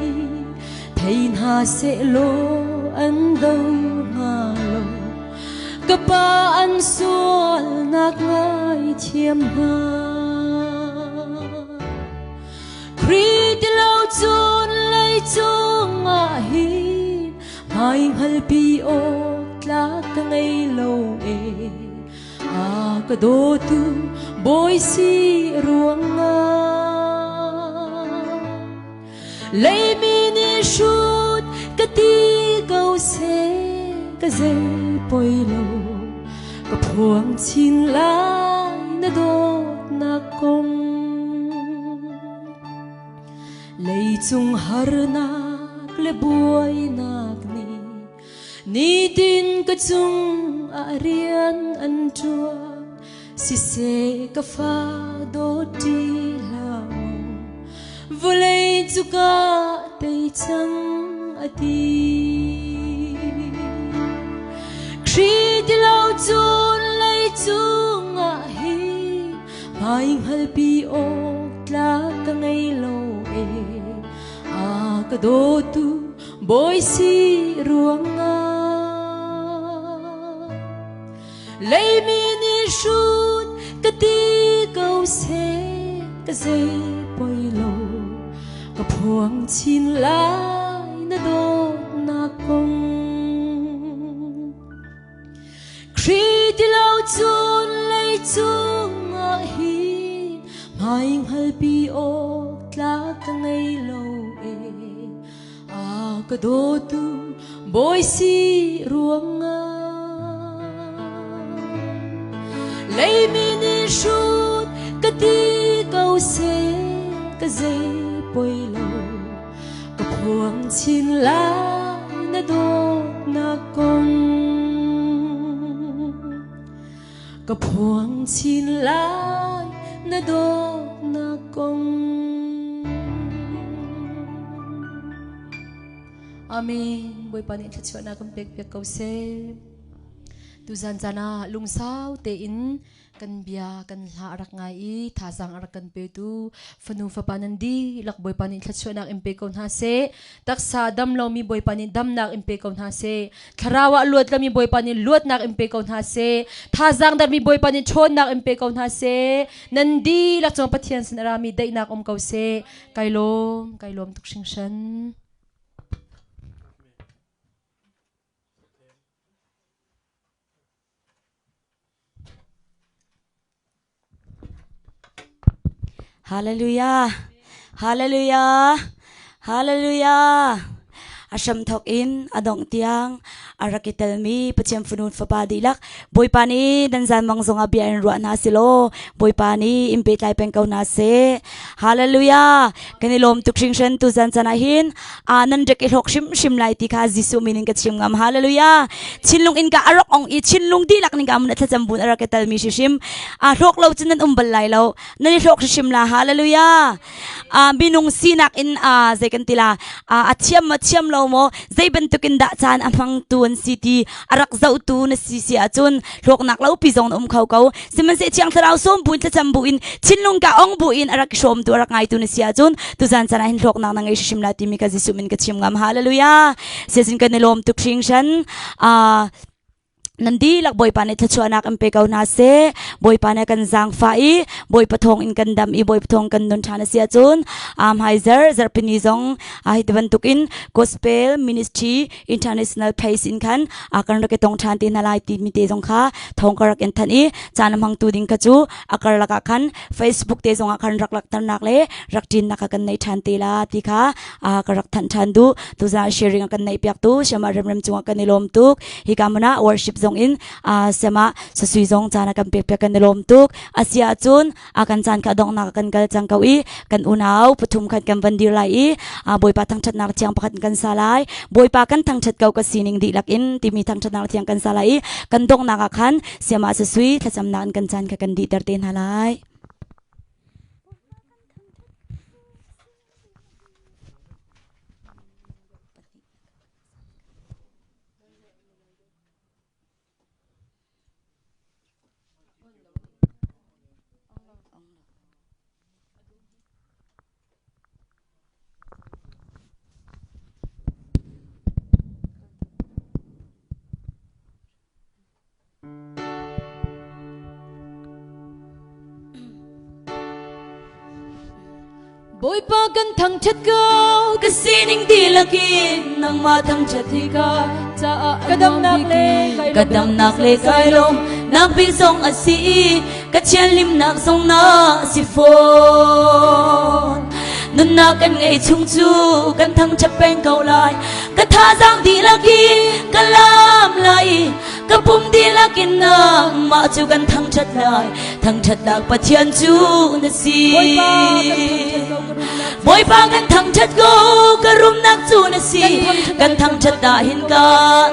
thei hna sehlaw an do hnga lo ka pa an sualnak ngaithiam hna. Khrih ti lo cun leicung ah hin hmai hngalpi awk tlak ka ngei lo e. A ka dawtu bawi si ruangah Leimi nih hrut ka ti ko seh ka zei poi lo ka phuang chin lai na dawtnak kong. Leicung harnak le buainak nih nitin ka cung ah rian an ṭuan siseh ka fa dawt ṭi hlah mu vawlei cu ka tei cang a ti. Khrih ti lo cun leicung ah hin hmai hngalpi awk tlak ka ngei lo e a ka dawtu bawi si ruangah leimi nih hrut ka ti ko seh ka zei poi lo ka phuang chin lai na dawtnak kong Khrih ti lo cun leicung ah hin hmai hngalpi awk tlak ka ngei lo e. A ka dawtu bawi si ruangah leimi nih hrut ka ti ko seh ka zei poi lo ka phuang chin lai na dawtnak kong ka phuang chin lai na dawtnak kong Amen. Bawipa nih thluachuahnak kan pek piak ko seh. Tuzan caan ah lungsau tein kan bia kan hla a rak ngai i thazaang a rak kan petu fanu fapa nan dihlak Bawipa nih thluachuahnak in pe ko hna seh. Taksa dam lomi Bawipa nih damnak in pe ko hna seh. Thlarau ah luat lomi Bawipa nih luatnak in pe ko hna seh. Thazaang darmi Bawipa nih ṭhawnnak in pe ko hna seh. Nan dihlak cung Pathian sin a rami daihnak um ko seh. Kai lawm, kai lawm tuk hringhran. Hallelujah. Hallelujah. Hallelujah. A hramthawk in a dongh tiang a rak i telmi Pathian Fanu Fapa dihlak Bawipa nih nan zanmang zongah bia in ruah hna silaw Bawipa nih in pehtlai peng ko hna seh. Hallelujah. Kan i lawm tuk hringhran tu zan caan ah hin a nan rak i hlawk hrimhrim lai ti kha Jesuh min in ka chim ngam. Hallelujah. Chinlung in ka a rak ong i chinlung dihlak ning ka mun a thlacam bun a rak i telmi hrimhrim. A hlawk lo cun nan um bal lai lo. Nan i hlawk hrimhrim la. Hallelujah. A minung sinak in a zei kan ti la a thiam ma thiam lo maw zei bantukin dah caan a hmangtu an si ti a rak zohtu na si si ahcun hlawknak lo pi zong na um kho ko sihmanhseh thiang thlarau sawm buin thlacam buin thinlung ka ong buin a rak hrawmtu a rak ngaitu na si ahcun tuzan caan ah hin hlawknak na ngei hrimhrim la timi ka Jesuh min ka chim ngam hallelujah siasin kan i lawm tuk hringhran nan dihlak Bawipa nih thluachuahnak in pe ko hna seh. Bawipa nih kan zaangfah i Bawipa thawng in kan dam i Bawipa thawng kan nun ṭhan a si ahcun hmaizar zarhpini zong hi ti bantukin Gospel Ministry International Place in khan kan rak i tong ṭhan te hna lai timi te zong kha thawng ka rak in thanh i caan a hmangtu ding kha cu a karlak ah khan Facebook te zong ah khan rak lakternak le rak ṭinnak kha kan nei ṭhan te la ti kha ka rak thanh ṭhan duh. Tuzan sharing a kan neih piaktu Shama Remrem cungah kan i lawm tuk. Hika hmun ah worship zong in Sema sasui zong caan a kan pek piak kan i lawm tuk. Asi ahcun a kan caan kha donghnak kan kal cang ko i kan unau pathum khat kan van dir lai i Bawipa thangṭhatnak thiang pakhat kan sa lai. Bawipa kan thangṭhat ko ka sining dihlak in timi thangṭhatnak thiang kan sa lai i kan donghnak ah khan Siama sasui thlacamnak in kan caan kha kan dihter te hna lai. Bawipa kan thangṭhat ko ka sining dihlak in nangmah thangṭhat hi ka caah ka damnak le ka damnak le kai lawm. Nak bik zong a si i ka thianhlimnak zong na si fawn. Nunnak kan ngei chung cu kan thangṭhat peng ko lai. Ka thazaang dihlak in ka lam lai i ka pum dihlak in nangmah cu kan thangṭhat lai. Thangṭhatnak Pathian cu na si. Bawipa kan thangṭhat ko, ka rumnak cu na si. Kan thangṭhat ah hin ka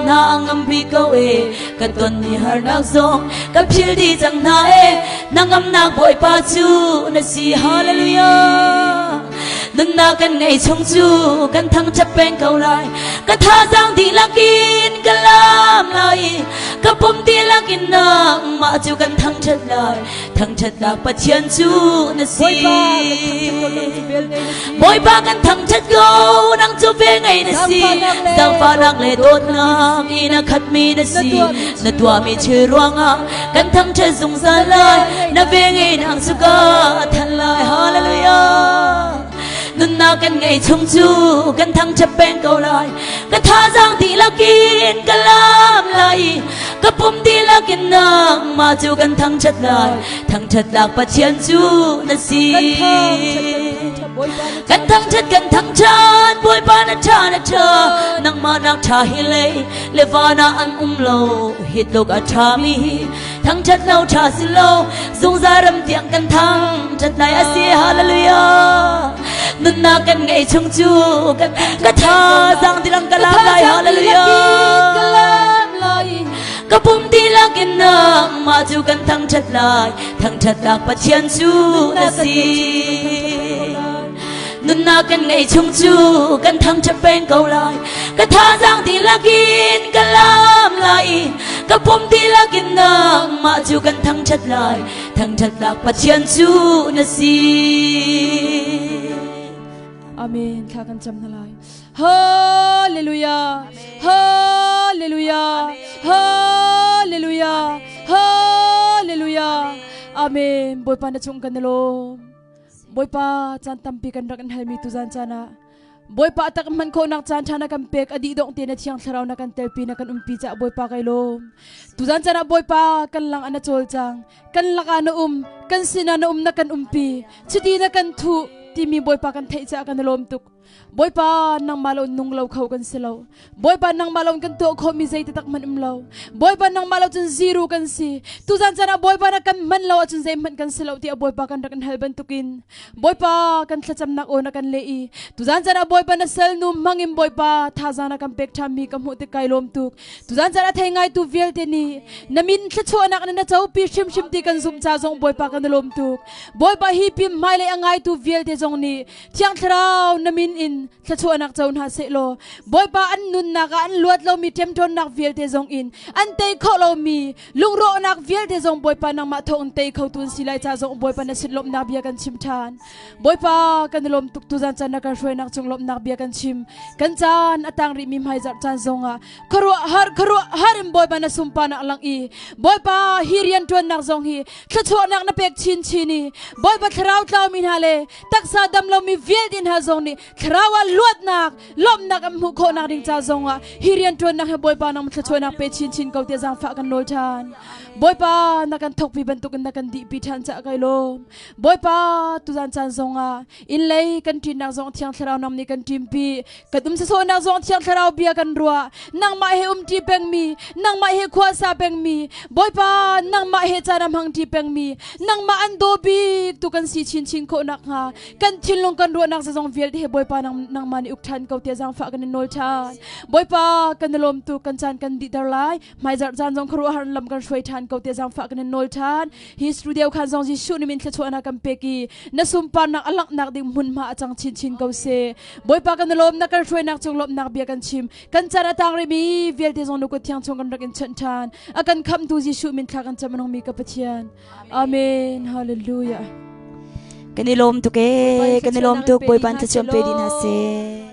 hna a ngam bik ko e. Kan tonmi harnak zong kan phil dih cang hna e. Na ngamnak Bawipa cu na si. Hallelujah. Nunnak kan ngei chung cu kan thangṭhat peng ko lai. Ka thazaang dihlak in ka lam lai i ka pum dihlak in nangmah cu kan thangṭhat lai. Thangṭhatnak Pathian cu na si. Bawipa kan thangṭhat ko, nang cu vel ngei na si. Zaangfahnak le dawtnak in a khatmi na si. Na tuahmi thil ruangah kan thangṭhat zungzal lai. Na vel ngeinak cu ka thanh lai. Hallelujah. Nunnak kan ngei chung cu kan thangṭhat peng ko lai. Ka thazaang dihlak in ka lam lai i ka pum dihlak in nangmah cu kan thangṭhat lai. Thangṭhatnak Pathian cu na si. Kan thangṭhat kan thangṭhat Bawipa na ṭha na ṭha nangmah nak ṭha hi lei le van ah an um lo hi tluk a ṭhami hi thangṭhat lo ṭha si lo zungzal ram tiang kan thangṭhat lai a si hallelujah nunnak kan ngei chung cu kan ka thazaang dilang ka lam lai hallelujah ka pum dihlak in nangmah cu kan thangṭhat lai thangṭhatnak Pathian cu na si Nunnak kan ngeih chung cu kan thangṭhat peng ko lai. Ka thazaang dihlak in ka lam lai i ka pum dihlak in nangmah cu kan thangṭhat lai. Thangṭhatnak Pathian cu na si. Amen. Thla kan cam hna lai. Hallelujah. Hallelujah. Hallelujah. Hallelujah. Amen. Bawipa na cung kan i lawm. Bawipa caan tampi kan rak in halmi tuzan caan ah Bawipa tak hman khawhnak caan ṭha na kan pek a dih dongh te na thiang thlarau na kan telpi na kan umpi caah Bawipa kai lawm tuzan caan ah Bawipa kan lang ah na cawl cang kan lakah na um kan sinah na um na kan umpi chiti na kan thuh timi Bawipa kan theih caah kan i lawm tuk Bawipa nangmah lo nung lo kho kan si lo. Bawipa nangmah lo kan tuah khawhmi zei taktak hmanh um lo. Bawipa nangmah lo cun zero kan si. Tuzan caan ah Bawipa na kan hman lo ahcun zeihmanh kan si lo tiah Bawipa kan rak in hal bantukin Bawipa kan thlacamnak aw na kan leh i tuzan caan ah Bawipa na salnu hmangin Bawipa thazaang na kan pek ṭhanmi ka hmuh tik kai lawm tuk. Tuzan caan a thei ngaitu vialte nih na min thluachuahnak na na copi hrimhrim ti kan zumh ca zong Bawipa kan i lawm tuk. Bawipa hi pim hmailei a ngaitu vialte zong nih Thiang Thlarau na min in thluachuahnak co hna sehlaw Bawipa an nunnak ah an luat lomi ṭemṭawnnak vialte zong in an tei khawh lomi lungrawhnak vialte zong Bawipa nangmah thawng in tei khotu an si lai ca zong Bawipa na sin lawmhnak bia kan chim ṭhan. Bawipa kan i lawm tuk tuzan caan na kan hruainak cung lawmhnak bia kan chim. Kan caan a tang rihmi hmaizarh caan zongah khuaruahhar khuaruahhar in Bawipa na sunparnak lang i Bawipa hi rianṭuannak zong hi thluachuahnak na pek chinchin i Bawipa thlarau tlaumi hna le taksa dam lomi vialte hna zong nih thlarau ah luatnak lawmhnak an hmuh khawhnak ding ca zong ah hi rianṭuannak he Bawipa nang thluachuahnak pe chinchin ko tiah zaangfah kan nawl ṭhan. Bawipa na kan thawkpi bantukin na kan dihpi ṭhan caah kai lawm. Bawipa tuzan caan zong ah inn lei kan ṭinnak zong Thiang Thlarau nang nih kan ṭimpi kan um sasawhnak zong Thiang Thlarau bia kan ruah nangmah he umṭi pengmi nangmah he khua sa pengmi Bawipa nangmah he caan a hmangṭi pengmi nangmah an daw bik tu kan si chinchin khawh nakhnga kan thinlung kan ruahnak zazong vialte he Bawipa nangmah nih uk ṭhan ko tiah zaangfah kan in nawl ṭhan Bawipa kan i lawm tuk kan caan kan dihter lai hmaizarh caan zong khuaruahhar lam kan hruai ṭhan ko tiah zaangfah kan in nawl ṭhan hi studio khan zong Jesuh nih min thluachuahnak kan pek i na sunparnak a langhnak ding hmunhma a cang chinchin ko seh Bawipa kan i lawm na kan hruainak cung lawmhnak bia kan chim kan caan a tang rihmi vialte zong na kut thiang chung kan rak in chanh ṭhan a kan khamhtu Jesuh min thla kan cam a mi ka Pathian Amen Hallelujah Kan i lawm tuk ee kan i lawm tuk Bawipa thluachuah pe dih hna seh.